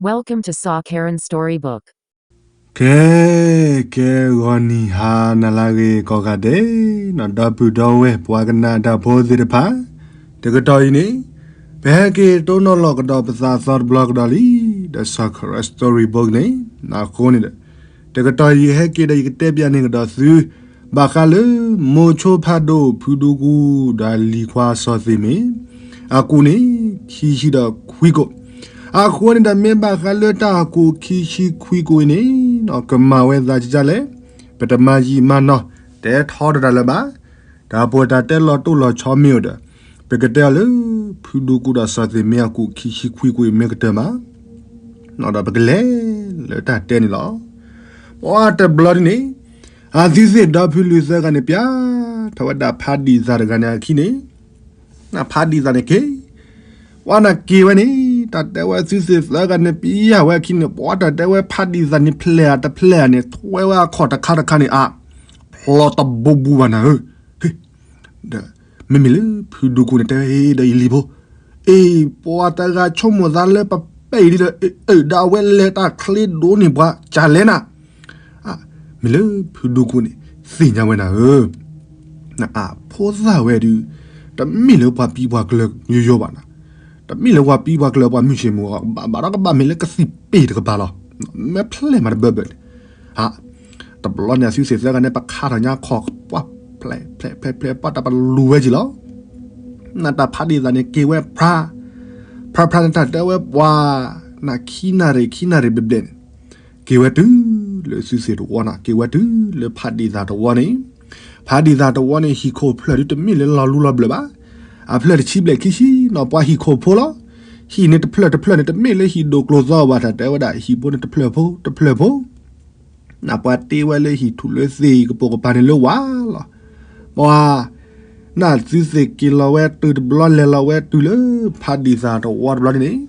Welcome to Sa Karen Storybook. ကဲ ကဲ ဂီၤနံၤဟါနၤလၢအဂ့ၤကိးဂၤဒဲး, ဒီပုၢ်ဒီဝဲၢ်ပှၤကနၣ်တၢ်ဖိသ့ၣ်တဖၣ်, တကတီၢ်အံၤန့ၣ် ပဟဲက့ၤတိၢ်နီၣ်လီၤကဒီးပသးသီတဘျီကဒီးလံ, ဒီး Sa Karen Storybook န့ၣ်, အဃိန့ၣ်ဒီး တကတီၢ်အံၤဟဲက့ၤဒီး ယကတဲပျးန့ၢ်ကဒီးသု ဘၣ်ဃးလၢ မိၤဆိဖးဒိၣ် ဖုဒူကူ ဒီးလံၤခွါစီၤသ့ၣ်မ့ၢ် အကူၣ်န့ၣ် ခံဆံဒီးခွံကိၣ်, အဃိန့ၣ်ဒီး မ့ၢ်ဘၣ်ဃးလၢတၢ်အကူၣ်ခံဆံခွံကိၣ်အံၤန့ၣ် ကမၤဝဲသးကကလဲၣ်, ပတမၤယံာ်မၤနီၢ် တဲထီတတၢ်လၢၤဘၣ်, တၢ်ပှဲၤတၢ်တဲလီၤတိၢ်လီၤဆီမ့ၢ်အိၣ်ဒီး ပကတဲအီၤလၢ ဖုဒူကူဒီးစီၤသ့ၣ်မ့ၢ်အကူၣ်ခံဆံခွံကိၣ်အံၤမ့ၢ်ကတၢၢ်မး, ဒီးပကလဲၤလၢတၢ်တဲန့ၣ်လီၤ. ပှၤတဘျီဒ်န့ၣ် အသုသ့ၣ်ဒီဖုလုၢ်သၢဂၤန့ၣ် ပျဲထီၣ်ဝဲဒၣ်ဖးဒံၣ်သၣ်တဂၤန့ၣ်အခံန့ၣ်, ဖးဒံၣ်သၣ်န့ၣ်က့ၤ, ပှၤနၢ်က့ၤဝဲန့ၣ် တၢ်တဲဝဲသုသ့ၣ်သၢဂၤန့ၣ် ပျဲဝဲအခံန့ၣ် ပှၤတၢ်တဲဝဲဖးဒံၣ်သၣ်န့ၣ် ဖျဲးဧါတဖျဲးဧါန့ၣ် ထွဲဝဲအခီၣ်တခါတခါန့ၣ် အဖျိတဘူဘူးဘၣ်နၤဧၢ, ဟ့ၣ် ဒီးမ့မ့ၢ်လၢဖုဒူကူန့ၣ် တဲဝဲဒီးယလံၤဖိ, အ့ၣ် ပှၤတဂၤဆိကမိၣ်သးလၢပပဲအံၤလံဒီး အ့ၣ် ဒီးအဝဲလဲၤတၢ်ချ့ဒိၣ်န့ၢ်ပှၤ ကလဲၤနၤ, မ့ၢ်လၢဖုဒူကူန့ၣ် သ့ၣ်ညါဝဲနၤဧၢ, အဖိသၣ်ဝဲဒုး တမ့ၢ်လၢပှၤပံပှၤကျၢၤယိယိဘၣ်နၤ, တမ့ၢ်လၢပှၤပံပှၤကျၢၤပှၤမုၢ်ဆ့ၣ်မုၢ်ဂီၤ ဘၣ်ဒီးကဘၣ်မ့ၢ်လၢကသံၣ်ပ့ၣ်တကပၤလီၤ, မ့ၢ်ဖျဲးမးတဘၢဘၢန့ၣ်, တဘျီန့ၣ်အသုသ့ၣ်သၢဂၤန့ၣ် ပခါထီၣ်ညါခီၣ်ပှၢ် ဖျဲးဖျဲးဖျဲးဖျဲး ပှၤတၢ်ပလူၤဝဲက့ၤလီၤ, နတၢ်ဖးဒံၣ်သၣ်န့ၣ် က့ၤဝဲဖြါ, ဖြါဖြါန့ၣ်တၢ်တဲဝဲပှၤ, နခံနၣ်ရံၣ်ခံနၣ်ရံၣ်ဘျဲၣ်ဘျဲၣ်န့ၣ်, က့ၤဝဲတုၤလၢသုသ့ၣ်တဝီနၤ က့ၤဝဲတုၤလၢဖးဒံၣ်သၣ်တဝီန့ၣ်, ဖးဒံၣ်သၣ်တဝီန့ၣ် ဟံၣ်ခိၣ်ဖျၢၣ်ဒုးတမ့ၢ်လၢလီၤလူလီၤဘျၢၣ်ဘၣ်, အဖျၢၣ်တဆံဘျဲၣ်ခံဆံနီၤ ပှၤဟံၣ်ခိၣ်ဖိလီၤ, ဟံၣ်န့ၣ်တဖျၢၣ်တဖျၢၣ်န့ၣ် တမ့ၢ်လၢဟံၣ်ဒိၣ်ကျိၤသီဘၣ် တၢ်တဲဝဲဒၣ် ဟံၣ်ဖိန့ၣ်တဖျၢၣ်ဖိတဖျၢၣ်ဖိ နပှၤတ့ဝဲလၢဟံၣ်ထူၣ်လၢသ့ၣ်ကပိာ်ကပၤန့ၣ်လၢဝၤလီၤ, ပှၤ, နသုသ့ၣ်က့ၤလီၤဝဲတုၤတဘျီလဲၤလီၤဝဲတုၤလၢ ဖးဒံၣ်သၣ်တဝီတဘျီန့ၣ်န့ၣ်,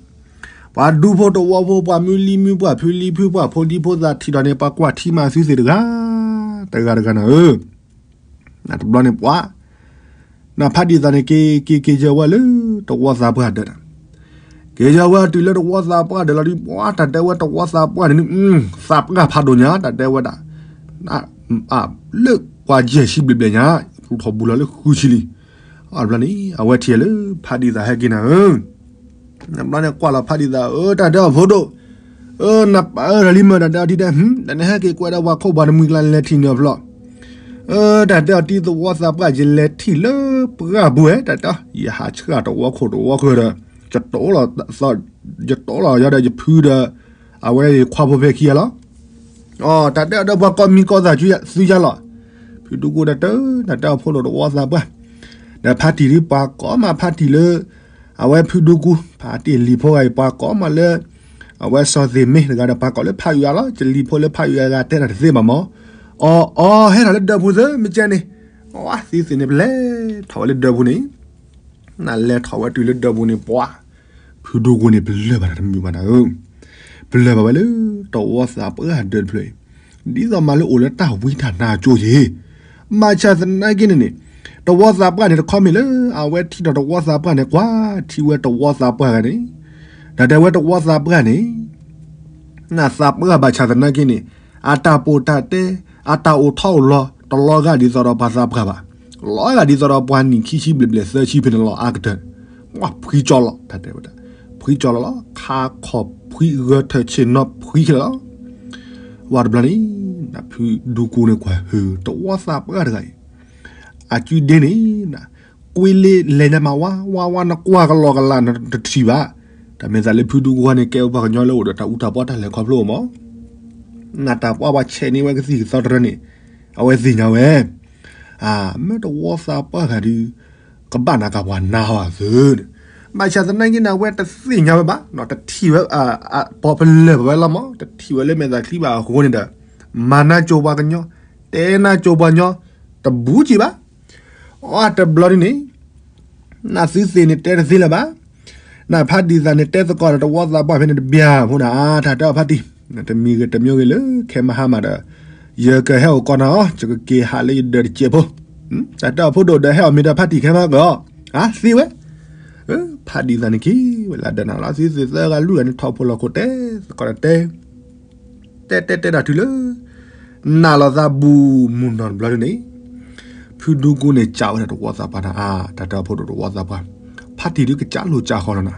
ပှၤဒူဖိတဝီဖိ ပှၤမုၢ်လံၤမုၢ် ပှၤဖုလံၤဖု ပှၤဖိဒံဖိသၣ်ထံၣ်ဒီးန့ၣ် ပှၤကွၢ်ထံမးသုသ့ၣ်တဂၤ, တဂၤတဂၤနၤဧၢ နတဘျီန့ၣ်ပှၤ, နဖးဒံၣ်သၣ်န့ၣ် က့ၤက့ၤက့ၤယၢၤဝဲလၢ တဝီသးပှၢ်ဒၢးနၤ, က့ၤယၢၤဝဲတုၤလၢတဝီသးပှၢ်ဒၢးလီၤဒုး ပှၤတၢ်တဲဝဲတဝီသးပှၢ်န့ၣ် သးပှၢ်ဖးဒိၣ်ညါ တၢ်တဲဝဲဒၣ်, လၢပှၤယဲၢ်ဆံဘျဲၣ်ဘျဲၣ်ညါ, ပူထီၣ်ဘူးလီၤလၢဃုဆံလံ, အဘျီန့ၣ် အဝဲထံၣ်လၢ ဖးဒံၣ်သၣ်ဟဲက့ၤနၤဧၢ နဘျီန့ၣ်ကွၢ်လီၤဖးဒံၣ်သၣ် အၢ တၢ်တဲအီၤဖိဒိၣ်, အၢ နပာ်အၢတၢ်လံမၢ် တၢ်တဲအီၤဒ်တဲ, တၢ်န့ၣ်ဟဲက့ၤကွဲးဒီးပှၤခိၣ်ပှၤတမှံၤကျါန့ၣ် လဲၤထံၣ်န့ၢ်အီၤဖျီ, အၢ တၢ်တဲအီၤတံၤသဝီသးပှၢ် ယလဲၤထံၣ်လၢပှၢ်ပူၤဝဲ တၢ်တဲအီၤ ယဟးဆှၣ်တဝီခိၣ်တဝီဃၢၤဒီး, ယတိၢ်လီၤ, ယတိၢ်လီၤယၤဒီးယဖုဒီး, အဝဲယခွါဖိဖဲခံဂၤလီၤ အတၢ်တဲအီၤဒီးပှၤကိးမံၤကိးသးသုယါလီၤ, ဖုဒူကူဒီးတၢ်, တၢ်တဲအီၤဖိဒိၣ်တဝီသးပှၢ်, ဒီးဖါတံၢ်ဒုးပှၤကိးမးဖါတံၢ်လၢ, အဝဲဖုဒူကူ, ဖါတံၢ်လံၤဖိဂၤအံၤ ပှၤကိးမးလၢ, အဝဲစီၤသ့ၣ်မ့ၢ်တဂၤဒီးပှၤကိးလၢဖးယွၤလီၤ, ယလံၤဖိလၢဖးယွၤဂၤတဲတၢ်တသ့ဘၣ်မး, အီၤအီၤဟဲထီၣ်လၢဒၢးပူၤသၢမ့ၢ်ကဲန့ၣ်, အသုသ့ၣ်န့ၣ်ပလဲၤထီၣ်ဝဲလၢဒၢးပူၤန့ၣ် နလဲၤထီၣ်ဝဲတုၤလၢဒၢးပူၤန့ၣ်ပှၤ, ဖုဒူကူန့ၣ် ပလၢၢ်ဘၣ်တၢ်တမုာ်ဘၣ်နၤဧၢ, ပလၢၢ်ဘၣ်ဝဲလၢ တဝီသးပှၢ်ဒၢးတဖျၢၣ်အံၤ, ဒ်သိးမးလၢအိၣ်လၢတၢ်ဝံတၢ်နါအကၠိယ့ၣ်, ဘၣ်ဆၣ်သနာ်က့န့ၣ်န့ၣ်, တဝီသးပှၢ်န့ၣ်တခီမ့ၢ်လၢ အဝဲထံၣ်ဒီးတဝီသးပှၢ်န့ၣ် ကွၢ်ထံဝဲတဝီသးပှၢ်ဂၤန့ၣ်, တၢ်တဲဝဲတဝီသးပှၢ်န့ၣ် နသးပှၢ်ဘၣ်ဆၣ်သနာ်က့န့ၣ်, အတၢ်ပိာ်တၢ်တဲ, အတၢ်အိၣ်ထီၣ်အိၣ်လီၤ တလီၤဂာ်ဒ်သိးဒီးပှၤသးပှၢ်ဘၣ်, လီၤဂာ်ဒ်သိးဒီးပှၤနံၣ်ခံဆံဘျဲၣ်ဘျဲၣ်သၢဆံဖဲန့ၣ်လီၤအါကတၢၢ်, ပှၤဖှံကၠီလီၤ တၢ်တဲဝဲဒၣ်, ဖှံကၠီလီၤလီၤ ခါခီၣ်ဖှံဂၢၢ်ထၢၣ်ဆ့ၣ်နီၤဖှံခဲလၢာ်လီၤ, ဝဲတဘျီန့ၣ်, နဖုဒူကူန့ၣ်ကွၢ်ဟုးတဝီသးပှၢ်တဂၤအံၤ, အကုဒ့န့ၣ် ကွ့လ့လဲၤညါမးဝါ ဝါဝါ နကွၢ်ကလီကလီနတထံၣ်ဘၣ်, တၢ်မ့ၢ်သးလၢဖုဒူကူန့ၣ် ကဲဝဲပှၤကညီလၢအိၣ်ဒီးတၢ်အူတၢ်ပီတၢ်လဲၤခီဖျိမး, နတၢ်ပှၢ်ပှၤဆဲးန့ၢ်ဝဲကသံၣ်ကသီတရၢန့ၣ်, အဝဲသ့ၣ်ညါဝဲ, မ့ၢ်တဝီသးပှၢ်ဂၤဒုး, ကဘၣ်နၤကပှၤနါဟီသု, ဘၣ်ဆၣ်သနာ်က့န့ၣ် အဝဲတသ့ၣ်ညါဝဲဘၣ် တထံၣ်ဝဲ, ပီၣ်ပလၢၢ်ဘၣ်ဝဲလီၤမး တထံၣ်ဝဲလၢမဲာ်သၣ်ချံဘၣ်အဃိန့ၣ်ဒီး, မၤနၢၤကၠိပှၤကညီ, တဲနၢၤကၠိပှၤကညီ, တဘူးက့ၤဘၣ် အတဘျီဒ်န့ၣ်, နသုသ့ၣ်န့ၣ်တဲတသ့လၢၤဘၣ်, နဖးဒံၣ်သၣ်န့ၣ်တဲသကိးဒီးတဝီသးပှၢ်ဖဲန့ၣ်တဘျီဖိနၤ တၢ်တဲအီၤဖးတံၢ်, တမံၤဂ့ၤတမံၤဂ့ၤလၢခဲမဟါမးဒီး, ယကဟဲအိၣ်ကီးနၤအီၤ ယကက့ၤဟးလၢယဒၢးတစဲးဖိ, တၢ်တဲအီၤဖိဒိၣ်ဒီးဟဲအီၣ်မ့ၤဒီးဖးတံၢ်ခဲမဟါကီး, အသ့ဝဲ, ဖးဒံးသးန့ၣ်က့ၤဝဲလၢဒၢးနၤလီၤ. သုသ့ၣ်သၢဂၤလွံၢ်ဂၤန့ၣ် ထီၣ်ဖိလီၤခိၣ်တဲသကိးဒီးတဲ တဲတဲတဲတၢ်တုၤလၢ နးလီၤသးဘူးမုၢ်နီၢ်တဘျီဒ်န့ၣ် ဖုဒူကူန့ၣ် ကးဝဲဒၣ်တဝီသးပှၢ်နၤ အါ တၢ်တၢ်ဖိဒိၣ်တဝီသးပှၢ် ဖးတံၢ်ဒုးကစးလိာ်ကစးဃီလီၤနၤ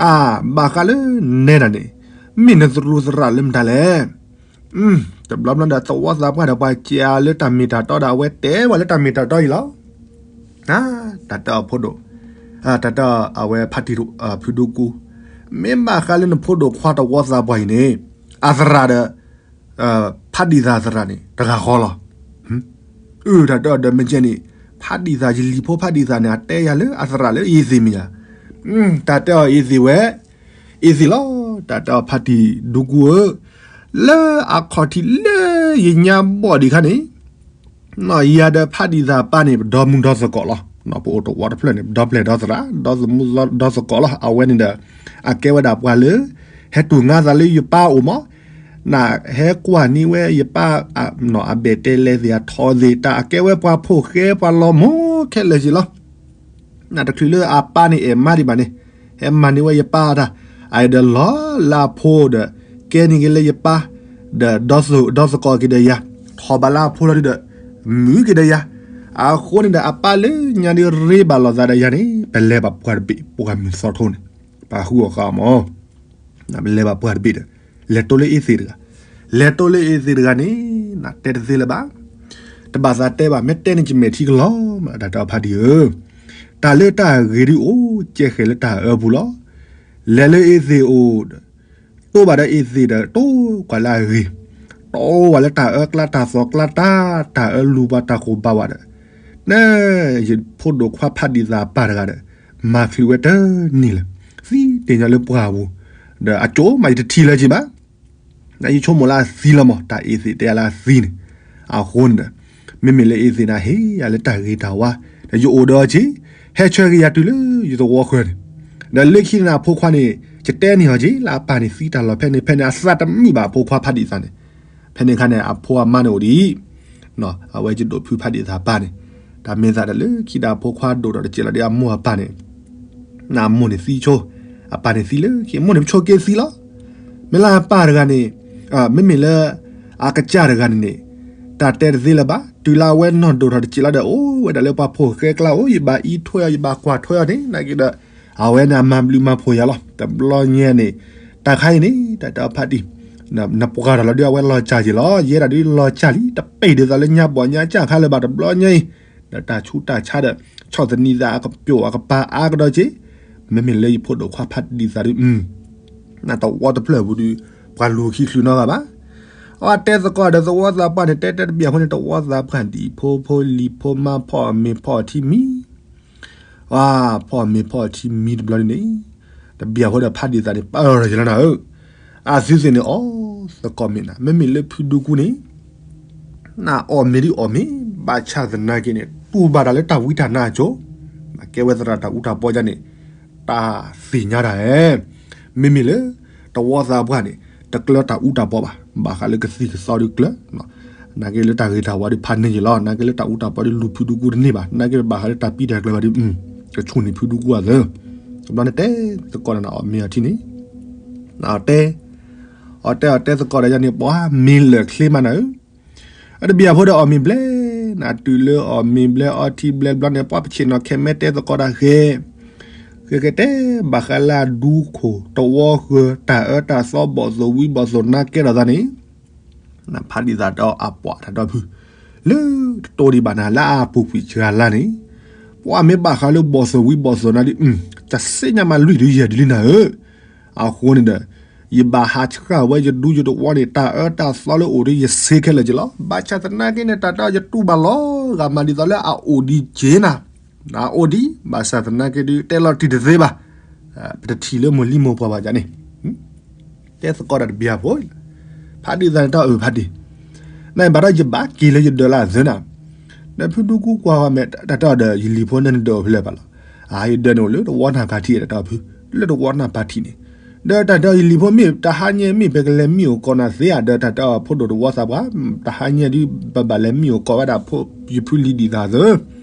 အါ ဘၣ်ဃးလၢနဲဒၣ်န့ၣ် မ့ၢ်နသရူးသရၣ်လၢမတၤလဲၣ်. တဘျီဘျီဒီးသဝီသးပှၢ်ဒီးပှၤစံးအါလၢတၢ်မ့ၢ်တၢ်တီဒီးအဝဲတဲဝဲလၢတၢ်မ့ၢ်တၢ်တီအံၤလီၤ. တၢ်တၢ်အဖိဒိၣ် တၢ်တၢ်အဝဲဖးတံၢ်ဖုဒူကူ မ့ၢ်ဘၣ်ဃးလၢနဖိဒိၣ်ခွါတဝီသးပှၢ်အံၤန့ၣ် အသရၣ်ဒီး ဖးဒံးသးသရၣ်န့ၣ် တဂၤဃီလီၤ. အၢ တၢ်တၢ်အီၤဒီးမ့ၢ်ကဲန့ၣ် ဖးဒံးသးယလံၤဖိဖးဒံးသးန့ၣ် အတဲယၤလၢအသရၣ်လၢအ့သ့ၣ်မ့ၢ်ယၤ တၢ်တဲအီၤအ့သ့ၣ်ဝဲ အ့သ့ၣ်လီၤ. တၢ်တဲအီၤဖးတံၢ်ဒူကူဧၢ လၢအခီၣ်ထံးလၢယညါဘီၣ်ဒံးခါန့ၣ် နီၢ်ယၤဒီးဖးဒံးသးပၢ်န့ၣ် ပဒီမုၢ်ဒီသကိးလီၤ. ပအိၣ်တဝီတဖျၢၣ်န့ၣ် ပဒီပျဲၢ်ဒီသရၣ် ဒီသမူဒီသကိးလီၤ. အဝဲန့ၣ်ဒီး အကဲဝဲဒၣ်ပှၤလၢ ဟဲတူၢ်ငါသးလၢယပၢ်အိၣ်မး နဟဲကွၢ်န့ၢ်ဝဲယပၢ် အဘဲၣ်တဲလဲၤသ့ၣ်အထီသ့ၣ် တၢ်အကဲဝဲပှၤဖိၣ်ဃဲပှၤလီၤမၢ်ခဲလၢာ်က့ၤလီၤ. နတချုးလၢအပၢ်န့ၣ်အဲၣ်မါဒံးဘၣ်န့ၣ် ဟဲမၤန့ၢ်ဝဲယပၢ်တၢ် အအံၤဒီးလီၤလၢအဖိဒီး ကဲန့ၢ်က့ၤလၢယပၢ် ဒီးဒီသကိးက့ၤဒီးယၤ ထီၣ်ဘးလၢအဖိလီၤဒုဒီး မုာ်က့ၤဒီးယၤ အဃိန့ၣ်ဒီးအပၢ်လၢညါဒုးရ့ဘၣ်လိာ်သးဒီးယၤန့ၣ် ပလဲၤဘၣ်ပှၤတဘ့ၣ် ပှၤမုၢ်သီထိန့ၣ် ပာ်ဃုအီၤဃာ်အီၤမး ပလဲၤဘၣ်ပှၤတဘ့ၣ်ဒီး လဲၤတိလၢအ့သ့ၣ်တဂၤ လဲၤတိလၢအ့သ့ၣ်တဂၤန့ၣ် နတဲတသ့လၢၤဘၣ် တဘၣ်သးတဲဘၣ် မ့ၢ်တဲန့ၣ် ယမဲာ်ထံကလီၤမး တၢ်တၢ်ဖးတံၢ်ဧၢ တၢ်လၢတၢ်ဂ့ၤဒုးအိၣ် ကဲဃဲၤလၢတၢ်အၢပူၤလီၤ. လဲၤလၢအ့သ့ၣ်အိၣ် တိၢ်ဘၣ်ဒီးအ့သ့ၣ်ဒီး တိၢ်ကွၢ်လၢအဂ့ၤ, တိၢ်ဝဲလၢတၢ်အၢကျါတၢ်သီကျါတၢ် တၢ်အၢလူၤပှၤတၢ်ဃိၣ်ဘါဝဲဒီး, န ယဖိဒိၣ်ခွါဖးဒံးသးပၢ်တဂၤဒီး, မၤချုးဝဲတန့ၢ်လၢၤ, သံတ့ၢ်ညီလၢပှၢ်ပူၤ, ဒီးအကၠိမးယတထံၣ်လၢၤက့ၤဘၣ် နယဆိကမိၣ်လၢအသံလီၤမး တၢ်အ့သ့ၣ်တဲလၢအသံန့ၣ်, အဃိန့ၣ်ဒီး, မ့မ့ၢ်လၢအ့သ့ၣ်န့ၣ် ဟ့ၣ်ယၤလၢတၢ်ဂ့ၤတၢ်ဝါ, ဒီးယအိၣ်ဒီးအီၤက့ၤ, ဟဲဆှၢက့ၤယၤတုၤလၢယသဝီဃၢၤန့ၣ်, ဒီးလၢခံန့ၣ်အဖိခွါန့ၣ်, ယတဲန့ၢ်အီၤက့ၤ လၢအပၢ်န့ၣ်သံတၢ်လီၢ်ဖဲန့ၣ်ဖဲန့ၣ် အသးတမံဘၣ်အဖိခွါဖးဒံးသးန့ၣ်, ဖဲန့ၣ်အခါန့ၣ် အဖိအမါန့ၣ်အိၣ်ဒံး အဝဲယဒိၣ်ဖုဖးဒံးသးပၢ်န့ၣ်, တၢ်မ့ၢ်သးဒီးလၢခံဒီးအဖိခွါဒိၣ်ဒီးတစဲးလီၤဒီးအမိၢ်အပၢ်န့ၣ်, နအမိၢ်န့ၣ်သံဆိ, အပၢ်န့ၣ်သံလၢခံ အမိၢ်န့ၣ်ပဆိးက့သံလီၤ, မ့ၢ်လၢအပၢ်တဂၤန့ၣ်, မ့မ့ၢ်လၢ, အကစၢ်တဂၤန့ၣ်န့ၣ်, တၢ်တဲတသ့လၢၤဘၣ် တုၤလၢအဝဲနီၢ်ဒိၣ်ထီၣ်တစဲးလီၤဒီး အိၣ်ဝဲဒၣ်လၢပှၤဖိၣ်ဃဲကျါအိၣ် ယဘၣ်အံးထွဲအီၤ ယဘၣ်ကွၢ်ထွဲအီၤန့ၣ် နာ်က့ဒီး, အဝဲန့ၣ်အမၤဘျုးမၤဖှိၣ်ယၤလီၤ တဘျီညါန့ၣ်, တၢ်ခါအံၤန့ၣ် တၢ်တဲအီၤဖးဒံး နပှၤတၢ်လီၤဒုးအဝဲလီၤစၢ်က့ၤလီၤ ယဲဒၣ်ဒုးလီၤစၢ်လံ တပဲၢ်ဒ်သိးလၢညါဘီၣ်ညါကၢ်ခါလၢၤဘၣ်တဘျီညါအံၤ, ဒီးတၢ်ဆူးတၢ်ဆါဒီး, ဆီၣ်သနံးသးအကပိာ်အကပၤအါကဒီးက့ၤ, မ့မ့ၢ်လၢယဖိဒိၣ်ခွါဖးဒံးသးဒုး, နတဝီတဖျၢၣ်ပူၤဒုး, ပှၤလူၤခံချုးနီတဂၤဘၣ်, အဝဲတဲသကိးဒီးသဝီသးပှၢ်န့ၣ် တဲတဲတဘၣ်အဃိန့ၣ် တဝီသးပှၢ်ဒံးဖိဖိလံၤဖိမါဖီၣ်အမ့ၤဖီၣ်အထံမံၤ ဖီၣ်မ့ၤဖီၣ်ထံမံၤတဘျီန့ၣ်, တဘၣ်အဃိဒီးဖးဒံးသးန့ၣ် ပၢၢ်ထီၣ်က့ၤလီၤနၤဧၢ, အသုသ့ၣ်န့ၣ်အီၣ်သကိးမ့ၢ်နၤ မ့မ့ၢ်လၢဖုဒူကူန့ၣ်, နအီၣ်မ့ၤဒုးအီၣ်မ့ၤ, ဘၣ်ဆၣ်သနာ်က့န့ၣ် တူၢ်ဘၣ်တၢ်လၢတၢ်ဝံတၢ်နါအကၠိ, ကဲဝဲသရၣ်တၢ်အူတၢ်ပီဒ်န့ၣ်, တၢ်သ့ၣ်ညါတၢ်ဧၢ, မ့မ့ၢ်လၢ, တဝီသးပှၢ်န့ၣ်, တကျၢၤတၢ်အူတၢ်ပီဘၣ်, ဘၣ်ဃးလၢကသံၣ်ကသီဒုးကျၢၤ နာ်က့လၢတၢ်ဂ့ၤတၢ်ဝါဒုးဖးန့ၢ်က့ၤလီၤ နာ်က့လၢတၢ်အူတၢ်ပီဒုးလူၤဖုဒူကူတန့ၢ်ဘၣ် နာ်က့ဘၣ်ဃးလၢတၢ်ပံတၢ်ကျၢၤဘၣ်ဒုး, ကဆူၣ်န့ၢ်ဖုဒူကူအသၢ, တဘျီန့ၣ်တဲသကိးဒီးနၤအီၣ်မ့ၤအီထံန့ၣ်, နအီၣ်တဲ, အီၣ်တဲအီၣ်တဲသကိးဒီးယၤန့ၣ် ပှၤမ့ၤလၢာ်ချ့မးနၤဧၢ အတဘၣ်အဃိဒီးအီၣ်မ့ၤဘျဲၣ်, နတုၤလၢအီၣ်မ့ၤဘျဲၣ်အီထံဘျဲၣ်ဘျီန့ၣ် ပှၤပဆ့ၣ်နီၤခဲမ့ၢ်တဲသကိးတၢ်ဃဲ, ဃဲဃဲတဲဘၣ်ဃးလၢအဒူခိၣ်တဝီဃၢၤ တၢ်အၢတၢ်သီဘီၣ်သိၣ်ဝံဘီၣ်သိၣ်နါကဲထီၣ်သးန့ၣ်, နဖးဒံးသးဒီးအပှၤတၢ်ဒီဖု, လၢတတိဒံးဘၣ်နၤလၢအပူၤကွံာ်စှၤလါန့ၣ်, ပှၤမ့ၢ်ဘၣ်ဃးလၢဘီၣ်သိၣ်ဝံဘီၣ်သိၣ်နါဒ်, တၢ်စ့ညါမးလွံၢ်ဒုးယဲၢ်ဒုးလံနၤဧၢ အဃိန့ၣ်ဒီး, ယဘၣ်ဟးဆှၣ်ဝဲယဒူယတဝီန့ၣ် တၢ်အၢတၢ်သီလၢအိၣ်ဒုးယဆ့ခဲလၢာ်က့ၤလီၤ. ဘၣ်ဆၣ်သနာ်က့န့ၣ် တၢ်တၢ်ယတူၢ်ဘၣ်လီၤဂာ်မးဒ်သိးလၢအအိၣ်ဒံးက့ၤနၤ, နအိၣ်ဒံး ဘၣ်ဆၣ်သနာ်က့ဒုး တဲလီၤတံၢ်တသ့ဘၣ်, ပတထံၣ်လၢမိၢ်လံမိၢ်ပှၢ်ဘၣ်ယၤန့ၣ် တဲသကိးတၢ်တဘျီဖိ, ဖးဒံးသးန့ၣ်တၢ်အၢၣ်ဖးဒံး, နဘၣ်ဒီးယဘၣ်က့ၤလၢယဒၢးလၢအသၢနၤ, ဒီးဖုဒူကူကွၢ်ဝဲမ့ၢ်တၢ်တၢ်ဒီးယလံၤဖိန့ၣ်နဒၢးအိၣ်ဖဲလဲၣ်ဘၣ်လီၤ, အယဒၢးန့ၣ်အိၣ်လၢတဝီနၢ်ဖးထံတၢ်တၢ်ဖု, လၢတဝီနၢ်ဖးထံန့ၣ်, ဒီးတၢ်ဒီးယလံၤဖိမ့ၢ်တဟါညါမ့ၢ်ပကလဲၤမံအိၣ်ကီးနၤသ့ဧါ ဒီးတၢ်တၢ်ဖိဒိၣ်တဝီသးပှၢ်, တဟါညါဒုး ပဘၣ်လဲၤမံအိၣ်ကီးဝဲဒၣ်ဖိယဖုလံၤဒံးသးသၢ,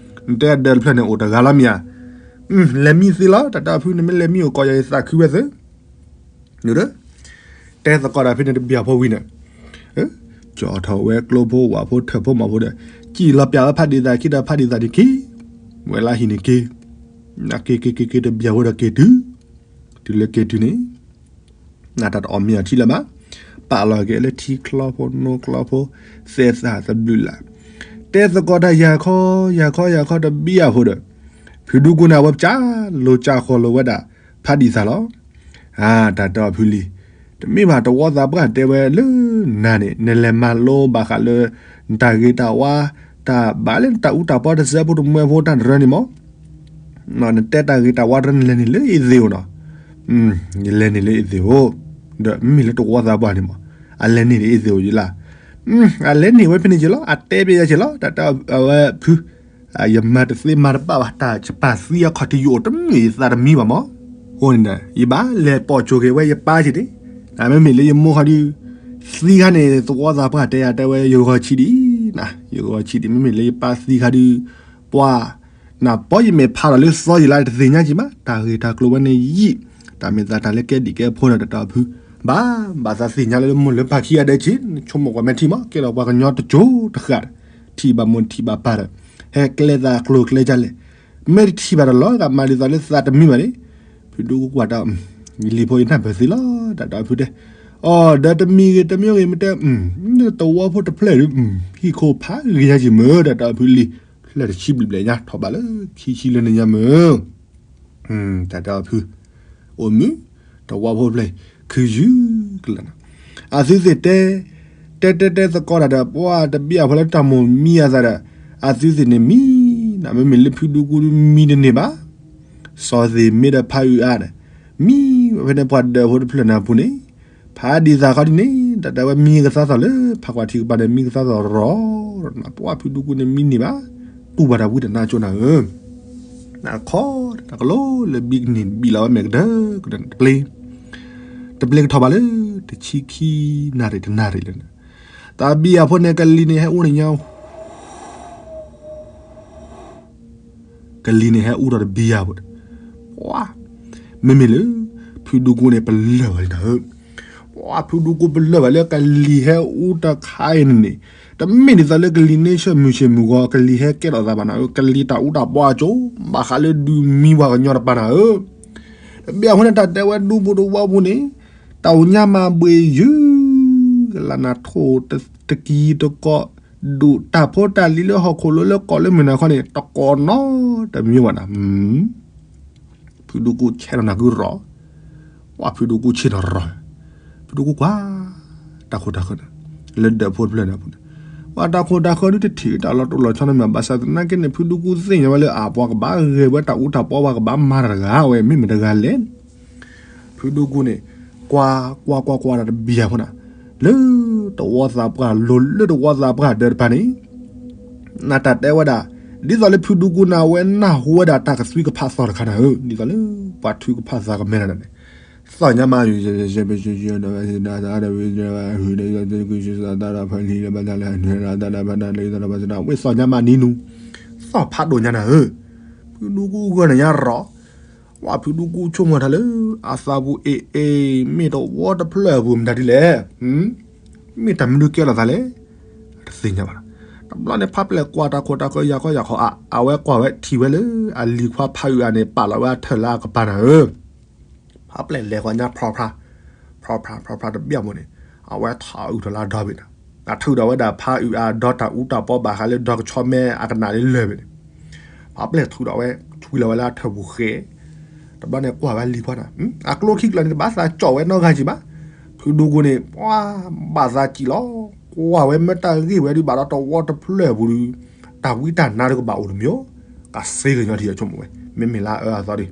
နတဲဒၢးတဖျၢၣ်န့ၣ်အိၣ်တဂၤလီၤမ့ၢ်ဧါ လဲၤမံသ့လီၤ တၢ်တၢ်ဖုန့ၣ် မ့ၢ်လဲၤမံအိၣ်ကီးယၤ ယသးခုဝဲသ့ တဲသကိးတၢ်ဖဲန့ၣ် တဘံၣ်အဖိဝံၤန့ၣ်, ကၠီထီၣ်ဝဲကျိဖိဝၣ်ဖိထၢၣ်ဖိမၤဖိဒီး စံၣ်လီၤပျၢ်ဝဲဖးဒံးသးခံဒီး ဖးဒံးသးန့ၣ်က့ၤ, ဝဲလၢဟံၣ်န့ၣ်က့ၤ, က့ၤက့ၤက့ၤက့ၤတဘံၣ်အဖိဒီးက့ၤတုၤ, တုၤလၢက့ၤတုၤန့ၣ် နတၢ်တအီၣ်မ့ၤအီထံလၢၤဘၣ်, ပာ်လီၤက့ၤလၢထံချီဖိနိချီဖိ, သဲသးသဘျုးလၢ်, တဲသကိးတၢ်ယၤခီ ယၤခီယၤခီတဘံၣ်အဖိဒီး, ဖုဒူကူန့ၣ် အဝဲပစၢ်လိၤစၢ်ဃီၤလိၤဝဲဒၣ် ဖးဒံးသးလီၤ. တၢ်တအီၣ်ဖုလံၤ, တမ့ၢ်ဘၣ်တဝီသးပှၢ်တဲဝဲလၢနၤန့ၣ် နလဲၤမၤလိဘၣ်ဃးလၢ နတၢ်ဂ့ၤတၢ်ဝါ, တၢ်ဘၣ်လၢနတၢ်အူတၢ်ပီတစဲးဖိတမှဲဖိတၢ်တရၢန့ၣ်မး နတဲတၢ်ဂ့ၤတၢ်ဝါတရၢ နလဲၤန့ၣ်လၢအ့သ့ၣ်အိၣ်နီၤ, ယလဲၤန့ၣ်လၢအ့သ့ၣ်အိၣ်, ဒီးမ့မ့ၢ်လၢတဝီသးပှၢ်န့ၣ်မး, အလဲၤန့ၣ်လၢအ့သ့ၣ်အိၣ်ယလၢ်, အလဲၤန့ၣ်ဝဲဖဲန့ၣ်က့ၤလီၤ အတဲပျဲယၤက့ၤလီၤ တၢ်တအီၣ်ဝဲဖု ယမၤတသ့မၤတဘၣ်ဘၣ် တၢ်ယပၢ်သံအခီၣ်ထံးယအိၣ်တမ့ၢ်ယသးတမံဘၣ်မး, အဃိန့ၣ်ဒီး ယဘၣ်လဲၤပိာ်ကၠိက့ၤဝဲယပၢ်က့ၤန့ၣ်, မ့မ့ၢ်လၢယမိၢ်ခီဒီး သံခါန့ၣ် သဝီသးပှၢ်တဲယၤတဲဝဲယဂီၤဆံးဒံး, ယဂီၤဆံးဒံး မ့မ့ၢ်လၢယပၢ်သံခါဒီး ပှၤ နပီယမဲာ်ဖးဒီးလၢသီယံာ်လါတသ့ၣ်ညါက့ၤမး တၢ်ဂ့ၢ်တၢ်ကျိၤဝဲန့ၣ်ယံာ်, တၢ်မ့ၢ်သးတၢ်လၢကဲဒံၣ်ကဲဖိဒီးတၢ်တအီၣ်ဖု, ဘၣ်ဘၣ်သးသ့ၣ်ညါလၢမိၢ်လၢပၢ်ခံဂၤဒဲးက့ၤ ဆိကမိၣ်ကွၢ်မဲာ်ထံမး ကဲလီၤပှၤကညီတကၠိတဃၣ်, ထံၣ်ဘၣ်မိၢ်ထံၣ်ဘၣ်ပၢ်ဒီး ဟဲကျဲသးကျိၤကျဲကလဲၣ်, မ့ၢ်တထံၣ်ဘၣ်တလီၤ ကမၤဒ်သိးလၢသးတမံဘၣ်န့ၣ်, ဖုဒူကူကွၢ်တၢ် လံၤဖိယနၢ်ပၢၢ်သ့လီၤ တၢ်တအီၣ်ဖုတဲ, အိၣ်ဒီးတမံဂ့ၤတမံဂ့ၤမ့ၢ်တဲ, တဝီဖိတဖျၢၣ်ဒီး ဟံၣ်ခိၣ်ဖးဂ့ၤညါက့ၤမး တၢ်တအီၣ်ဖုလံၤ, ဖျၢၣ်တဆံဘျဲၣ်ဘျဲၣ်ညါ ထီၣ်ဘးလၢခံဆံလၢန့ၣ်ညါမး တၢ်တအီၣ်ဖု, အိၣ်မုာ်, တဝီဖိဖျၢၣ်, ခုယုၢ်ကလၢာ်နီၤ, အသုသ့ၣ်တဲ, တဲတဲတဲသကိးတၢ်ဒီး ပှၤတဘံၣ်အဖိလၢတၢ်မိၣ်မံအသးဒီး, အသုသ့ၣ်န့ၣ်မံ, နမ့မ့ၢ်လၢဖုဒူကူမံတန့ၢ်ဘၣ်, စီၤသ့ၣ်မ့ၢ်ဒီးဖးအုးအါန့ၣ်, မံဝဲဖဲန့ၣ်ပှၤဒၢးဖိတဖျၢၣ်န့ၣ်အပူၤန့ၣ်, ဖးဒံးသးခီဒ်န့ၣ် တၢ်တဲဝဲမံကသါသီၣ်လၢ ဖးကွၢ်ထံကပၤန့ၣ် မံကသါသီၣ်ရီၤ, ပှၤဖုဒူကူန့ၣ်မံန့ၢ်ဘၣ်, တူၢ်ဘၣ်တၢ်ဝံတၢ်နါကၠိနၤဧၢ နခီတၢ်ကလိလၢဘံကနံၣ်ဘံၣ်လီၤဝဲမဲာ်ကဒၢကဒၢန့ၣ် တပျ့ၤ, တပျ့ၤကထီၣ်ဘးလၢ တဆံခံနၣ်ရံၣ်တနၣ်ရံၣ်လၢန့ၣ်, တၢ်ဘံၣ်အဖိန့ၣ် ကလံၤန့ၣ်ဟဲအူတညါ, ကလံၤန့ၣ်ဟဲအူဒီးတဘံၣ်အဖိ, ပှၤ, မ့မ့ၢ်လၢ ဖုဒူကူန့ၣ်ပလၢၢ်ဝဲလံနၤဧၢ ပှၤဖုဒူကူပလၢၢ်ဝဲလၢကလံၤဟဲအူတခါအံၤန့ၣ်န့ၣ်, တမ့ၢ်ဒ်သိးလၢကလံၤန့ဆၢၣ်မုၢ်ဆ့ၣ်မုၢ်ဂီၤ ကလံၤဟဲကဲထီၣ်သးဘၣ်နၤဧၢ, ကလံၤတၢ်အူတၢ်ပီအကၠိ, ဘၣ်ဃးလၢဒုးမံပှၤကညီတပၤနၤဧၢ, တဘံၣ်အဖိန့ၣ် တၢ်တဲဝဲဒူပူၤတဝီပူၤန့ၣ်, တၢ်အိၣ်ညါမၤဘှ့ၣ်ယုၢ်, ကလါနၤထိၣ်တကံၤတကီး, ဒူၣ်တၢ်ဖိတၢ်လံၤလၢဟီၣ်ခိၣ်လိၤလၢကီၢ်လၢမုၢ်နၤခီန့ၣ် တကီးနီတမံၤဘၣ်နၤ ဖုဒူကူဆဲးနီၢ်နၤကုရီၤ, ပှၤဖုဒူကူဆ့ၣ်နီၤရီၤ, ဖုဒူကူကွၢ်, တၢ်ခိၣ်တၢ်ဃၢၤန့ၣ်, လၢဒၢးဖိတဖျၢၣ်န့ၣ်အပူၤန့ၣ်, ပှၤတၢ်ခိၣ်တၢ်ဃၢၤဒုတထံၣ်တၢ်လီၤတိၢ်လီၤဆီန့ၣ်မး ဘၣ်ဆၣ်သနာ်က့န့ၣ် ဖုဒူကူသ့ၣ်ညါဝဲလၢအပှၤကဘၣ်ဂဲၤဝဲတၢ်အူတၢ်ပီ ပှၤကဘၣ်မၤတၢ်တဂၤဝဲ မ့မ့ၢ်တဂၤလဲၣ် ဖုဒူကူန့ၣ်, ကွၢ်, ကွၢ်ကွၢ်ကွၢ်တၢ်တဘံၣ်အဖိနၤ, လၢတဝီသးပှၢ်လိၤလၢတဝီသးပှၢ်ဒၢးတဖၣ်န့ၣ်, နတၢ်တဲဝဲဒၣ်, ဒ်သိးလၢဖုဒူကူန့ၣ် အဝဲနၢ်ဟူဝဲဒၣ်တၢ်ကသွံကဖးသီၣ်တခါနၤဧၢ, ဒ်သိးလၢပှၤထုကဖးသးကမဲာ်တၢ်န့ၣ်, သီၣ်ညါမး, ဝဲသီၣ်ညါမးနံၤနူ, သီၣ်ဖးဒိၣ်ညါနၤဧၢ, ဖုဒူကူဂၢၢ်နၤညါရီၤ ဝဲဖုဒူကူဆိကမိၣ်တၢ်လၢ အသးပူၤအ့ၣ်အ့ၣ် မ့ၢ်တဝီတဖျၢၣ်အပူၤမတၤဒ်လဲၣ်, မ့ၢ်တၢ်မနုၤကဲလိာ်သးလဲၣ်, တသ့ၣ်ညါဘၣ်. တဘျီန့ၣ် ဖးပျဲၢ်ကွၢ်တၢ်ခိၣ်တၢ်ဃၢၤယၤခီယၤခီအါ အဝဲကွၢ်ဝဲထံၣ်ဝဲလၢအလံၤခွါဖးအုးအါန့ၣ် ပာ်လီၤဝဲအထၢၣ်လၢအကပၤနၤဧၢ ဖးပျဲၢ်လဲၤဃီညါ ဖြီဖြါ, ဖြီဖြါ ဖြီဖြါတဘျီအမိၢ်န့ၣ်, အဝဲထီၣ်အုၣ်ထီၣ်လၢဒီဘ့ၣ်နၤ, အထုးဒီးဝဲဒၣ်ဖးအုးအါ ဒီတၢ်အူတၢ်ပီဘၣ်ဃးလၢဒီကဆီမဲအကနၣ်လၢလၢာ်ဘ့ၣ်န့ၣ်, ဖးပျဲၢ်ထုးဒီးဝဲ ဆွံလီၤဝဲလၢအထၢၣ်ပူၤဃဲ, တဘျီန့ၣ်ကွၢ်ဝဲလံၤခွါန့ၣ်, အကျိခံကျၢၤန့ၣ် တဘၣ်သးကၠီၣ်ဝဲနီတဂၤက့ၤဘၣ်. ဖုဒူကူန့ၣ် ပှၤဘၣ်သးစံၣ်လီၤ, ကွၢ်ဝဲမ့ၢ်တၢ်ဂ့ၢ်ဝဲဒုးဘၣ်ဒီးတဝီတဖျၢၣ်အပူၤဒီး, တၢ်ဝံတၢ်နါတကဘၣ်အိၣ်တမံၤ, ကစ့ကညီထံအဆိကမိၣ်ဝဲ, မ့မ့ၢ်လၢအအၢအသီဒီး,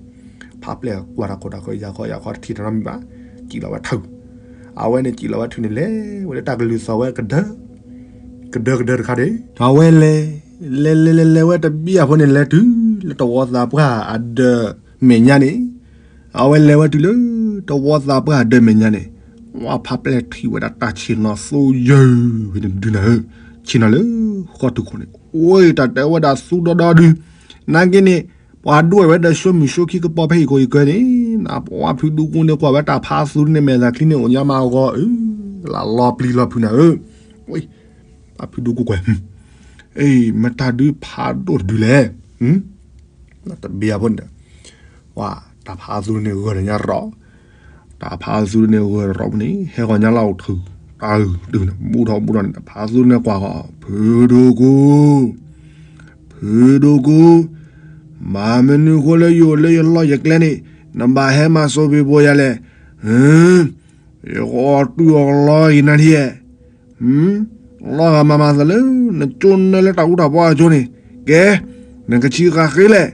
ဖးပျဲၢ်ကွၢ်တၢ်ခိၣ်တၢ်ဃၢၤယၤခီယၤခီတထံၣ်တၢ်နီတမံၤဘၣ်, စံၣ်လီၤဝဲထုး, အဝဲန့ၣ်စံၣ်လီၤဝဲထုးန့ၣ်လဲၤဝဲလၢတၢ်ကလုၢ်သီၣ်ဝဲကဒၢ ကဒၢကဒၢတခါန့ၣ်, အဝဲလဲၤ, လဲၤလဲၤလဲၤလဲၤဝဲတဘံၣ်အဖိန့ၣ် လဲၤတုၤလၢတဝီသးပှၢ်အဒၢးမဲာ်ညါန့ၣ်, အဝဲလဲၤဝဲတုၤလၢတဝီသးပှၢ်အဒၢးမဲာ်ညါန့ၣ်, ဝဲဖးပျဲၢ်ထံၣ်ဝဲဒၣ်တၢ်ဆ့ၣ်နီၤသိယၢၤဖဲန့ၣ်ဒုးနၤဧၢ, ဆ့ၣ်နီၤလၢဃီတုၤခိၣ်န့ၣ်, အိၣ်တၢ်တဲဝဲဒၣ်သူဒီဒီဒုး, နာ်က့န့ၣ်, ပှၤဒွဲၣ်ဝဲဒီး ဆိမိၣ်ဆိခံကပီၤဖဲအံၤကိးအံၤကၢန့ၣ်, နပှၤဖုဒူကိန့ၣ် ကွၢ်ဝဲတၢ်ဖးသူန့ၣ် မဲာ်သးချံန့ၣ် အိၣ်ညါမးအဂီၢ်, လၢလီၤပျံၤလီၤဖုးနၤဧၢ, ဝဲ, တၢ်ဖုဒူကိကွဲး, အ့ မတၤဒုးဖးဒိၣ်တဒုလဲၣ်, တဘၣ်ဖိန့ၣ်ဒီး, ဝဲ, တၢ်ဖးသူန့ၣ်ဂၢၢ်ဒီးညါရီၣ်, တၢ်ဖးသူန့ၣ်ဂၢၢ်ဒီးရီၣ်ပူၤန့ၣ် ဟဲဂီၤညါလၢအိၣ်ထုး, တၢ်အုၣ်တုၤန့ၣ် ဘူၣ်ထီၣ်ဘူၣ်ထီၣ်န့ၣ် တၢ်ဖးသူန့ၣ်ကွၢ်ဂီၤ, ဖုဒူကိ ဖုဒူကိ, မၤမနုၤဃိလၢယအိၣ်လၢယလီၢ်ယကျဲန့ၣ် နဘၣ်ဟဲမၤစိာ်ဖံးဖိယၤလဲၣ်, ယကအီၣ်တူၢ်အီၣ်လီၤအံၤနၤထံၣ်, လီၤဂာ်မၤမၤသးလၢ နကၠိနၢလၢတၢ်အူတၢ်ပီအကၠိန့ၣ်, ကဲ, နကဆံးဃာ်ဃ့လဲၣ်,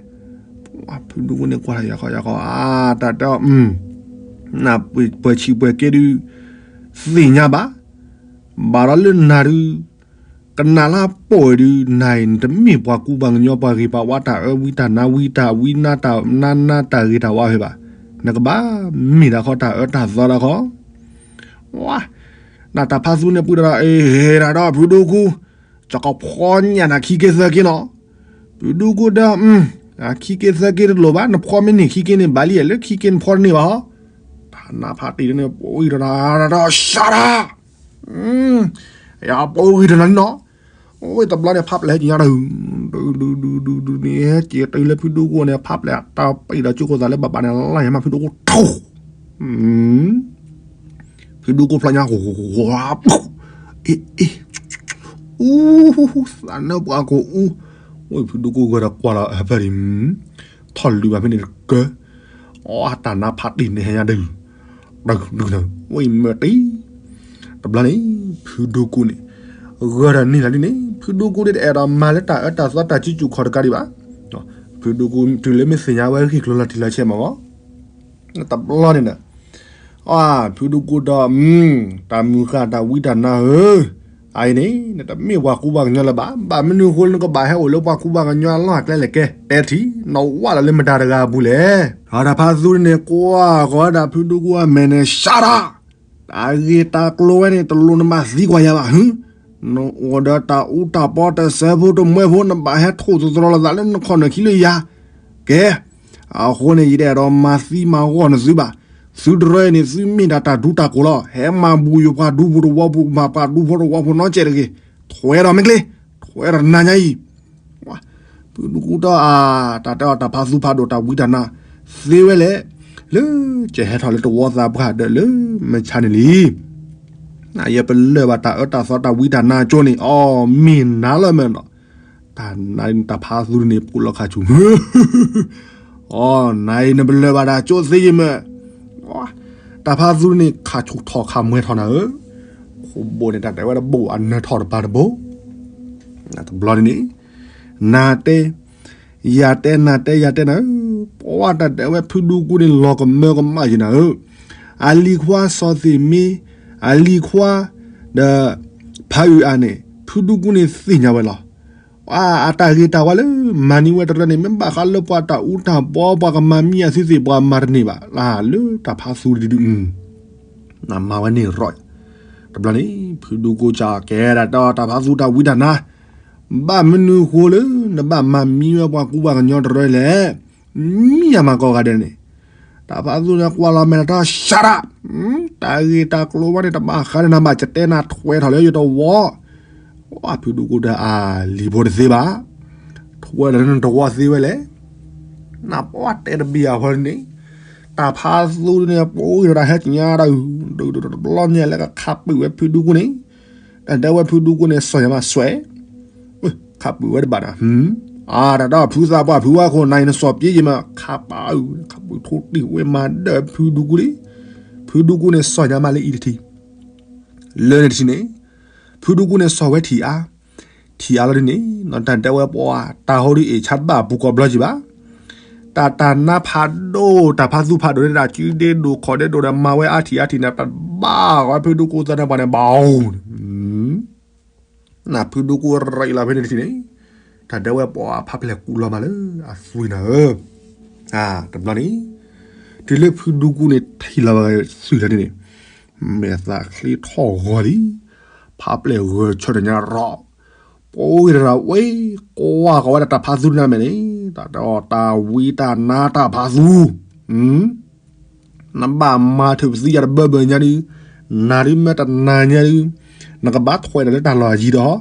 ဖုဒူကိန့ၣ်ကွၢ်တၢ်ယၤခီယၤခီ, အါ တၢ်တဲအီၤ, နပှဲၤဆံးပှဲၤကဲဒုး သ့ၣ်ညါဘၣ်, ဘၣ်ဒီးလၢနၤဒုး ကနၣ်လၢပိာ်အံၤဒုး နၤအံၤ နတမ့ၢ်ပှၤကူပှၤကညီ ပှၤဂ့ၤပှၤဝါတၢ်အၢဝံတၢ်နါဝံတၢ်ဝံနါတၢ်နါနါတၢ်ဂ့ၤတၢ်ဝါဖဲဘၣ်, နကဘၣ်မ့ၢ်တၢ်ခီတၢ်အၢတၢ်သီတၢ်ခီ, ဝါ, နတၢ်ဖးသူန့ၣ်ပှံၤဒီး အ့ဟဲဒၣ်ဒီးဖုဒူကိ, ကကဖီညၣ်နၤခံက့သၢက့နီၤ, ဖုဒူကိဒီး, ခံက့သၢက့တလိၣ်ဘၣ် နဖီမ့ၢ်န့ၢ်ခံက့န့ၣ် ဘၣ်လံလၢခံက့နဖီတန့ၢ်ဘၣ်ဟီ, တၢ်နါဖးတံၢ်န့ၣ် ပှံၤဒီးတၢ်ဒီး shut up ယပိဂံၢ်တနီၤနီၤ, အဝဲတဘျီန့ၣ် ဖးပျဲၢ်ဟဲက့ၤညါဒီး, ဒုဒုဒုဒုဒုန့ၣ် ဟဲက့ၤတုၤလၢဖုဒူကိန့ၣ် ဖးပျဲၢ်တၢ်ပံၤဒီးကၠိခိၣ်သးလၢဘၣ်ဘၣ်န့ၣ် လါယၤမးဖုဒူကိထိၣ်, ဖုဒူကိဖျီညါ, အ့ အ့, အူ, သးနၢပှၤကိာ်အူ, ဝဲဖုဒူကိဂၢၢ်ဒီးကွၢ်လီၤအဖၢဒံး, ထီၣ်လုၢ်ဘၣ်ဖဲန့ၣ်တကၢ, အတၢ်နါဖးတံၢ်န့ၣ်ဟဲညါဒုး, ဒုးဒုး, ဝဲမၢတံၢ် တဘျီန့ၣ် ဖုဒူကိန့ၣ် ဂၢၢ်ဒီးန့ၢ်လီၤဒ်န့ၣ် ဖုဒူကိဒ်တအဲၣ်ဒိးမၤလၢတၢ်အၢတၢ်သီတၢ်စုစူၢ်ခီၣ်တကးဒံးဘၣ်. ဖုဒူကိတုၤလၢမ့ၢ်သ့ၣ်ညါဝဲဂ့ၢ်ကျိၤလီၤထံးလီၤဆဲးမးမး, တဘျီန့ၣ်ဒီး အ ဖုဒူကိဒီး တၢ်မုၢ်ဃၢ်တၢ်ဝံတၢ်နါဧၢ, အအံၤန့ၣ် နတမ့ၢ်ပှၤကူပှၤကညီလၢၤဘၣ်. ဘၣ်မနုၤအဃိလၢနကဘၣ်ဟဲအိၣ်လၢပှၤကူပှၤကညီအလီၢ်အကျဲလဲၣ်ကဲ, တဲထံၣ်, နဝးလီၤလၢမတၤတဂၤအပူၤလဲၣ်. ဒီးတၢ်ဖးသူန့ၣ် ကွၢ်ဃီၤဒၣ်ဖုဒူကိအမဲာ်န့ၣ် ရှါတၢ်, တၢ်ဂ့ၢ်တၢ်ကျိၤဝဲန့ၣ် တလိၣ်နဘၣ်သံကွၢ်ယၤဘၣ်. နအိၣ်ဒီးတၢ်အူတၢ်ပီတစဲးဖိတမှဲဖိ နဘၣ်ဟဲထိၣ်သတြီၤလိာ်သးလၢနခီၣ်နၢ်ခံလၢယၤ ကဲ, အဃိန့ၣ် ယတအဲၣ်ဒိးမၤသံမၤဂီၢ်နသုဘၣ်. သုတရၢအံၤန့ၣ် သုမ့ၢ်ဒၣ်တၢ်ဒူတၢ်ကိၢ်လီၤ. ဟဲမၤဘူၣ်ယပှၤဒူဖိတဝီဖိ, မၤပှၤဒူဖိတဝီဖိနီတစဲးတဂ့ၤ. ထွဲဒီးမ့ၢ်ကျ့, ထွဲဒီးနၤညါအံၤ. ဖုဒူကိဒီးအါ, တၢ်တဲအီၤတၢ်ဖးသူဖးဒိၣ်တၢ်ဝံတၢ်နါ သ့ဝဲလဲၣ်, လၢကဟဲထီၣ်လၢတဝီသးပှၢ်ဒီးလၢမုၢ်ဆါန့ၣ်လံ. နယပလၢၢ်ဘၣ်တၢ်အၢတၢ်သီတၢ်ဝံတၢ်နါကၠိန့ၣ်, အီ မ့ၢ်နၤလီၤမ့ၢ်နီၤ. တၢ်နါတၢ်ဖးသူန့ၣ် ပူၤလီၤခါဆူၣ် အီ နၤအံၤနပလၢၢ်ဘၣ်တၢ်ကၠိသ့ယမ့ၢ်, တၢ်ဖးသူန့ၣ် ခးဆူၣ်ထီၣ်ခးမှဲထီၣ်နၤဧၢ, ခိၣ်ဘိန့ၣ် တၢ်တဲဝဲတဘိၣ်အနၢထီၣ်တပၤတဘိၣ်, တဘျီန့ၣ်န့ၣ်, နၤတဲ, ယၤတဲ နၤတဲ ယၤတဲနၤဧၢ, ပှၤတၢ်တဲဝဲဖုဒူကိန့ၣ် လီၤကမၢကမၣ်ယနၤဧၢ, အလံၤခွါစီၤသ့ၣ်မ့, အလံၤခွါ, ဒီး, ဖးအုးအါန့ၣ် ဖုဒူကိန့ၣ်သ့ၣ်ညါဝဲလီၤ. အတၢ်ဂ့ၤတၢ်ဝါလၢ မၤန့ၢ်ဝဲတရၢန့ၣ် မ့ၢ်ဘၣ်ဃးလၢပှၤတၢ်အူတၢ်ပီ ပှၤကမၤမံအသုသ့ၣ် ပှၤမၤတန့ၢ်ဘၣ်, လၢတၢ်ဖးသူဒုဒု, နမၤဝဲန့ၣ်ရီၣ်, တဘျီန့ၣ် ဖုဒူကိစၢ်ကဲဒၣ်တၢ်တၢ်ဖးသူတၢ်ဝံတၢ်နါ, ဘၣ်မနုၤဃိလၢ နဘၣ်မၤမံဝဲပှၤကူပှၤကညီတရၢလဲၣ်, မံယၤမၤကီးဂၤဒဲးန့ၣ် တၢ်ဖးသူန့ၣ်ကွၢ်လီၤမဲာ်တၢ် ရှါတၢ်, တၢ်ဂ့ၢ်တၢ်ကျိၤဝဲန့ၣ် တဘၣ်ဃးဒီးနၤဘၣ် ကတဲနၤထွဲထီၣ်လၢယတဝီ, ဝဲဖုဒူကိဒီးအါ လံၤဖိတသ့ဘၣ်, ထွဲထီၣ်လၢနတဝီသ့ဝဲလဲၣ်, နပှၤတဲတဘံၣ်အဃိန့ၣ်, တၢ်ဖးသူန့ၣ် ပှၤအံၤဒီးတၢ်ဟဲကညါတၢ်အုၣ်, ဒုးဒုးတဘျီညါလၢကခးပၢၢ်ဝဲဖုဒူကိန့ၣ်, တၢ်တဲဝဲဖုဒူကိန့ၣ် စီၤယၤမးစွဲး ခးပၢၢ်ဝဲတဘၣ်ဒီး, အါ တၢ်ဒီးဖုသးပှၢ်ဖုဝါခိၣ်နၤအံၤ နစီၤပျ့ယမး ခးပၢၢ်အုၣ် ခးပၢၢ်ထိၣ်တံၢ်ဝဲမၤဒၢဖုဒူကိလံ, ဖုဒူကိန့ၣ် စီၤယၤမးလၢအံၤတထံၣ်, လၢန့ၣ်တထံၣ်န့ၣ်, ဖုဒူကိန့ၣ် စီၤဝဲထံၣ်အါ, ထံၣ်အါလီၤဒ်န့ၣ် နီၢ်တၢ်တဲဝဲပှၤ တၢ်ဟီဒ်အ့ၣ်ဆါတဘၣ်ပူၤကီၢ်ဘျီကံဘၣ် တၢ်တၢ်နါဖးဒိၣ် တၢ်ဖးသူဖးဒိၣ်န့ၣ် တၢ်စုဒ့ဒိၣ်ခီၣ်ဒ့ဒိၣ်ဒီး မၤဝဲအါထံၣ်အါထံၣ်န့ၣ် တဘၣ်ဃီဖုဒူကိသးနါပှၤန့ၣ် ဘၣ်အိၣ်န့ၣ်, နဖုဒူကိရံးလီၤဖဲန့ၣ်တထံၣ်န့ၣ်, တၢ်ဒဲဝဲပှၤဖးပျဲၢ်ကူလီၤမးလၢအသွံၣ်နၤဧၢ, တဘျီန့ၣ်, တုၤလၢဖုဒူကိန့ၣ် ထံၣ်လီၤဝဲသွံၣ်လီၤန့ၣ်, မဲာ်သးချ့ထီၣ်ဂီၤလံ, ဖးပျဲၢ်ဂၢၢ်ဆၢထၢၣ်ညါရီၣ်, ပှၤဝဲတရၢဝဲ, ကွၢ်ကီးဝဲဒၣ်တၢ်ဖးသူတနါမဲာ်န့ၣ် တၢ်တအီၣ်တၢ်ဝံတၢ်နါတၢ်ဖးသူ, နဘၣ်မၤထုးပသံယၤတဘၢဘၢညါဒု, နၤဒုမ့ၢ်တနာ်ညါဒု, နကဘၣ်ထွဲဒီးလၢတၢ်လီၢ်အယံၤဒီး,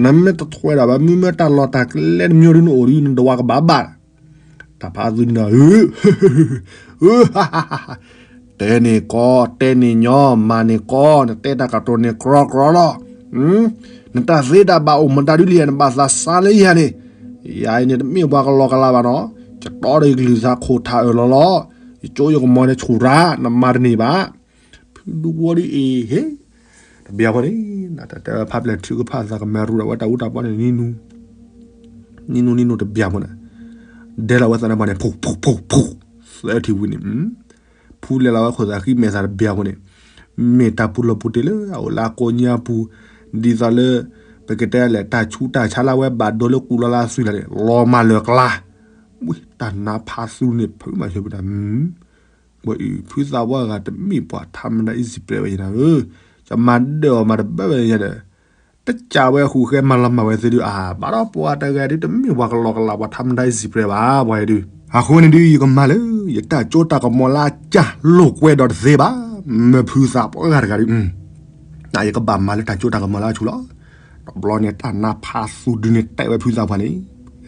နမ့ၢ်တထွဲဒီးဘၣ် မ့မ့ၢ်တၢ်လီၢ်တၢ်ကျဲတမံၤဒုနအိၣ်ဒု နတဝၤကဘၣ်ဘၣ်, တၢ်ဖးသူန့ၣ်ဒီး တဲန့ၣ်ကီ, တဲန့ၣ်ညီ, မၤန့ၣ်ကီ, နတဲတၢ်ကတိၤန့ၣ်ကြီကြီလီၤ. နတၢ်သ့တၢ်ဘၣ်အိၣ်မတၤဒုလံ နဘၣ်သးစါလၢယၤန့ၣ်, ယၤအံၤန့ၣ်တမ့ၢ်ပှၤကလီကလီဘၣ်နီၤ, ယတီဒီးယကလုၢ်သးခိၣ်ထးအၢၣ်လီၤလီၤ, ယကၠိယကမီၤန့ၣ်ဆူၣ်ရၣ်, နမၤတန့ၢ်ဘၣ်. ဖုဒူကဝီၤဒုအံၤ ဟ့ၣ်, တဘျီဃီန့ၣ်, တၢ်တဲဝဲဖးပျဲၢ်ထုကဖၣ်သးကမဲရူဒီးဝဲတၢ်အူတၢ်ပီန့ၣ် နံၤနူ, နံၤနူ နံၤနူတဘျီဃီန့ၣ်, ဒဲလီၤဝဲသးန့ၣ်ဘၣ်န့ၣ် ဖူဖူဖူဖူ, သၢထံၣ်ဝံၤန့ၣ် ဖူလဲၤလီၤဝဲခိၣ်သးဃံမဲာ်သးတဘျီဃီန့ၣ်, မ့ၢ်တၢ်ပူၤလီၢ်ပူၤတ့ၢ်လၢအအိၣ်လၢအကိးညါပူၤ, ဒ်သိးလၢ ပကတဲလဲၣ် တၢ်ဆူးတၢ်ဆါလၢအဝဲဘၣ်ဒိလၢကူလီၤလၢအသွံၣ်လီၤန့ၣ် လီၤမၢ်လၢၤကျါ, ဝံၤတၢ်နါဖးသူန့ၣ် ဖုမၤဆၢပတၢ် ပှၤအံၤ ဖုသးပှၢ်ဂၤတမ့ၢ်ပှၤထးမတၤအံၤစံးပျဲဝဲယနၤဧၢ, ကမၤဒၢးအီၤမၤတဘၢဝဲယၤဒီး, တကးဝဲဃုာ်ဃဲမၤလီၤမၢ်ဝဲသ့ၣ်ဒုး အါ ဘၣ်ဒီးပှၤတဂၤဒုးတမ့ၢ်ပှၤကလီကလီပှၤထးမတၤအံၤစံးပျဲဘၣ် ပှၤအံၤဒုး, အဃိန့ၣ်ဒုး ယကမၤလၢ ယတၢ်ကၠိတၢ်ကမီၤလၢအကၢ်လိာ်ကွဲဒီးတသ့ဘၣ်, မ့ၢ်ဖုသးပှၢ်ဂၤတဂၤဒုး ယကဘၣ်မၤလၢတၢ်ကၠိတၢ်ကမီၤလၢအဆူၣ်လီၤ. တဘျီန့ၣ် တၢ်နါဖးသူဒုန့ၣ်တဲဝဲဖုသးပှၢ်န့ၣ်,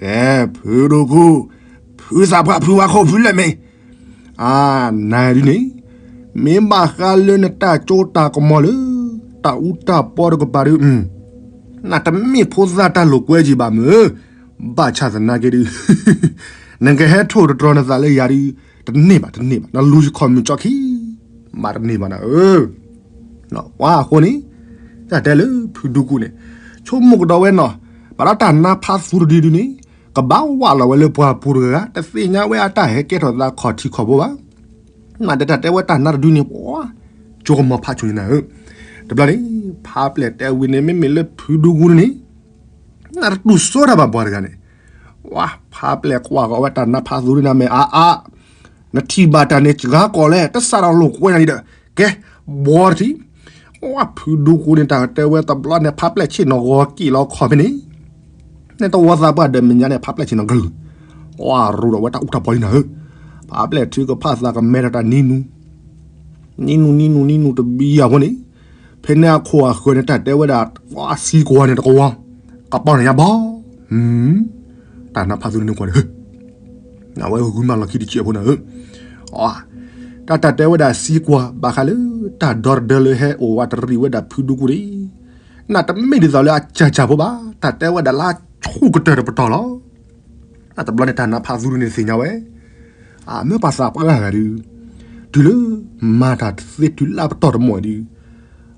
အဲ ဖုဒိၣ်ခိၣ်, ဖုသးပှၢ်ဖုဝါခိၣ်ဖုလဲၣ်မ့ၢ်, အါ နၤဒုန့ၣ်, မ့ၢ်ဘၣ်ဃးလၢနတၢ်ကၠိတၢ်ကမီၤလၢ တၢ်အူတၢ်ပီတကပၤဒု, နတမ့ၢ်ဖိသၣ်တၢ်လိာ်ကွဲကံဘၣ်မ့ၢ်, ဘၣ်ဆၣ်သနာ်က့ဒုး နကဟဲထိၣ်တတြီနသးလၢယၤဒုး, တန့ၢ်ဘၣ်တန့ၢ်ဘၣ် နလူၤယခီၣ်မုၢ်ကၠီခံ, မၤတန့ၢ်ဘၣ်နၤဧၢ, ပှၤအဃိန့ၣ်, တၢ်တဲလၢဖုဒူကူန့ၣ်, ဆိကမိၣ်ကဒီးဝဲနီၤ, ဘၣ်ဒီးတၢ်နါဖးသူတဒုဒုန့ၣ်, ကဘၣ်ဝးလီၤဝဲလၢပှၤပူၤတဂၤဂၤ တသ့ၣ်ညါဝဲအတၢ်ဟဲကဲထီၣ်သးခီၣ်ထံးခီၣ်ဘိဘၣ်, မ့ၢ်တဲတၢ်တဲဝဲတၢ်နါတဒုန့ၣ်, ပှၤ, ကၠိကမီၤဖးဆူၣ်န့ၣ်နၤဧၢ, တဘျီန့ၣ်, ဖးပျဲၢ်တဲဝံၤန့ၣ် မ့မ့ၢ်လၢဖုဒူကူန့ၣ်, နတတူၢ်စိတၢ်ဘၣ်ပှၤတဂၤန့ၣ်, ဝါ ဖးပျဲၢ်ကွၢ်ဃီၤဝဲတၢ်နါဖးသူဒုန့ၣ်မ့ၢ်အါအါ နထံၣ်ဘၣ်တၢ်န့ၣ်စှၤကီးလဲၣ် တစးထီၣ်လိာ်ကွဲနၤဒံးဒီး, ကဲ, ဘီတထံၣ်, ဝါ ဖုဒူကူန့ၣ် တၢ်တဲဝဲတဘျီန့ၣ် ဖးပျဲၢ်ဆ့ၣ်နီၤဂီၤက့ၤလီၤခီၣ်ဖဲန့ၣ်, န့ၣ်တဝီသးပှၢ်ဒီးမဲာ်ညါန့ၣ် ဖးပျဲၢ်ဆ့ၣ်နီၤကလုၢ်, ဝါ ရူဒီးဝဲတၢ်အူတၢ်ပီလံနၤဧၢ, ဖးပျဲၢ်ထုကဖၣ်သးကမဲထီၣ်တၢ်နံၤနူ နံၤနူ နံၤနူ နံၤနူ တဘံယၤဖိန့ၣ်, ဖဲန့ၣ်အခိၣ်အဃၢၤန့ၣ် တၢ်တဲဝဲဒၣ်, ဝါ စံကွၢ်န့ၣ်တကဝီၤ, ကပီၤန့ၣ်ညါဘီ, တၢ်နါဖးသူန့ၣ်ကွၢ်န့ၣ်, အဝဲဂုာ်မးလီၢ်ခံတစဲးဖိနၤဧၢ, တၢ်တၢ်တဲဝဲဒၣ်စံကွၢ် ဘၣ်ဃးလၢတၢ်ဒီတဒၢလၢဟဲအိၣ်ဝးတရံးဝဲဒၣ်ဖုဒူကူန့ၣ်, နတမ့ၢ်ဒ်သိးလၢအကၢ်ကၢ်ဖိဘၣ်, တၢ်တဲဝဲဒၣ်လၢအဆူၣ်ကတၢၢ်တပတီၢ်လီၤ. တဘျီန့ၣ် တၢ်နါဖးသူန့ၣ်သ့ၣ်ညါဝဲ, အမ့ၢ်ပှၤသးပှၢ်ဂၤဒုး, တုၤလၢမၤတၢ်တသ့တုၤလၢအပတီၢ်တမီၢ်ဒုး,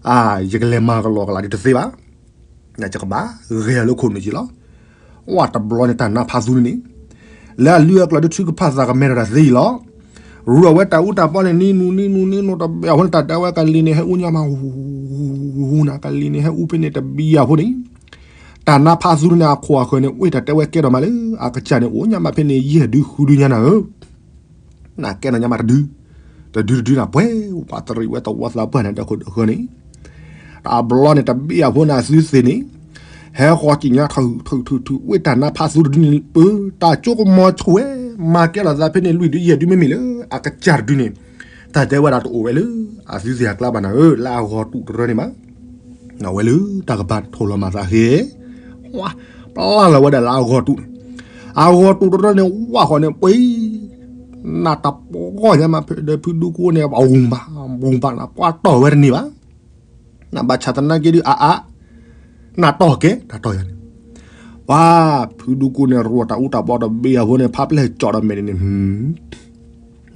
အါ ယကလဲၤမၤကလီကလီဒုးတသ့ဘၣ်, ယကဘၣ်ဂဲၤအီၤလၢခိၣ်နူာ်က့ၤလီၤ. ဝါ တဘျီန့ၣ် တၢ်နါဖးသူန့ၣ်န့ၣ်, လၢအလုၢ်အကျၢၤဒုးထုကဖၣ်သးကမဲထီၣ်တၢ်သ့အံၤလီၤ. ရူဒီးဝဲတၢ်အူတၢ်ပီန့ၣ် နံၤနူ နံၤနူ နံၤနူ တဘံယၤဖိန့ၣ် တၢ်တဲဝဲကလံၤန့ၣ်ဟဲအူညါမး, နကလံၤန့ၣ်ဟဲအူဖဲန့ၣ်တဘံယၤဖိန့ၣ်, တၢ်နါဖးသူန့ၣ် အခိၣ်အဃၢၤန့ၣ် ဝ့ၢ်တၢ်တဲဝဲကဲထီၣ်မးလၢ အကစၢ်န့ၣ် အိၣ်ညါမးဖဲန့ၣ် ယဲၢ်ဒုဃုဒုညါနၤဧၢ, နကဲထီၣ်ညါမးတဒု, တဒုတဒုနၤ ပှဲၤဝးတရံးဝဲတဝီသးပှၢ်န့ၣ် ဒီခိၣ်ဒီဃၢၤန့ၣ်, တဘျီန့ၣ် တဘံယၤဖိန့ၣ်အသုသ့ၣ်န့ၣ်, ဟဲဃီၤကံၣ်ညါထုးထုးထုးထုး ဝ့ၢ်တၢ်နါဖးသူတဒုန့ၣ် ပၢတၢ်ကၠိကမီၤဆူၣ်ဝဲ, မၤကဲထီၣ်သးဖဲန့ၣ် လွံၢ်ဒုယဲၢ်ဒုမ့မ့ၢ်လၢ အကစၢ်တဒုန့ၣ်, တၢ်တဲဝဲဒၣ်တအိၣ်ဝဲလၢ အသုသ့ၣ်အကျါဘၣ်နၤဧၢ, လၢအဂီၤတူာ်တရၢန့ၣ်မး အဝဲလၢတၢ်ကပၤထိၣ်လီၤမၤသးဃ့, ဝါ, ပျၢ်လီၤဝဲဒၣ်လၢအဂီၤတူာ်န့ၣ်, အဂီၤတူာ်တရၢန့ၣ် ဝါဃီၤန့ၣ်ပှ့ၤ, နတပှီၢ်ညါမးဖဲဒီးဖုဒူကူန့ၣ် ပဝူၤဘၣ်, ဝူၤဘၣ်နပှၤတီၢ်ဝဲတန့ၢ်ဘၣ်, နဘၣ်ဆၣ်သနာ်က့ဒုးအါအါ, နတီၢ်ကဲ နတီၢ်ယၤန့ၣ်, ဝါ, ဖုဒူကူန့ၣ် ရူၢ်တၢ်အူတၢ်ပီတဘ့ၣ်အဃိန့ၣ် ဖးပျဲၢ်ကၠီၣ်ဒီးမဲာ်န့ၣ်န့ၣ်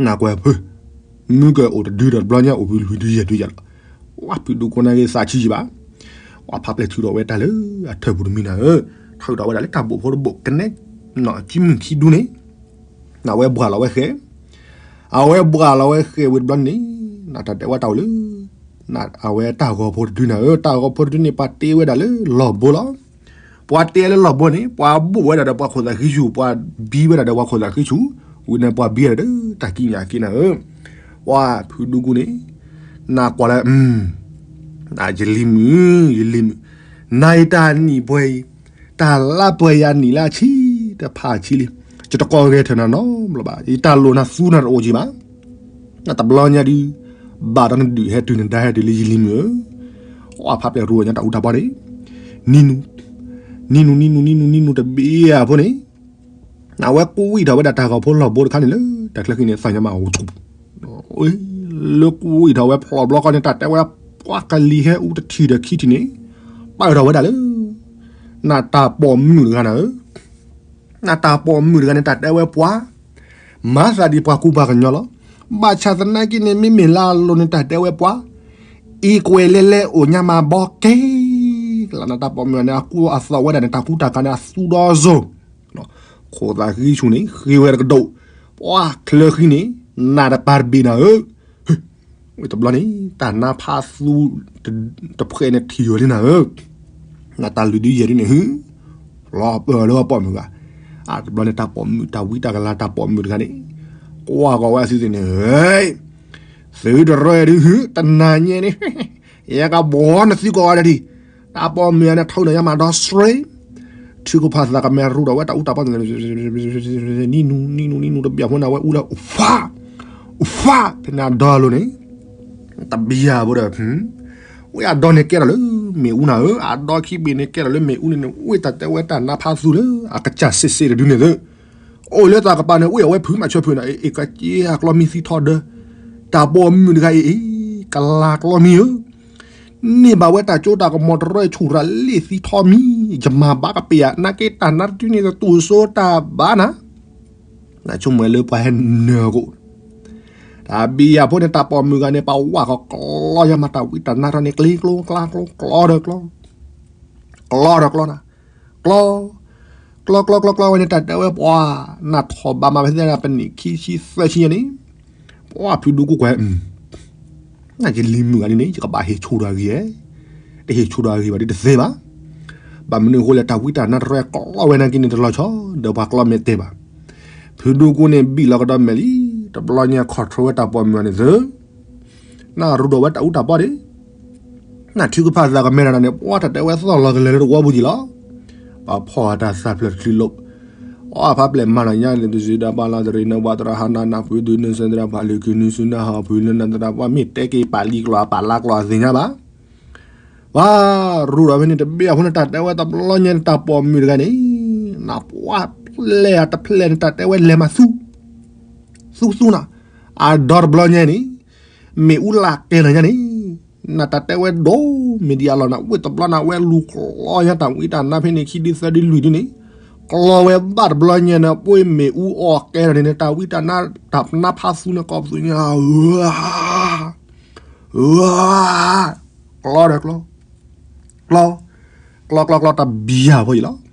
နကွၢ်ဖု, မုၢ်ကအိၣ်တဒုဒီးတဘျီညါအိၣ်ဖုလွံၢ်ဒုယဲၢ်ဒုယၤလီၤ, ဝါ ဖုဒူကူန့ၣ်က့သးဆံးယံၤဘၣ်, ဝါ ဖးပျဲၢ်ထုးထီၣ်ဝဲတၢ်လၢအထၢၣ်ပူၤတမံၤနၤဧၢ, ထုးထီၣ်ဝဲဒၣ်လၢတၢ်ဘိၣ်ဖိတဘိၣ်ကနဲ, နကံမုၢ်ခံဒူန့ၣ်, နအဝဲဘှၣ်လီၤဝဲဃဲ, အဝဲဘှၣ်လီၤဝဲဃဲဝံၤတဘျီန့ၣ်, နတၢ်တဲဝဲတၢ်အိၣ်လၢ အဝဲတၢ်ဂီၤဖိတဒုနၤဧၢ, တၢ်ဂီၤဖိတဒုန့ၣ် ပှၤတ့ဝဲဒၣ်လၢလီၢ်ဘိလီၤ, ပှၤတ့လၢလီၢ်ဘိန့ၣ် ပှၤဘိၣ်ဝဲဒၣ်ဒီးပှၤခိၣ်သးဃံဆူၣ်, ပှၤဘံဝဲဒၣ်ဒီးပှၤခိၣ်သးဃံဆူၣ်, ဝံၤန့ၣ်ပှၤဘံဝဲဒၣ်ဒီးတၢ်ကံးညာ်က့နၤဧၢ, ဝါ ဖုဒူကူန့ၣ်, နကွၢ်လၢ, ယလံၤမုၣ်, ယလံၤမုၣ်, နၤအံၤတၢ်နံၣ်ပှဲၤအံၤ, တၢ်လါပှဲၤယၤနံၣ်လၢဆံ, တဖၣ်ဆံလံ, ယတကိးဂဲၤထၢၣ်နၤနီတဘျီဘၣ်, ယတၢ်လိၣ်နၤသူနၤတအိၣ်က့ဘၣ်. နတဘျီညါဒုး ဘၣ်ဒီးနဒုးဟဲတုၤနဒါဟဲတုၤလၢယလံၤမုၢ်ဧၢ, အီၣ်ဖးပျဲၢ်ရူအီၤညါတၢ်အူတၢ်ပီၢ်န့ၣ်, နံၤနူၤ, နံၤနူၤ နံၤနူၤ နံၤနူၤတဘ့ၣ်အဖိန့ၣ်, အဝဲကူဝံၣ်ထီၣ်ဝဲဒၣ်တၢ်ဂီၤဖိလီၢ်ဘိတခါန့ၣ်လၢ တၢ်ချၢဃံန့ၣ် သးညါမးအိၣ် လၢကူဝံၣ်ထီၣ်ဝဲဖျိးဘျီဃီန့ၣ် တၢ်တဲဝဲပှၤကလံၤဟဲအူတထံၣ်ဒီးခံထံၣ်န့ၣ်, ပာ်ထီၣ်ဝဲဒၣ်လၢ နတၢ်ပိာ်မုၣ်တဂၤနၤဧၢ, နတၢ်ပိာ်မုၣ်တဂၤန့ၣ် တၢ်တဲဝဲပှၤ, မၤသးဒ်ပှၤကူပှၤကညီလီၤ. ဘၣ်ဆၣ်သနာ်က့န့ၣ် မ့မ့ၢ်လၢအလိၤန့ၣ် တၢ်တဲဝဲပှၤ, အံၤကွဲးလဲၤလဲၤအိၣ်ညါမးဘီက့ၤ, လၢနတၢ်ပိာ်မုၣ်န့ၣ် အကူအသိးဝဲဒၣ်န့ၣ် တၢ်ကူတၢ်ကၤန့ၣ် အသူဒီးစိၤ ခိၣ်သးဃံဆူၣ်န့ၣ် ဃ့ဝဲတကဒိၣ်, ပှၤချၢဃံန့ၣ် နတပၤတဘ့ၣ်နၤဧၢ, ဝံၤတဘျီန့ၣ် တၢ်နါဖးသူ တဖှဲးန့ၣ်ထံၣ်ဝဲလံနၤဧၢ, နတၢ်လုၢ်ဒုယဲၢ်ဒုန့ၣ် ဟူ လီၤပၢၢ်လၢအပိာ်မုၣ်ဂၤ, အတဘျီန့ၣ် တၢ်ပိာ်မုၣ် တၢ်ဝံတၢ်ကလၤတၢ်ပိာ်မုၣ်တဂၤန့ၣ်, ကွၢ်ကီးဝဲအသုသ့ၣ်န့ၣ်, သုတရၢဒု တနၤညဲန့ၣ် ယကဘှီနသုကိးဂၤဒဲးဒံး, တၢ်ပိာ်မုၣ်န့ၣ် ထုးန့ၢ်ယါမးဒီးစရ့, ထုကဖၣ်သးကမဲာ်ရူဒီးဝဲတၢ်အူတၢ်ပီၢ်န့ၣ်, နံၤနူၤ နံၤနူၤ နံၤနူၤတဘ့ၣ်အဖိန့ၣ် အဝဲအူလၢ အိၣ်ဖး, အိၣ်ဖးဖဲန့ၣ်အဒီလိၤန့ၣ်, တဘ့ၣ်အဖိဒီး ဝဲအဒီန့ၣ်ကဲထီၣ်လၢမ့ၣ်အူနၤဧၢ, အဒီခံဘ့ၣ်န့ၣ်ကဲထီၣ်လၢမ့ၣ်အူန့ၣ်န့ၣ် ဝဲတၢ်တဲဝဲတၢ်နါဖးသူလၢ အကစၢ်စ့ၢ်စ့ၢ်တဒုန့ၣ်သၢ, အိၣ်လၢတၢ်ကပၤန့ၣ် ဝဲအဝဲဖုးမးဆၢဖုးန့ၣ် အ့ၣ်ကက့အကျီမံသံထီဒီး, တၢ်ပိာ်မုၣ်တဂၤအံၤအံၤ ကလၤကျီမံဧၢ, န့ၢ်ဘၣ်ဝဲတၢ်ကၠိတၢ်ကမီၤတရၢ ဆူၣ်ရၤလ့ၣ်သံထီမံ, ယမၤဘၣ်ကပ့ၤဧါ, နာ်က့တၢ်နါတဒုန့ၣ် တတူၢ်စိတၢ်ဘၣ်နၤ, နဆိကမိၣ်လၢပှၤဟဲနၢၤကိး, တၢ်ဘံယၤဖိန့ၣ် တၢ်ပိာ်မုၣ်ဂၤန့ၣ် ပဝဲကကျီယါမး တၢ်ဝံတၢ်နါထီန့ၣ် ကျ့ကျိကျါကျိ ကျီဒီးကျီ ကျီဒီးကျီနၤ, ကျီ, ကျီကျီကျီကျီဝဲန့ၣ် တၢ်တဲဝဲပှၤ, နၢ်ထီၣ်ဘးမးဖဲသ့ၣ်နၤ ပနံၣ်ခံဆံသၢဆံညါန့ၣ်, ပှၤဖုဒူကူကွဲး, နကလံၤမုၢ်ဂၤန့ၣ်န့ၣ် ယကဘၣ်ဟ့ၣ်ဆိဒီးအဂ့ၤဧါ, တဟ့ၣ်ဆိဒီးအဂ့ၤဘၣ်ဒ်တသ့ဘၣ်, ဘၣ်မနုၤအဃိလဲၣ် တၢ်ဝံတၢ်နါတရၢကျီဝဲနာ်က့န့ၣ် တလီၤဆီဒီးပှၤကျီမဲာ်တဲဘၣ်, ဖုဒူကူန့ၣ် ဘံၣ်လီၤကဒီးမဲာ်လံ, တဘျီညါ control ဝဲတၢ်ပိာ်မုၣ်ဂၤန့ၣ်သၢ နရူဒီးဝဲတၢ်အူတၢ်ပီၢ်ဒၣ်, နထုကဖၣ်သးကမဲာ်တၢ်န့ၣ် ပှၤတၢ်တဲဝဲသီၣ်လီၤကလဲၤလၢတဝီပူၤကံလီၤ, ပှၤဖီၣ်အတၢ်သၣ်ဖျၢၣ်တချုးလိာ်, အီၣ်ဖးပျဲၢ်မၤလီၤညါန့ၣ် တစံးဒၣ်ပှၤလီၤတရံးနဝၤတရဟါနနၢ်ပှ့ၤဒုးနစံးတရၣ်ပှၤလၢကုနုစံးနၢ်ဟီၣ်ဖုလၢနတရၣ်ပှၤမ့ၢ်တဲက့ၤပာ်လံကျိာ်အပာ်လါကျိာ်အသ့ၣ်ညါဘၣ် ပှၤရူဒီးဖဲန့ၣ်တဘ့ၣ်အဃိန့ၣ် တၢ်တဲဝဲတဘျီညါန့ၣ် တၢ်ပိာ်မုၣ်တဂၤန့ၣ်, နပှၤပျဲၢ်အတဖျဲၣ်န့ၣ် တၢ်တဲဝဲလဲၤမၤသူ, သူသူနၤ, အဒီတဘျီညါန့ၣ်, မ့ၣ်အူလၢကဲလၢာ်ညါန့ၣ်, နတၢ်တဲဝဲဒိၣ်မ့ၢ်ဒံးအလီၢ်နၤ ဝ့ၢ်တဘျီနၤ ဝဲလူၤကျီယါတၢ်ဝံတၢ်နါဖဲန့ၣ်ခံဒုသၢဒုလွံၢ်ဒုန့ၣ်, ကျီဝဲဘၣ်တဘျီညါန့ၣ် ပှ့ၤမ့ၣ်အူအီၣ်ကဲလၢာ်န့ၣ် တၢ်ဝံတၢ်နါ တၢ်နါဖးသူန့ၣ် ကိးပသူညါ အၢ အၢ ကျီဒီးကျီ, ကျီ, ကျီကျီကျီ တဘံယၤဖိအံၤလီၤ.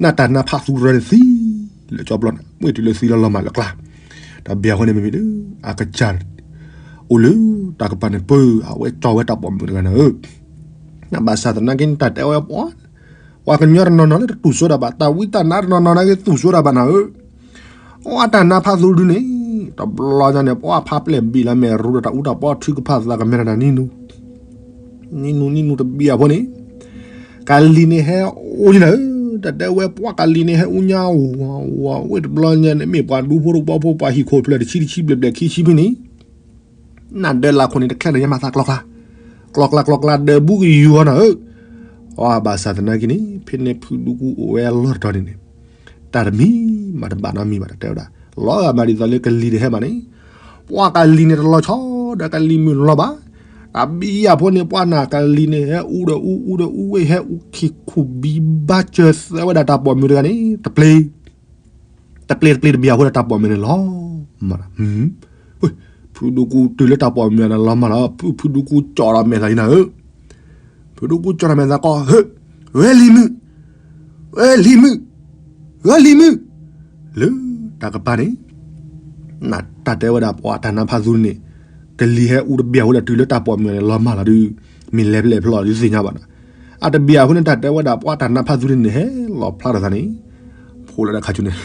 နတၢ်နါဖးသူရၢန့ၣ်သံလၢကၠီဘျီန့ၣ် မ့ၢ်တုၤလၢသံလီၤလီၤမးလၢကျါ, တဘံယၤဖိန့ၣ်မ့မ့ၢ်လၢ အကစၢ် အိၣ်လၢတၢ်ကပၤန့ၣ်ပၢ အဝဲကၠီဝဲတၢ်ပိာ်မုၣ်တဂၤနၤဧၢ, ဘၣ်ဆၣ်သနာ်က့န့ၣ် တၢ်တဲဝဲပှၤ ပှၤကညီတနီၤနီၤလၢတတူၢ်စိတၢ်ဘၣ် တၢ်ဝံတၢ်နါတနီၤနီၤနာ်က့ တူၢ်စိတၢ်ဘၣ်နၤဧၢ, အတၢ်နါဖးသူဒုန့ၣ် တဘျီညါန့ၣ် ပှၤဖးပျဲၢ်ဘံၣ်လီၤမဲာ်ရူဒီးတၢ်အူတၢ်ပီ ထုကဖၣ်သးကမဲာ်တၢ်နံၤနူ နံၤနူ နံၤနူ တဘံယၤဖိန့ၣ် ကလံၤန့ၣ်ဟဲအူညါနၤဧၢ, တၢ်တဲဝဲပှၤကလံၤန့ၣ်ဟဲအူညါ ဝၤဝၤဝ့ၢ်တဘျီညါန့ၣ် မ့ၢ်ပှၤဒူဖိတဝီဖိ ပှၤဟံၣ်ခိၣ်ဖျၢၣ်တဆံတဆံဘျဲၣ်ဘျဲၣ်ခံဆံဖဲန့ၣ် နဒၢလၢခိၣ်န့ၣ် တချဲဒီးယမၤသးကျီကျါ, ကျီကျါကျီကျါ ဒၢးဘူးကယိၤနၤဧၢ, အဘၣ်ဆၣ်သနာ်က့န့ၣ် ဖဲန့ၣ်ဖုဒူကူအိၣ်ဝဲအလီၢ်တတီၤန့ၣ်န့ၣ် တၢ်တမံၤမးတဘၣ်နီတမံၤဘၣ် တၢ်တဲဝဲဒၣ် လီၤဂာ်မးဒ်သိးလၢကလံၤတဟဲဘၣ်န့ၣ်, ပှၤကလံၤန့ၣ်တလီၤဆီဒီးကလံၤမုၢ်လီၤဘၣ်, တၢ်ဘံယၤဖိန့ၣ် ပှၤနၢ်ကလံၤန့ၣ် ဟဲအူဒီးအူ အူဒီးအူဝဲ ဟဲအူခံခူၣ်ဘံဘါစၢၤသၢဝဲဒၣ်တၢ်ပိာ်မုၣ်တဂၤန့ၣ် တပျ့ၤ တပျ့ၤတပျ့ၤတဘံယၤဖိဒီးတၢ်ပိာ်မုၣ်န့ၣ်လီၤမး, ဖုဒူကူတုၤလၢတၢ်ပိာ်မုၣ်န့ၣ်လီၤမးလီၤ, ဖုဒူကူကၠီဒီးမဲာ်သးအံၤနၤဧၢ, ဖုဒူကူကၠီဒီးမဲာ်သးကီး ဧၢ လံၤမုၣ်, ဧၢ လံၤမုၣ်, ဧၢ လံၤမုၣ်, လၢတၢ်ကပၤန့ၣ် တၢ်တဲဝဲဒၣ်ပှၤတၢ်နါဖးသူန့ၣ် ကလံၤဟဲအူတဘံယၤဖိဒီးတုၤလၢတၢ်ပိာ်မုၣ်န့ၣ်လီၤမးလီၤဒုး, မ့ၢ်လဲၤဖျဲၣ်ဖျီၣ်ဒုးသ့ၣ်ညါဘၣ်နၤ, အတဘံယၤဖိန့ၣ် တၢ်တဲဝဲဒၣ်ပှၤတၢ်နါဖးသူန့ၣ်န့ၣ် ဟဲလီၤဖျါထီၣ်သးန့ၣ်, ဖိလၢတၢ်ခါဆူန့ၣ်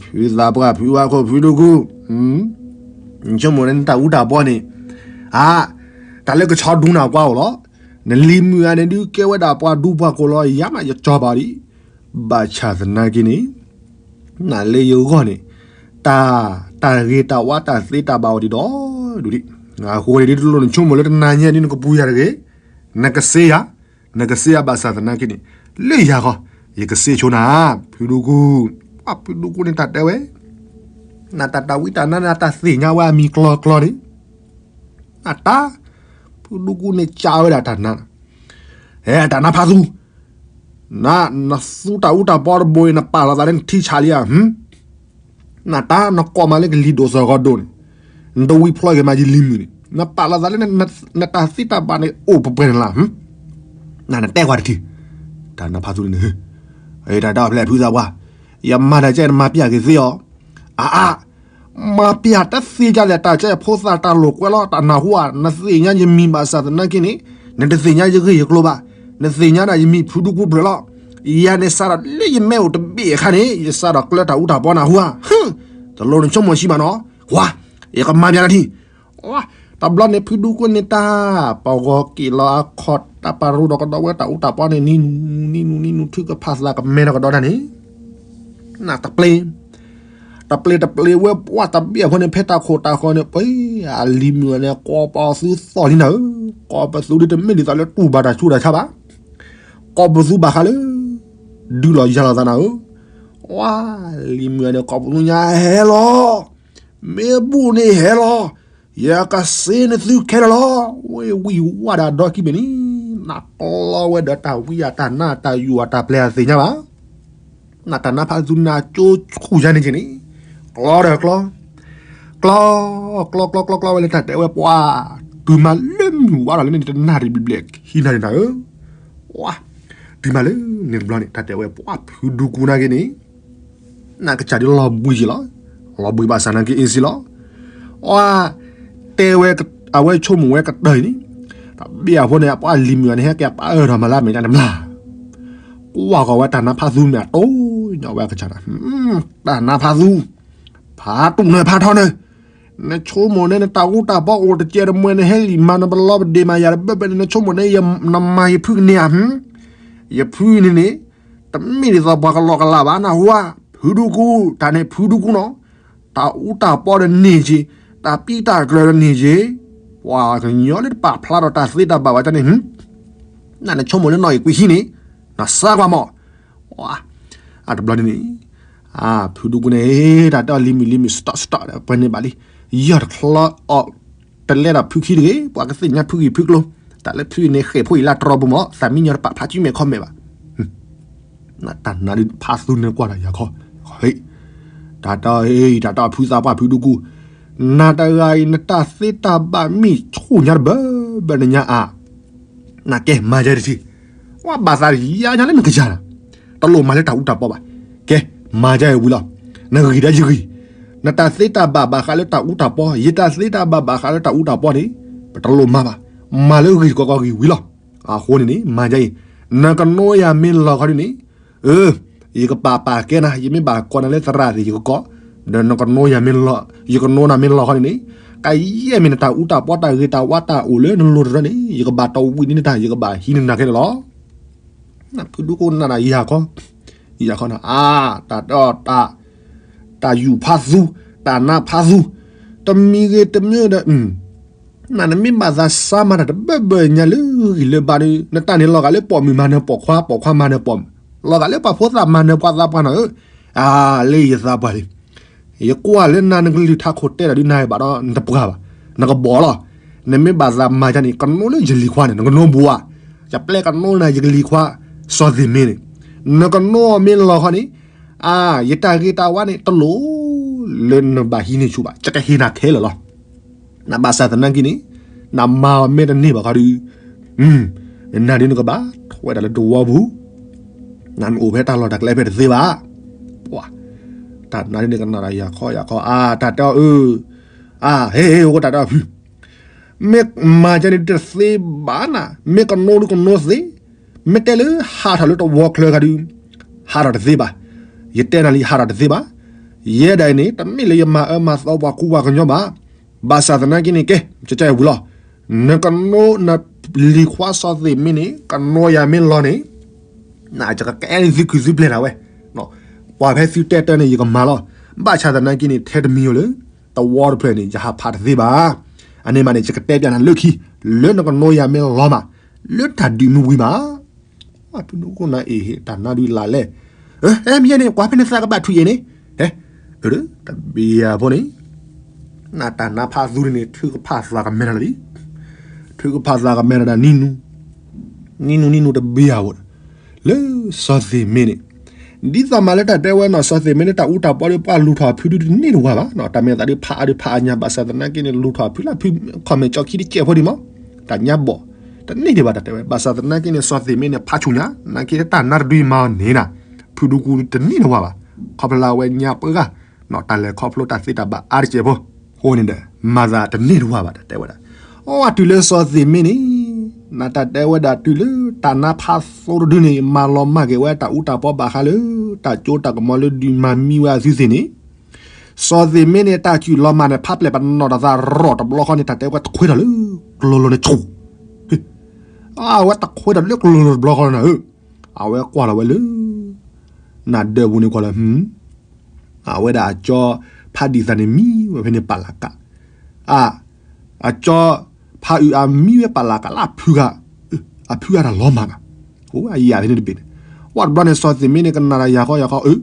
ဖုသးပှၢ် ဖုဝါခိၣ် ဖုဒူကူ, ဆိကမိၣ်လၢနတၢ်အူတၢ်ပီန့ၣ်, အါ, တၢ်လၢကဆီဒူနၤကွၢ်အိၣ်လီၤ, နလံၤမုၣ်ဂၤန့ၣ်ဒုးကဲဝဲဒၣ်ပှၤဒူပှၤကိၢ်လီၤ ယၤမးယကၠီဘၣ်ဒံး, ဘၣ်ဆၣ်သနာ်က့န့ၣ် နလၢယဂီၢ်န့ၣ်, တၢ်, တၢ်ဂ့ၤတၢ်ဝါတၢ်သ့တၢ်ဘၣ်အိၣ်ဒံးဒီးဒူၣ်ဒံး, အဃိန့ၣ်ဒ်တလိၣ်နဆိကမိၣ်လၢတနၤညါဒ်နကပူၤယၤတဂ့ၤ, နကစ့ယၤ, နကစ့ယၤဘၣ်ဆၣ်သနာ်က့န့ၣ်, လၢယၤဃီ, ယကစ့ဆိနၤ, ဖုဒူကူ, ဖုဒူကူန့ၣ်တၢ်တဲဝဲ, နတၢ်ဝံတၢ်နါနတၢ်သ့ၣ်ညါဝဲအမံၤကျီကျီန့ၣ်, နတၢ်, ဖုဒူကူန့ၣ်ကးဝဲဒၣ်တၢ်နါ ဟဲတၢ်နါဖးသူ, န, နသူတၢ်အူတၢ်ပီတဘိအံၤ နပာ်လီၤသးလၢနထံဆးလံဧါ, နတၢ်နကိးမးလၢကလံၤဒိၣ်စီၤဂီၤဒိၣ်န့ၣ်, နတဝံဖျီက့ၤမးယလံၤမုၢ်န့ၣ် နပာ်လီၤသးလၢ နတၢ်သ့တၢ်ဘၣ်န့ၣ်အိၣ်ပှဲၤပှဲၤန့ၣ်လီၤ, နတဲကွၢ်တထံၣ်, တၢ်နါဖးသူန့ၣ်, တၢ်ဒီဖျဲၣ်ဖုသးပှၢ်, ယမၤတၢ်ကဲနမၤပျၢ်က့ၤသ့အီၤ, အါအါ မၤပျၢ်တသ့ဒ်လဲၣ် တၢ်ကဲယဖိသၣ်တၢ်လိာ်ကွဲလီၤ တၢ်နၢ်ဟူဧါ, နသ့ၣ်ညါယမံၤဘၣ်ဆၣ်သနာ်က့န့ၣ်, နတသ့ၣ်ညါယဂ့ၢ်ယကျိၤဘၣ်, နသ့ၣ်ညါဒၣ်ယမံၤဖုဒူကူတဖျၢၣ်လီၤ, ယၤန့ၣ်စးထီၣ်လၢယမဲအိၣ်တဘ့ၣ်အခါန့ၣ် ယစးထီၣ်ကျၢတၢ်အူတၢ်ပီနၢ်ဟူဧါ, ဟ့, တလိၣ်နဆိကမိၣ်ဆံးဘၣ်နီၤ, ကွၢ်, ယကမၤပျၢ်နၤထံၣ် တဘျီန့ၣ်ဖုဒူကူန့ၣ်တၢ်, ပဂီၤက့ၤလီၤအခီၣ် တၢ်ပာ်ရူဒီးကဒီးဝဲတၢ်အူတၢ်ပီန့ၣ် နံၤနူၤနံၤနူၤနံၤနူၤ ထုကဖၣ်သးကမဲထီၣ်ကဒီးတၢ်န့ၣ်, နတပျ့ၤ, တပျ့ၤတပျ့ၤဝဲပှၢ်တဘ့ၣ်အဃိန့ၣ် ဖဲတၢ်ခိၣ်တၢ်ဃီန့ၣ် ပှၤ, အလံၤမုၣ်န့ၣ် ကိးပသူသီၣ်လံနၤဧၢ, ကိးပသူဒ်တမ့ၢ်ဒ်သိးလၢတူၢ်ဘၣ်တၢ်ဆူးတၢ်ဆါဘၣ်, ကိးပသူဘၣ်ဃးလၢ ဒုးလီၤယၤလီၤသးနၤဧၢ, ပှၤလံၤမုၣ်န့ၣ် ကိးပသူညါဟဲလီၤ မ့ၢ်ဘူၣ်န့ၣ်ဟဲလီၤ, ယကစ့နသုခဲလၢာ်လီၤ, ဝဲဝံၤဝါဒၣ်ဒီခံဘ့ၣ်န့ၣ်, နကျီဝဲဒီးတၢ်ဝံအတၢ်နါတၢ်ယူၢ်အတၢ်ပျဲအသ့ၣ်ညါဘၣ်, နတၢ်နါဖးသူနၤကၠိဆူၣ်ယါန့ၣ်က့ၤန့ၣ်, ကျီဒီးကျီ, ကျီ, ကျီကျီကျီကျီဝဲလၢတၢ်တဲဝဲပှၤ, တုၤမၤလၢမုၢ်ဝါလီၤလၢန့ၣ်တနၣ်ရံၣ်ဘျဲၣ်ခံနၣ်ရံၣ်နၤဧၢ, ပှၤ, တုၤမၤလၢန့ၣ်တဘျီန့ၣ် တၢ်တဲဝဲပှၤဖုဒူကူနာ်က့ၤန့ၣ် နကစၢ်ဒ်လီၤဘှံးက့ၤလီၤ, လီၤဘှံးဘၣ်ဆၣ်နာ်က့ၤအ့ၣ်စ့လီၤ, အ, တဲဝဲ, အဝဲဆိကမိၣ်ဝဲကတၢၢ်အံၤန့ၣ်, တဘ့ၣ်အဃိန့ၣ် ပှၤလံၤမုၣ်န့ၣ်ဟဲက့ၤပာ်အၢထီၣ်မၤလၢအမဲာ်ညါတဘျီ, ကွၢ်ကီးဝဲတၢ်နါဖးသူမ့ၢ်အတိၢ်ညီဝဲကစၢ်, တၢ်နါဖးသူ, ဖးတူၢ်နၢၤဖးထီနၢၤ, နဆိကမိၣ်န့ၣ် နတၢ်အူတၢ်ပီအိၣ်တကဲတမှဲ နဟဲလံာ်မၤနပလီပဒ့ၣ်မၤယၤတဘၢဘၢန့ၣ် နဆိကမိၣ်န့ၣ် နမၤယဖုကန့ၢ်ဧါ, ယဖုန့ၣ်န့ၣ် တမ့ၢ်ဒ်သိးပှၤကလီကလးဘၣ်နၢ်ဟူဧါ, ဖုဒူကူ, တၢ်န့ၣ်ဖုဒူကူနီၤ, တၢ်အူတၢ်ပီဒီးန့ၢ်က့ၤ, တၢ်ပံတၢ်ကျၢၤဒီးန့ၢ်က့ၤ, ပှၤကညီလၢတပာ်ဖျါထီၣ်တၢ်သ့တၢ်ဘၣ်ဘၣ်န့ၣ်, နဆိကမိၣ်လၢနီၢ်အံၤကွံာ်ဟံးန့ၣ်, နစါကွၢ်မး, အတဘျီန့ၣ်န့ၣ်, ဖုဒူကူန့ၣ် တၢ်တဲအီၤလံၤမုၣ်လံၤမုၣ် စတီၣ်စတီၣ် ပှဲၤန့ၢ်ဘၣ်လံ, ယီၢ်တချီအီၣ် တလဲဒီးဖုခံတဂ့ၤ, ပှၤကသ့ၣ်ညါဖုဂံၢ်ဖုကျိၤ, တၢ်လၢဖုအံၤန့ၣ် ဃဲၣ်ဖိအံၤလၢတြီပူၤမး သးမံညီတပာ်ဖျါစုမဲာ်ခီၣ်မဲာ်ဘၣ်, တၢ်နါဒ်ဖးသူန့ၣ်ကွၢ်တၢ်ယၤခီ, တၢ်တဲအီၤ တၢ်တဲအီၤဖုသးပှၢ်ဖုဒူကူ, နၤတဂၤအံၤ နတၢ်သ့တၢ်ဘၣ်မ့ၢ်ဆူၣ်ညါတဘၢဘၢနညါအါ နကဲမၤယဲတထံၣ်, ပှၤဘၣ်သးယါညါလၢနကယၤလီၤ, တလိၣ်မၤလၢတၢ်အူတၢ်ပီဘၣ်, ကဲ, မၤယဲဝံၤလီၤ, နဂံၢ်ဒီးယဂံၢ်, နတၢ်သ့တၢ်ဘၣ်ဘၣ်ဃးလၢတၢ်အူတၢ်ပီ, ယတၢ်သ့တၢ်ဘၣ်ဘၣ်ဃးလၢတၢ်အူတၢ်ပီန့ၣ်, ပတလိၣ်မၤဘၣ်, မၤလၢဂံၢ်တကီကီဂံၢ်ဝံၤလီၤ, အဃိန့ၣ်န့ၣ် မၤယဲအံၤ, နကနိယၤမ့ၢ်လီၤခီဒ်န့ၣ်, အၢ ယကပာ်ပာ်ကဲနၤ, ယမ့ၢ်ဘၣ်ကိးနၤလၢသရၣ်သ့ၣ်ယကကိး, ဒီးနကနိယၤမ့ၢ်လီၤ, ယကနိနၤမ့ၢ်လီၤခီန့ၣ်န့ၣ်, ကယဲၢ်မ့ၢ်နတၢ်အူတၢ်ပီတၢ်ဂ့ၤတၢ်ဝါတၢ်အိၣ်လၢနလိၤတရၢန့ၣ် ယကဘၣ်တဝံးန့ၢ်နတၢ် ယကဘၣ်ဟံးန့ၢ်နၤခဲလၢာ်လီၤ. ဖုဒူကိနၤနၤယၤခီ, ယၤခီနၤ အါ, တၢ်, တၢ်ယူၢ်ဖးသူ, တၢ်နါဖးသူ, တမံၤဂ့ၤတမံၤဒီး နၤနမ့ၢ်ဘၣ်သးစါမၤတၢ်တဘၢဘၢညါလၢဂံၢ်လၢဘါဒီး နတၢ်န့ၣ်လီၤဂာ်လၢပိာ်မုၣ်မၤနၢၤပိာ်ခွါ ပိာ်ခွါမၤနၢၤပိာ်မုၣ်, လီၤဂာ်လၢပှၤဖိသၣ်မၤနၢၤပှၤသးပှၢ်နၤဧၢ, အါ, လၢယသးပှၢ်လံ, ယကွၢ်လၢနၤနကလုၢ်ထးခိၣ်တဲတၢ်ဒုးနၤဘၣ်ဒီးနတပှၢ်ဘၣ်, နကဘီၣ်လီၤ, နမ့ၢ်ဘၣ်သးမၤယါန့ၣ် ကနိလၢယလံၤခွါန့ၣ် နကနိဘူးဧါ, ယပျဲကနိနၤယကလံၤခွါ စီၤသ့ၣ်မ့ၢ်န့ၣ်, နကနိအီၤမ့ၢ်လီၤခီန့ၣ်, အါ, ယတၢ်ဂ့ၤတၢ်ဝါန့ၣ် တလိၣ်လၢနဘၣ်ဟံးန့ၢ်ဆူၣ်ဘၣ်, ယကဟ့ၣ်နၤခဲလၢာ်လီၤ. နဘၣ်ဆၣ်သနာ်က့န့ၣ်, နမၤအီၤမ့ၢ်တန့ၢ်ဘၣ်ခီဒီး, နၤဒ်နကဘၣ်ထွဲတၢ်လၢတဝီပူၤ, နအိၣ်ဖဲတၢ်လီၢ်တၢ်ကျဲဖဲတသ့ဘၣ်. ပှၤ, တၢ်နါဒ်န့ၣ်ကနၣ်တၢ်ယၤခီယၤခီ, အါ, တၢ်တဲအီၤအၢ, အါ, ဟ့ၣ်, ဟ့ၣ်, အိၣ်တၢ်တဲအီၤဖု မ့ၢ်မၤကဲန့ၣ်တသ့ဘၣ်နၤ, မ့ၢ်ကနိဒုကနိသ့, မ့ၢ်တဲလၢဟးထီၣ်လၢတဝီချၢခါဒုး, ဟးထီၣ်တသ့ဘၣ်. ယတဲနၤလံ ဟးထီၣ်တသ့ဘၣ်. ယဲဒၣ်အံၤန့ၣ် တမ့ၢ်လၢယမၤအၢမၤသီပှၤကူပှၤကညီဘၣ်. ဘၣ်ဆၣ်သနာ်က့န့ၣ် ကဲ, ကကဲဝံၤလီၤ. နကနိနလံၤခွါစီၤသ့ၣ်မ့ၢ်န့ၣ် ကနိယၤမ့ၢ်လီၤန့ၣ် နကကဲန့ၣ်သုခုသုပျဲၢ်နၤဝဲ. ကွၢ်ဖဲသုတဲတၢ်န့ၣ် ယကမၤလီၤ. ဘၣ်ဆၣ်သနာ်က့န့ၣ် ထဲတမံၤဧိၤလၢ သဝီတဖျၢၣ်န့ၣ် ယဟးဖးတသ့ဘၣ်. အန့ၣ်မးန့ၣ် ယကတဲပျးနၤလၢခံ, လၢနကနိယၤမ့ၢ်လီၤမး, လၢတၢ်ဒုးမ့ၢ်ဝံၤမး ဖုဒိၣ်ကိၣ်နၤအ့ၣ် တၢ်နါဒုးလၢ်လဲၣ်. ဟဲမ့ၢ်န့ၣ် ကွၢ်ဖဲန့ၣ်သးကဘၣ်ထွံၣ်အံၤန့ၣ်, ဟဲ, တဘ့ၣ်ယၤဖိန့ၣ်, နတၢ်နါဖးသူန့ၣ် ထုကဖၣ်သးကမဲထီၣ်လံ, ထုကဖၣ်သးကမဲထီၣ်ဒၣ်နံၤနူ, နံၤနူနံၤနူတဘ့ၣ်ယၤဖိ, လၢစီၤသ့ၣ်မ့ၢ်န့ၣ်, ဒ်သိးမးလၢတၢ်တဲဝဲနီၤ စီၤသ့ၣ်မ့ၢ်န့ၣ် တၢ်အူတၢ်ပီဒီးပှၤလူၤထီၣ်အဖုဒုတန့ၢ်တဝၤဘၣ်, တၢ်မ့ၢ်သးဒုးဖးအါဒုးဖးအါညါ ဘၣ်ဆၣ်သနာ်က့န့ၣ် လူၤထီၣ်အဖုလၢဖု ခီၣ်မဲာ်ကၠီခံတကဲးဖိဒံးမး, တၢ်ညါဘီၣ်, တန့ၢ်ဒံးဘၣ်တၢ်တဲဝဲ ဘၣ်ဆၣ်သနာ်က့န့ၣ် စီၤသ့ၣ်မ့ၢ်န့ၣ် ဖးဆူၣ်ညါ နာ်က့တၢ်နါတဒုအံၤမၤအီၤန့ၣ်နၤ, ဖုဒုကူတန့ၢ်တဝၤဘၣ်, ခီဖျိလၢအဝဲညါပှဲၤဂၤ, တၢ်လဲၤခီဖျိတၢ်သ့တၢ်ဘၣ်အါတကဲးဖိ, အဃိန့ၣ်ဒီး မၤသးတန့ၢ်တဝၤဘၣ်တၢ်တဲဝဲဒၣ်, အီၣ်တုၤလၢစီၤသ့ၣ်မ့ၢ်န့ၣ်, နတၢ်တဲဝဲဒၣ်တုၤလၢ တၢ်နါဖးသူတဒုန့ၣ် မၤလီၤမၢ်က့ၤဝဲတၢ်အူတၢ်ပီဘၣ်ဃးလၢ တၢ်ကၠိတၢ်ကမီၤလၢဒုးမၤမံဝဲအသုသ့ၣ်န့ၣ်, စီၤသ့ၣ်မ့ၢ်န့ၣ် တၢ်စူၢ်လီၤမၢ်န့ၣ် ဖးပျဲၢ်ပနီၣ်တၢ်သးရီၣ်တဘျီဃီန့ၣ် တၢ်တဲဝဲတခွဲထီၣ်လၢ ကျိလိၤန့ၣ်ဆူၣ်, အဝဲတခွဲထီၣ်လၢကျိလိၤတဘျီဃီန့ၣ်ဧၢ, အဝဲကွၢ်လီၤဝဲလၢ နဒၢးပူၤန့ၣ်ကွၢ်လီၤ အဝဲဒၣ်အကၠီဖးဒံၣ်သးန့ၣ်မံဝဲဖဲန့ၣ်ပာ်လၢ်ကး, အ အကၠီဖးအုးအမံဝဲပာ်လၢ်ကးလၢအဖုဂၤ, အဖုဂၤတၢ်လီၤမၢ်ဘၣ်, အိၣ်အယၤဖဲန့ၣ်တဘ့ၣ်န့ၣ်, ဝဲတဘျီန့ၣ် စီၤသ့ၣ်မ့ၢ်န့ၣ် ကနၣ်တၢ်ယၤဃီယၤဃီအၢ,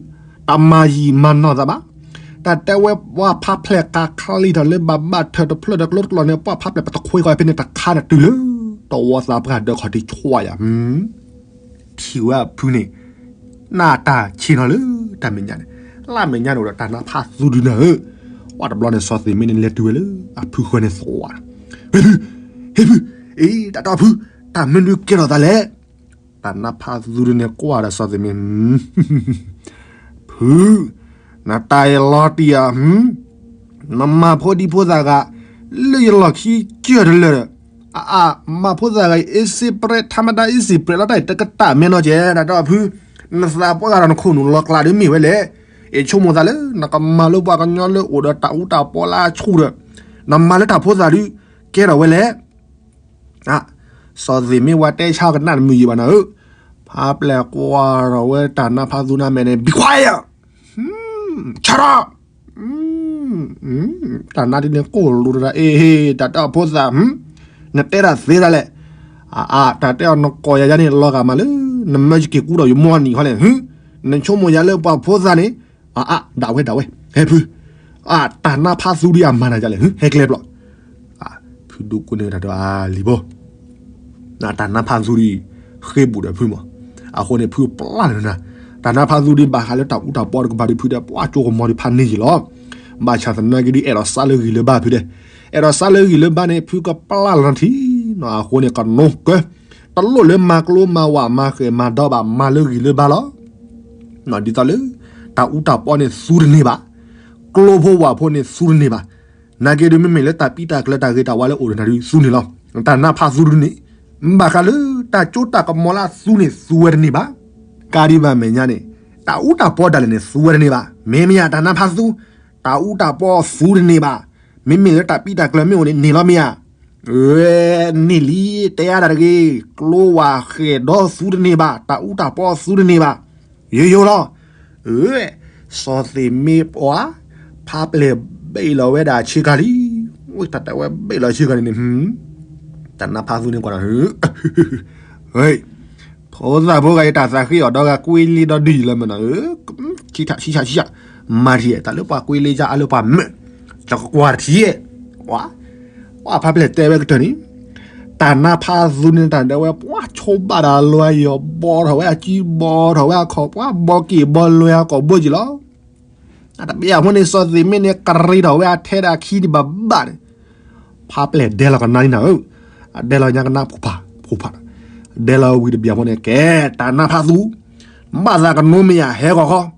တၢ်မၤယံာ်မၤနီၢ်သးဘၣ်, တၢ်တဲဝဲပှၤဖးပျဲၢ်ကးချံထီၣ်လၢဘၣ်ဘၣ်ထၢၣ်တဖျၢၣ်တကျိတကျိန့ၣ် ပှၤဖးပျဲၢ်ပတခွဲဃီဖဲန့ၣ်တခါန့ၣ်တုၤလၢ တဝီသးပှၢ်ဒၢးခီၣ်ထံးဆွါယၤ ထံၣ်ဝဲအဖုန့ၣ်, နတၢ်ဆ့ၣ်နီၤလၢတၢ်မဲာ်ညါန့ၣ်, လၢမဲာ်ညါန့ၣ်အိၣ်ဒီးတၢ်နါဖးသူဒုနၤဧၢ, ဝဲတဘျီန့ၣ် စီၤသ့ၣ်မ့ၢ်န့ၣ်လဲၤတုၤဝဲလၢအဖုဃၢၤန့ၣ်သဝီ, ဟ့ဖု, ဟ့ဖု, အ့ တၢ်တီဖု, တၢ်မနုၤကဲထီၣ်သးလဲၣ်, တၢ်နါဖးသူဒုန့ၣ်ကွၢ်ဒီးစီၤသ့ၣ်မ့ၢ် ဖု, နတၢ်အံၤလီၤတံၢ်ဧါ, နမၤဖိဒံဖိသၣ်ဂၤ လၢယလီၢ်ခံကၢၢ်တလၢာ်ဒီး, အအါ, မၤဖိသၣ်ဂၤအံၤ အ့စ့ပြဲး ထါမတၢ်အ့စ့ပြဲးလီၤတၢ်အံၤ တကတၢၢ်မဲနီၤကဲ တၢ်တီဖု, နသးပှၢ်ဂၤဒီးနခိၣ်နူာ်လီၤကျးဒ်မ့ၢ်ဝဲလဲၣ်, အ့ဆိကမိၣ်သးလၢ နကမၤလၢပှၤကညီလၢအိၣ်ဒီးတၢ်အူတၢ်ပီလၢအဆူၣ်ဒီး, နမၤလၢတၢ်ဖိသၣ်ဒုး ကဲထီၣ်ဝဲလဲၣ် စီၤသ့ၣ်မ့ၢ်ဝဲတဲဆါကနၣ်တမုာ်ယံာ်ဘၣ်နၤဧၢ, ဖးပျဲၢ်ကွၢ်ထီၣ်ဝဲတၢ်နါဖးသူနၤမဲာ်န့ၣ် be quiet, shut up, တၢ်နါဒ်န့ၣ်ကိၢ်လိာ်တၢ် အ့ဟ့ တၢ်တဲအီၤဖိသၣ်, နတဲတၢ်သ့ဒၣ်လဲာ်, အအါ တၢ်တဲအီၤနကိးယၤယၤန့ၣ် လီၤဂာ်မးလၢ နမၢယက့ၤကူဒီးယမိၢ်နံၤခီလဲၣ်, နဆိကမိၣ်ယၤလၢပှၤဖိသၣ်န့ၣ်, အအါ ဒၣ်ဝဲဒၣ်ဝဲ, ဟဲဖု, အတၢ်နါဖးသူဒ်အမၤနၤယၤလဲၣ် ဟဲကျဲဘျီ ဖုဒိၣ်ကိၢ်န့ၣ်တၢ်ဒီးအလံၤဘိ, တၢ်နါဖးသူဒ်အံၤ ဃ့ဘူးဒီးဖုမး, အဃိန့ၣ် ဖုပျၢ်လၢနၤ, တၢ်နါဖးသူဒ်ဘၣ်ဃးလၢတၢ်အူတၢ်ပီတကပၤဒ်ဖုဒီး ပှၤကၠိကမီၤဒ်ဖးန့ၢ်ယံာ်လီၤ, ဘၣ်ဆၣ်သနာ်က့ဒ်အဲၣ်ဒိးစးလၢဂံၢ်လၢဘါဖုဒဲး, အဲၣ်ဒိးစးလၢဂံၢ်လၢဘါန့ၣ် ဖုကပျၢ်လၢနထံ, အဃိန့ၣ် ကနိကၢ တလိၣ်လၢမၤကျိမၤဝးမၤဃဲၤမၤဒီဘၣ် မၤလၢဂံၢ်လၢဘါလီၤ, ဒ်သိးလၢ တၢ်အူတၢ်ပီန့ၣ်သူတန့ၢ်ဘၣ်, ကျိဖိဝးဖိန့ၣ်သူတန့ၢ်ဘၣ်, နာ်က့ဒုးမ့မ့ၢ်လၢတၢ်ပံတၢ်ကျၢၤတၢ်ဂ့ၤတၢ်ဝါလၢအိၣ်ဒီးနၤဒုးသူန့ၢ်လီၤ, တၢ်နါဖးသူဒုန့ၣ်, ဘၣ်ဃးလၢ တၢ်ကၠိတၢ်ကမီၤလၢအသူန့ၣ်သူဝဲတန့ၢ်ဘၣ်, ကးဒံးဘၣ်မဲာ်ညါန့ၣ်, တၢ်အူတၢ်ပီဒၣ်လဲာ်န့ၣ်သူဝဲတန့ၢ်ဘၣ်, မ့မ့ၢ်ဧါ တၢ်နါဖးသူ, တၢ်အူတၢ်ပီသူတန့ၢ်ဘၣ်, မ့မ့ၢ်လၢတၢ်ပံတၢ်ကျၢၤမ့ၢ်အိၣ်န့ၣ်န့ၢ်လီၤမ့ၢ်ဧါ ဝဲန့ၣ်လံ, တဲအါတၢ်တဂ့ၤ, ကျိဝးဃဲၤဒီသူတန့ၢ်ဘၣ်, တၢ်အူတၢ်ပီသူတန့ၢ်ဘၣ်, ယိယိလီၤ, စီၤသ့ၣ်မ့ၢ်ပှၤ, ဖးပျဲၢ်ဘ့ၣ်လီၤဝဲဒၣ်ဆ့ကၤလံ, ဝဲတၢ်တဲဝဲဘ့ၣ်လီၤဆ့ကၤလံန့ၣ်, တၢ်နါဖးသူန့ၣ်ကွၢ်နၤ ဖိသၣ်ဖိဂၤအံၤ တၢ်သးဃ့အီၤဒီဂၤကွ့လ့ဒီဒုၣ်ယံၤလၢမနုၤဧၢ, ဆံးဆံးဆံးဆံး, မၤထံၣ်တၢ်လၢပှၤကွ့လ့ယါအါလၢပှၤမၢၢ်, ကကွၢ်ထံၣ်, ပှၤဖးပျဲၢ်တဲဝဲကတၢၢ်န့ၣ်, တၢ်နါဖးသူန့ၣ်တၢ်ဒၣ်ဝဲ ပှၤဆိဘၣ်ဒီးလွဲယီၤ ဘီထီၣ်ဝဲအစု ဘီထီၣ်ဝဲအခီၣ် ပှၤဘီက့ၢ်ဘီလွဲအကိာ်ဘိက့ၤလီၤ. တဘျီအဖိန့ၣ် စီၤသ့ၣ်မ့ၢ်န့ၣ် ကရံးထီၣ်ဝဲအထဲဒၣ်ခံဒံးဘၣ်ဘၣ်န့ၣ်, ဖးပျဲၢ်ဒဲလီၤကနါန့ၣ်နၤဧၢ, အဒဲလီၤညါကနါဖိဖး, ဖိဖး, ဒဲလီၤဝံၤတဘျီအဖိန့ၣ် ကဲ, တၢ်နါဖးသူ, ဘၣ်သးကနိမ့ၢ်ယၤဟဲဂီၤဃီ,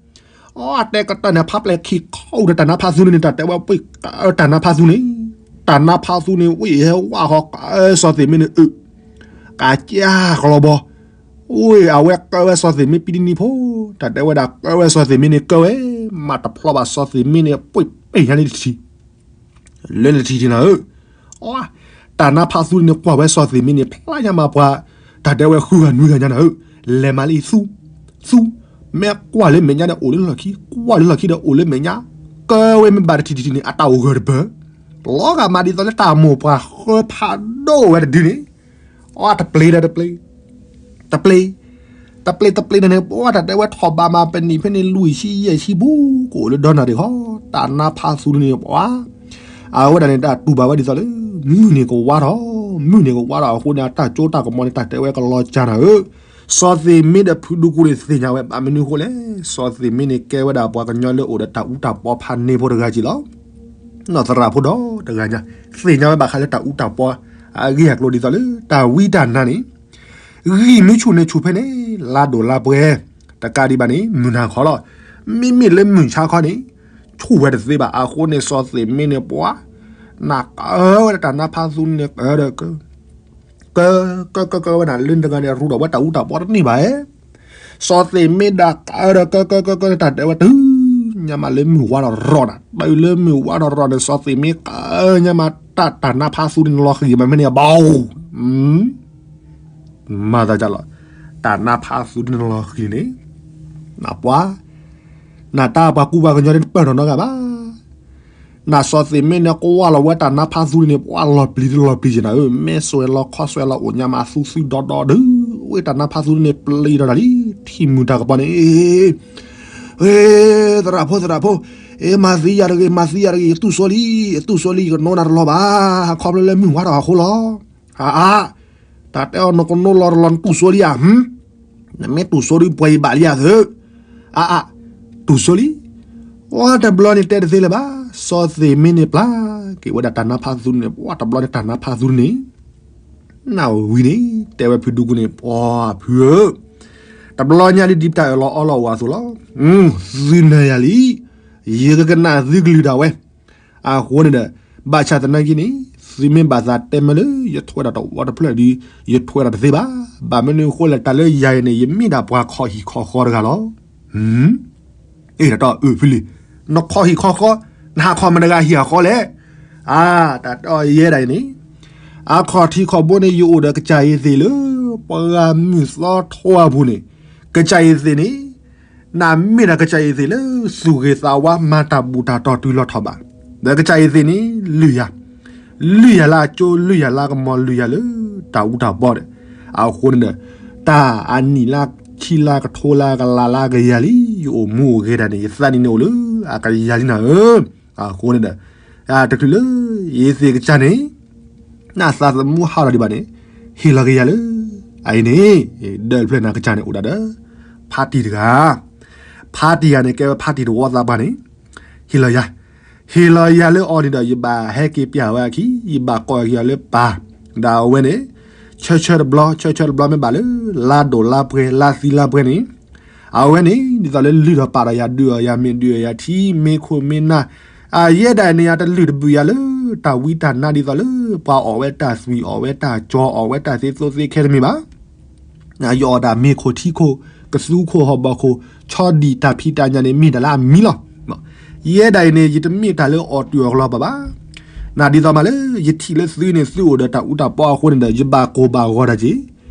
အတဲကတၢၢ်န့ၣ် ဖးပျဲၢ်ခံခီအူဒီးတၢ်နါဖးသူန့ၣ် တၢ်တဲဝဲပှ့ၤကတၢၢ်နါဖးသူန့ၣ်, တၢ်နါဖးသူန့ၣ် ဝံၣ်ဟဲဝါဃီကစီၤသ့ၣ်မ့ၢ်န့ၣ်အၢ, ကစၢ်ကလီၤဘီ, ဝံၣ်အဝဲကၢဝဲစီၤသ့ၣ်မ့ၢ်ပံတနံၤဖိ, တၢ်တဲဝဲဒၣ်ကၢဝဲစီၤသ့ၣ်မ့ၢ်န့ၣ်ကၢဝဲ, မၤတဖျီဘၣ်စီၤသ့ၣ်မ့ၢ်န့ၣ် ပှ့ၤပ့ၢ်ညါန့ၣ်တထံၣ် လၢနထံၣ်ထံၣ်နၤဧၢ, အ, တၢ်နါဖးသူန့ၣ်ကွၢ်ဝဲစီၤသ့ၣ်မ့ၢ်န့ၣ် ဖျါညါမးပှၤ, တၢ်တဲဝဲဃုဂၤနွံဂၤညါနၤဧၢ, လဲၤမၤလၢအံၤသူ, သူ, မ့ၢ်ကွၢ်လၢမဲာ်ညါဒီးအိၣ်လၢလီၢ်ခံ, ကွၢ်လၢလီၢ်ခံဒီးအိၣ်လၢမဲာ်ညါ, ကဝဲမ့ၢ်ဘၣ်တထံၣ်တထံၣ်န့ၣ် အတၢ်အိၣ်ဂၢၢ်တပၢၢ်, လီၤဂာ်မးဒ်သိးလၢတၢ်မိၢ်ပှၢ်ဃၢဖးဒိၣ်ဝဲတဒုန့ၣ်, အတပျ့ၤဒီးတပျ့ၤ, တပျ့ၤ, တပျ့ၤတပျ့ၤန့ၣ် ပှၤတၢ်တဲဝဲထီၣ်ဘးမးပနံၣ်ဖဲန့ၣ် လွံၢ်ဆံယဲၢ်ဆံဘူး ကအိၣ်လၢဒီနၣ်ရံၣ်ဃီ, တၢ်နါဖးသူန့ၣ်ပှၤ အဝဲဒၣ်န့ၣ် တၢ်တူၢ်ဘၣ်ဝဲဒ်သိးလၢ မုၢ်န့ၣ်ကဝါထီၣ်, မုၢ်န့ၣ်ကဝါထီၣ်အဃိန့ၣ် အတၢ်ကၠိတၢ်ကမီၤန့ၣ် တၢ်တဲဝဲကလီၤကၢ်နၤဧၢ, စီၤသ့ၣ်မ့ၢ်ဒီးဖုဒူကူန့ၣ် သ့ၣ်ညါဝဲဘၣ်မနုၤအဃိလဲၣ်, စီၤသ့ၣ်မ့ၢ်န့ၣ် ကဲဝဲဒၣ်ပှၤကညီလၢအိၣ်ဒီးတၢ်အူတၢ်ပီဖးန့ၢ်ဖိတဂၤက့လီၤ. နီၢ်သရၣ်ဖိဒီတဂၤညါ သ့ၣ်ညါဝဲဘၣ်ဃးလၢတၢ်အူတၢ်ပီ အဂ့ၢ်အကျိၤဒ်သိးလၢ တၢ်ဝံတၢ်နါန့ၣ် ဂံၢ်မ့ၢ်ဆူၣ်န့ၣ်ဆူၣ်ဖဲန့ၣ် လါဒိၣ်လါပှဲၤ တကးဒံးဘၣ်န့ၣ် မုၢ်နၤခီလီၤ. မ့မ့ၢ်လၢမုၢ်ဆါခီန့ၣ် ဆူၣ်ဝဲတသ့ဘၣ်. အဃိန့ၣ် စီၤသ့ၣ်မ့ၢ်န့ၣ်ပှၤ နၢ်ကၢဝဲဒၣ်တၢ်နါဖးသူန့ၣ် ကၢဒီးကၢ ကၢ ကၢ ကၢ ကၢဝဲဒၣ်လၢတဂၤန့ၣ် ရူဒီးဝဲတၢ်အူတၢ်ပီတန့ၢ်ဘၣ်ဧါ. စီၤသ့ၣ်မ့ၢ်ဒၣ်ကၢဒီးကၢ ကၢ ကၢ ကၢ တၢ်တဲဝဲတုၤညါမးလၢမုၢ်ဝါထီၣ်ရီၤနၤ, တုၤလၢမုၢ်ဝါထီၣ်ရီၤန့ၣ် စီၤသ့ၣ်မ့ၢ်ကၢညါမး တၢ်တၢ်နါဖးသူန့ၣ်လီၤဃံၤမးဖဲန့ၣ်အဘီ မၤသးဒ်လီၤ, တၢ်နါဖးသူန့ၣ်လီၤဃံၤန့ၣ် နပှၤ နတၢ်ပှၤကူပှၤကညီန့ၣ်တပၢၢ်ထီၣ်နီတဂၤဘၣ်. နစီၤသ့ၣ်မ့ၢ်န့ၣ် ကွၢ်လီၤဝဲတၢ်နါဖးသူန့ၣ် ပှၤလီၤပျံၤတလီၤပျံၤက့ၤနၤဧၢ, မဲၢ်စွဲးလီၤခီၣ်စွဲးလီၤအိၣ်ညါမးသူသုဒီဒီဒုး, ဝဲတၢ်နါဖးသူန့ၣ် ပျံၤထီၣ်တၢ်လံ, ထံၣ်မုာ်တၢ်ကပီၤန့ၣ် အ့ သရၣ်ဖိသရၣ်ဖိ, အ့ မၤသံယၤတဂ့ၤ မၤသံယၤတဂ့ၤ, ယတူၢ်စိလံ, ယတူၢ်စိလံ ယကနိနၤတလီၤဘၣ်, ခီဖျိလၢမုၢ်ဝါထီၣ်အဃိလီၤ. အါအါ, တၢ်တဲအီၤနကနိလီၤတလီၤ နတူၢ်စိလံဧါ, နမ့ၢ်တူၢ်စိဒုးပှဲၤယဘၣ်လံဧါသု, အါအါ, တူၢ်စိလံ. ပှၤတဘျီန့ၣ်တဲတသ့လၢၤဘၣ်, စီၤသ့ၣ်မ့ၢ်န့ၣ်ပျၢ်က့ၤဝဲဒၣ်တၢ်နါဖးသူန့ၣ်, ပှၤတဘျီန့ၣ်တၢ်နါဖးသူန့ၣ် နဝံၤန့ၣ် တဲဝဲဖုဒူကူန့ၣ် ပှၤဖုဧၢ, တဘျီညါဒ်ဒ်ပတၢ်အၢၣ်လီၤအီလီၤအိၣ်အသိးလီၤ. သုနၢၤယၤလံ, ယကကနၣ်သုကလုၢ်ဒၣ်ဝဲ. အဃိန့ၣ်ဒီး ဘၣ်ဆၣ်သနာ်က့န့ၣ် သုမ့ၢ်ဘၣ်သးတဲမ့ၢ်လၢ ယထွဲဒၣ်တဝီတဖျၢၣ်ဒီး ယထွဲဒၣ်တသ့ဘၣ်. ဘၣ်မနုၤအဃိလဲၣ် တၢ်လၢယၤအံၤန့ၣ် ယမ့ၢ်ဒၣ်ပှၤခီဟံၣ်ခီဃီတဂၤလီၤ. အ့ တၢ်တီအုးဖုလံ, နခီဟံၣ်ခီဃီ, နဟးခီမတဂၤဟံၣ်ဟးဃီလဲၣ်. အါ တၢ်တီယဲဒၣ်အံၤန့ၣ် အခီၣ်ထံးခီၣ်ဘိန့ၣ် ယအိၣ်ဒီးကစၢ်အံၤသ့ၣ်လၢ ပှၤဂၤမုၢ်သီထီအပူၤန့ၣ်, ကစၢ်အံၤသ့ၣ်န့ၣ် နမ့ၢ်ဒၣ်ကစၢ်အံၤသ့ၣ်လၢ သူၣ်ဂ့ၤသးဝါမၤတၢ်ဘူၣ်တၢ်တီၤတုၤလီၤထီၣ်ဘၣ်, ဒီးကစၢ်အံၤသ့ၣ်န့ၣ် လုၢ်ယၤ, လုၢ်ယၤလၢအကၠိ လုၢ်ယၤလၢအကမီၤ လုၢ်ယၤလၢတၢ်အူတၢ်ပီဒီး, အဃိန့ၣ်ဒီး တၢ်အနံၣ်လၢခံလၢကထိလၢကလးလၢကယၤလံ, ယအိၣ်မူအိၣ်ဂဲၤဒၣ်န့ၣ် ယသးနံၣ်န့ၣ်အိၣ်လၢအကယၤလံနၤဧၢ. အဃိန့ၣ်ဒီး တချုးလၢ ယသ့ၣ်ကစၢ်န့ၣ် နသးသမူဟးထီၣ်ဒံးဘၣ်န့ၣ် ဟ့ၣ်လီၤကယၤလၢ အအံၤန့ၣ် ဒၢးတဖျၢၣ်န့ၣ် ကစၢ်န့ၣ်အိၣ်ဒၣ်ဒီး ဖါတံၢ်တဂၤ, ဖါတံၢ်ဂၤန့ၣ် ကဲဝဲဖါတံၢ်တဝီသးပှၢ်န့ၣ် ဟ့ၣ်လီၤယၤ, ဟ့ၣ်လီၤယၤလၢအီၤန့ၣ်ဒီး ယဘၣ်ဟဲက့ၤပျၢ်ဝဲအခံ, ယဘၣ်ကိးက့ၤအီၤလၢပၢ်, ဒီးအဝဲန့ၣ် ဆၢဆၢတဘျီ ဆၢဆၢတဘျီမ့ၢ်ဘၣ်လၢ လါဒိၣ်လါပှဲၤ လါသံလါပှဲၤန့ၣ် အဝဲန့ၣ် ဒ်သိးလၢလုၢ်ထီၣ်ပာ်ဒီးယၤ ဒုးအီၣ်ယၤမ့ၤ ဒုးအီၣ်ယၤထံ မ့ၢ်ခိၣ်မ့ၢ်နၢ်, အယဲဒၣ်န့ၣ် အတလုၢ်တဘုၣ်ယၤလၢ တၢ်ဝံတၢ်နါဒ်သိးလၢ ပှၤအီၣ်ဝဲတၢ်သွံၣ် အီၣ်ဝဲတၢ်ကၠီ အီၣ်ဝဲတၢ်သ့သိးသ့ခဲတမ့ၢ်ဘၣ်. ယအီၣ်တၢ်မ့ၤခိၣ်ထံခိၣ် ကသူခိၣ် ဟီၣ်ဘီခိၣ် ဆီဒံၣ်တၢ်ဖံးတၢ်ညၣ်န့ၣ် မ့ၢ်တၢ်လၢအမံၤလီၤ. ယဲဒၣ်အံၤန့ၣ် ယတမ့ၢ်တၢ်လၢအီၣ်တုၤအီၣ်ကလီဘၣ်ဘၣ်. နဒ်သိးမးလၢ ယထံၣ်လၢသုန့ၣ် သုအိၣ်ဒီးတၢ်အူတၢ်ပီအဃိန့ၣ်ဒီး ယဘၣ်ကိၢ်ဘၣ်ဂီၤတၢ်က့ၤ,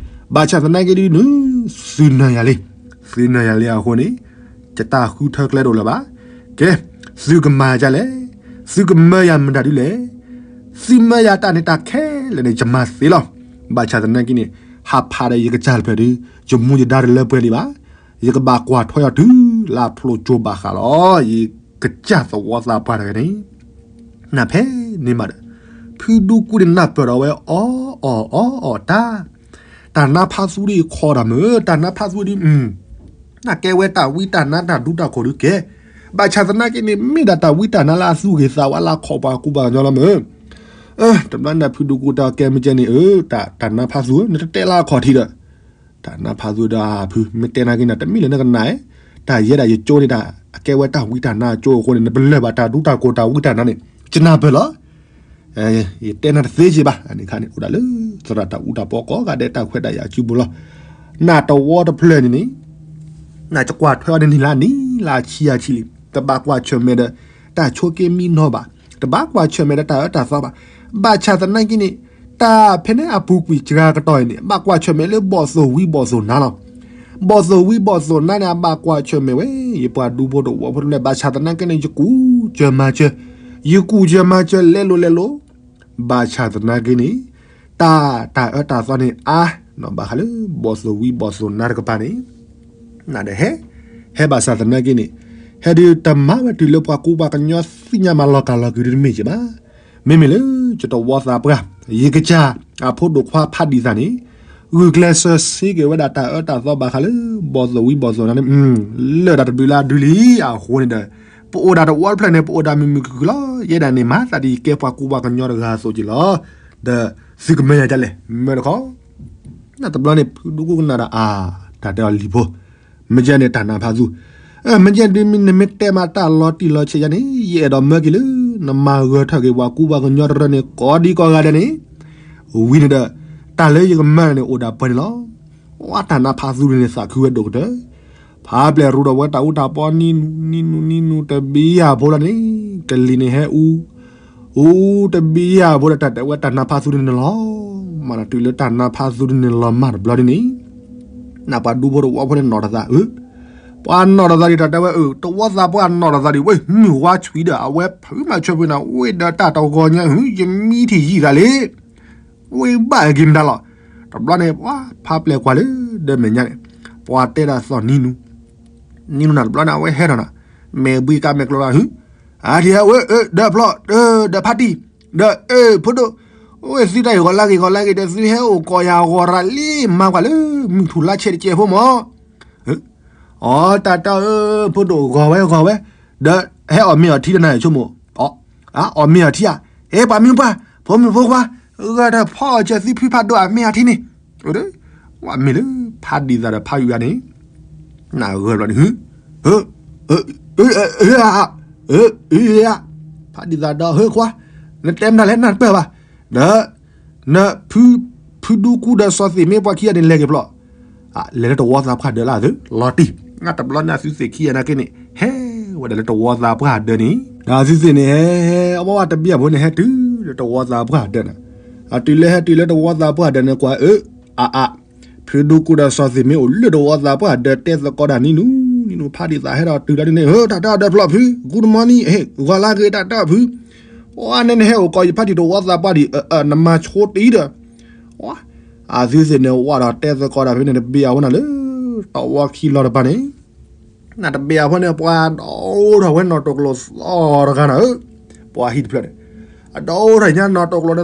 ဘၣ်ဆၣ်သနာ်က့ဒုးနုၤ သုနၢၤယၤလံ, သုနၢၤယၤလံအဃိန့ၣ် ယတၢ်ဃုထၢကျဲတအိၣ်လၢၤဘၣ်. ကဲ, သုကမၤဒ်လဲၣ်, သုကမၢယၤမတၤဒ်လဲၣ်, သုမၢယၤတၢ်န့ၣ်တၢ်ခဲလၢာ်န့ၣ် ယမၤသ့လီၤ. ဘၣ်ဆၣ်သနာ်က့န့ၣ် ဟးဖးဒီးယကစၢ်တဖျၢၣ်ဒီး ယမူယဒါတလၢပှဲၤဒံးဘၣ်. ယကဘၣ်ကွၢ်ထွဲအီၤတုၤလၢအဖျိကၠိဘၣ်ဃးလီၤ. ယကစၢ်သဝီသးပှၢ်တဂၤန့ၣ် နၢ်ဖဲန့ၣ်မးဒီး ဖုဒူကူန့ၣ်နၢ်ပၢၢ်ဒီးဝဲ အီၣ်အီၣ်အီၣ်အီၣ်တၢ်, တၢ်နါဖးသူဒ်ခီဒၣ်မုၢ်, တၢ်နါဖးသူဒ် နကဲဝဲတၢ်ဝံတၢ်နါတၢ်ဒူတၢ်ခိၣ်ဒုးကဲ, ဘၣ်ဆၣ်သနာ်က့န့ၣ် မ့ၢ်ဒၣ်တၢ်ဝံတၢ်နါလၢအသူၣ်ဂ့ၤသးဝါလၢအခီၣ်ပှၤကူပှၤကညီလီၤမုၢ်. တဘျီန့ၣ်ဖုဒူကူတၢ်ကဲမ့ၢ်ကဲန့ၣ် တၢ်နါဖးသူဧၢ နတတဲလၢအခီၣ်ထံးဒီး တၢ်နါဖးသူဒီးဖု မ့ၢ်တဲနာ်က့န့ၣ် တမ့ၢ်လၢနကနၣ်, တၢ်ယဲဒၣ်ယကၠိန့ၣ် တၢ်အကဲဝဲတၢ်ဝံတၢ်နါအကၠိအဃိန့ၣ် နပလၢၢ်ဘၣ်တၢ်ဒူတၢ်ခိၣ်တၢ်ဝံတၢ်နါန့ၣ် ယနၢ်ပၢၢ်လီၤ. ယတဲနၤတသ့က့ဘၣ်, အန့ၣ်ခါန့ၣ် အိၣ်ဒၣ်လၢ သရၣ်တၢ်အူတၢ်ပီကိးဂၤဒဲးတၢ်ခွဲးတၢ်ယာ်အစုပူၤလီၤ. နတဝီတဖျၢၣ်န့ၣ်န့ၣ် နကကွၢ်ထွဲအီၤန့ၣ်နံၣ်လၢနံၣ်လၢအဆံအဆံလံ, တဘၣ်ကွၢ်ဆၢၣ်မဲာ်ဒီး တၢ်ဆိးက့မံနီၤဘၣ်, တဘၣ်ကွၢ်ဆၢၣ်မဲာ်ဒီးတၢ်အၢတၢ်သီဘၣ်. ဘၣ်ဆၣ်သနာ်က့န့ၣ် တၢ်ဖဲန့ၣ်အပူၤကွံာ်စှၤကတီၢ်အံၤန့ၣ် ဘၣ်ကွၢ်ဆၢၣ်မဲာ်လၢဘီၣ်သိၣ်ဝံဘီၣ်သိၣ်နါလီၤ. ဘီၣ်သိၣ်ဝံဘီၣ်သိၣ်နါန့ၣ် အဘၣ်ကွၢ်ဆၢၣ်မဲာ်ဝဲ ယပှၤဒူဖိတဝီဖိတဖၣ် ဘၣ်ဆၣ်သနာ်က့န့ၣ် ယကူၣ်စၢၤမၤစၢၤ, ယကူၣ်စၢၤမၤစၢၤလဲလိာ်လဲလိာ်, ဘၣ်ဆၣ်သနာ်က့န့ၣ် တၢ်တၢ်အၢတၢ်သီန့ၣ်အါ, ဘၣ်ဃးလၢ ဘီၣ်သိၣ်ဝံဘီၣ်သိၣ်နါတကပၤန့ၣ် နဒီးဟဲ, ဟဲဘၣ်ဆၣ်သနာ်က့န့ၣ် ဟဲဒုးတမၤဝဲတုၤလၢပှၤကူပှၤကညီသ့ၣ်ညါမၤလီၤကၤလီၤက့ၤဒ်တမ့ၢ်က့ၤဘၣ်. မ့မ့ၢ်လၢ ယတဝီသးပှၢ် ယကစၢ် အဖိဒိၣ်ခွါဖးဒံသးန့ၣ် ဂုာ်ကျဲးစၢးစ့က့ၤဝဲဒၣ်တၢ်အၢတၢ်သီဘၣ်ဃးလၢ ဘီၣ်သိၣ်ဝံဘီၣ်သိၣ်နါန့ၣ် လၢာ်ဒၣ်တဘျုးလါဒုလံအဃိန့ၣ်ဒီး ပအိၣ်ဒၣ်တဝီတဖျၢၣ်န့ၣ် ပအိၣ်ဒၣ်မုာ်မုာ်ခုၣ်ခုၣ်လီၤ. ယဲဒၣ်န့ၣ် မၤသးဒ်ကဲပှၤကူပှၤကညီတဂၤအသိးက့ၤလီၤ. ဒီးသုကမၢယၤဒ်လဲၣ် မၢတခီ နတဘျီန့ၣ် ဖုဒူကူကနၣ်ဒီးအါ, တၢ်တဲအီၤလံၤဖိ, မ့ၢ်ကဲန့ၣ်တၢ်နါဖးသူ, မ့ၢ်ကဲဒ်မ့ၢ်နမ့ၢ်တဲမး တၢ်လီၤတံၢ်လီၤဆဲးယါန့ၣ် ယအဲၣ်ဒိးမၢက့ၤလၢ နမၤဂၢၤထၢၣ်က့ၤပှၤကူပှၤကညီတရၢန့ၣ် ကိးဒံကိးဂၤဒဲးန့ၣ်, ဝံၤန့ၣ်ဒီး တၢ်လၢယကမၢန့ၣ်အိၣ်ဒၣ်ပှဲၤန့ၣ်လီၤ. ဝဲတၢ်နါဖးသူန့ၣ်သးခုဝဲဒိၣ်ကတၢၢ်, ဖးပျဲၢ်ရူဒီးဝဲတၢ်အူတၢ်ပီနံၤနူနံၤနူနံၤနူတဘံယၢ်ဖိလီၤန့ၣ်, ကလံၤန့ၣ်ဟဲအူ အူတဘံယၢ်ဖိဒီးတၢ်တဲဝဲတၢ်နါဖးသူန့ၣ်လီၤ. မၤနတုၤလၢတၢ်နါဖးသူန့ၣ်လီၤမၢ်တဘျီဒ်န့ၣ်, နပှၤဒူဖိတဝီဖိန့ၣ်နီၢ်တသး, ပှၤနီၢ်တသးဒံး တၢ်တဲဝဲ တဝီသးပှၢ်နီၢ်တသးဒံး ဝဲမုၢ်ဝါဆွံဒီး အဝဲဖုမၤဆၢဖုနၤ ဝဲဒီးတၢ်တဂီၤညါ ယမံထံၣ်ယံာ်သးလံ ဝဲဘၣ်က့ၤမတၤလီၤ. တဘျီန့ၣ် ပှၤဖးပျဲၢ်ကွၢ်လၢ ဒီမဲာ်ညါန့ၣ်, ပှၤတဲဒၣ်သီၣ်နံၤနူ, နံၤနူနၤတဘျီန့ၣ် အဝဲဟဲထီၣ်နၤ, မဲာ်ဘှံးကါမဲာ်ကျိၤလၢဟု, အထံၣ်ဟဲဝဲ ဒီးဖျီ ဒီးဖးတံၢ်, ဒီးအ့ၣ်ဖိဒိၣ်, ဝဲသုတၢ်အံၤဂီၤလၢဂ့ၤဂီၤလၢဂ့ၤ ဒီးသုဟဲအိၣ်ကိးယၤဂီၤရၤလံ မၤကွၢ်လၢ မုၢ်ထူၣ်လါဆဲးတကဲးဖိမၢ် အီ တၢ်တၢ်ဧၢ ဖိဒိၣ်ဂီၤဝဲဂီၤဝဲ, ဒီးဟဲအီၣ်မ့ၤအီထံတနၤဆိကမိၣ်, အီၣ်မ့ၤအီထံဧါ, အဲ ပှၤမုၢ်ပှၢ် ဖိမုၣ်ဖိခွါ, ဂၢၢ်တၢ်ဖီအီၣ်စၢၤသုဖုဖးဒိၣ်အမ့ၤအီထံန့ၣ်, ဝဲမ့ၤလၢဖးဒံသးဒီးဖးယုၢ်ဂၤန့ၣ်, နဂၢၢ်ဘျီန့ၣ် ဟ ဖးဒံသးဒီး ဟဲခွါ, နတဲမတၤလဲၣ်နၢ်တပၢၢ်ဘၣ်, ဒီး န ဖုဒူကူဒီးစီၤသ့ၣ်မ့ၢ်ပှၤခံဂၤန့ၣ်လဲၤက့ၤဖျီၣ်, လဲၤလၢတဝီသးပှၢ်ဒၢးလၢသု လီၤတံၢ်, နတဘျီန့ၣ်သုသ့ၣ်ခံဂၤနာ်က့န့ၣ် ဟဲဝဲဒၣ်လၢတဝီသးပှၢ်ဒၢးန့ၣ်, ဒီးသုသ့ၣ်န့ၣ်ဟဲ ဟဲ အဝဲဝဲတဘံၣ်အဖိန့ၣ် ဟဲတုၤလၢတဝီသးပှၢ်ဒၢးန့ၣ်, အတုၤလၢဟဲတုၤလၢတဝီသးပှၢ်ဒၢးန့ၣ် ကွၢ်အၢ အါအါ ဖုဒူကူဒီးစီၤသ့ၣ်မ့ၢ်အိၣ်လၢတဝီသးပှၢ်ဒၢးတဲသကိးတၢ်နံၤနူ, နံၤနူဖးဒံသးဟဲဒီးတုၤဒီးန့ၣ် ဟၢ တၢ်တဲအီၤဒီးဖျီၣ်ဖု good morning ဟဲ ဂီၤလၢဂ့ၤတၢ်တဲအီၤဖု, ပှၤန့ၣ်နဟဲအိၣ်ကိးယဖးဒံတဝီသးပှၢ်ဒံး နမၤဆိတအံၤဒီး, အသုသ့ၣ်န့ၣ်ဝဲဒီးတဲသကိးတၢ်ဖဲန့ၣ်တဘံၣ်အဖိန့ၣ်လၢ တဝီခံလီၤတပၤန့ၣ် နတဘ့ၣ်အဖိန့ၣ် ပှၤဒိၣ်ထီၣ်ဝဲနီၣ်တိၢ်ကျိၤသီတဂၤနၤဧၢ, ပှၤဟံၣ်တဖျၢၣ်န့ၣ်, အဒိၣ်ထီၣ်ညါနီၣ်တိၢ်ကျိၤန့ၣ်သီ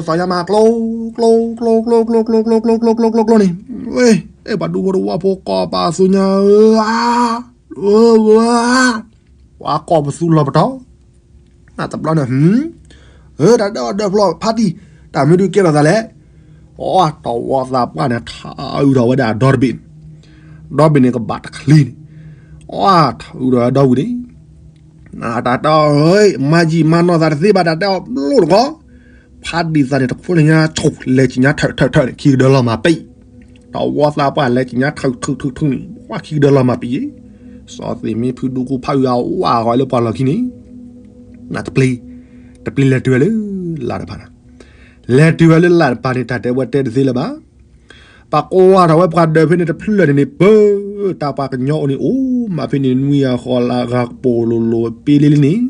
ညါမး ကျိ ကျိ ကျိ ကျိ ကျိ ကျိ ကျိ ကျိ ကျိ ကျိ ကျိ ကျိ န့ၣ်, ဝဲ အဲၣ်ပှၤဒူဖိတဝီဖိကိးပာ်အသိညါဧၢ, ဧၢ ပှၤကိးပသူလီၤပတီၢ် နတဘျီန့ၣ် ဧၢ တၢ်ဒၢအီၤဒၢးဖျီၣ်ဖးတံၢ်, တၢ်မ့ၢ်ဒုးကဲထီၣ်သးလဲၣ်, အီ တဝီသးပှၢ်န့ၣ် ထးအုးထီၣ်ဝဲဒၣ်ဒီတဘ့ၣ်န့ၣ်, ဒီဘ့ၣ်န့ၣ်ကဘၣ်တချံန့ၣ်, အီ ထးအုးထီၣ်ဝဲဒီဝံၤန့ၣ်, တၢ်တဲအီၤ မၤယံာ်မၤနီၢ်သးတသ့ဘၣ် တၢ်တဲအီၤဘျိတကီး, ဖးတံၢ်သးန့ၣ် တဖိလၢညါဆိၣ် လဲၤကညါထၢၣ်ထၢၣ်ထၢၣ်န့ၣ် ခံကဒၢလီၤမၢ်ပံ, တဝီသးပှၢ်လဲၤကညါထၢၣ်ထၢၣ်ထၢၣ်ထၢၣ်န့ၣ် ပှၤခံကဒၢလီၤမၢ်ပံ, စီၤသ့ၣ်မ့ၢ်ဖုဒူကူဖးအုးအဝဲဂီၤလၢပှၤလီၢ်ခံန့ၣ် နတပျ့ၤ, တပျ့ၤလဲၤတုၤဝဲလၢလၢ်တပၤန့ၣ်, လဲၤတုၤဝဲလၢလၢ်တပၤန့ၣ် တၢ်တဲဝဲတဲတသ့လၢၤဘၣ်, ပှၤကွၢ်ထီၣ်ဝဲပှၤဒၢးဖဲန့ၣ်တဖျၢၣ်န့ၣ်န့ၣ် ပၢ, တၢ်ပှၤကညီအိၣ်န့ၣ် အိၣ်မးဖဲန့ၣ် နွံဂၤဃိးဂၤကပိာ်လိၤလိၤပ့လ့လံန့ၣ်,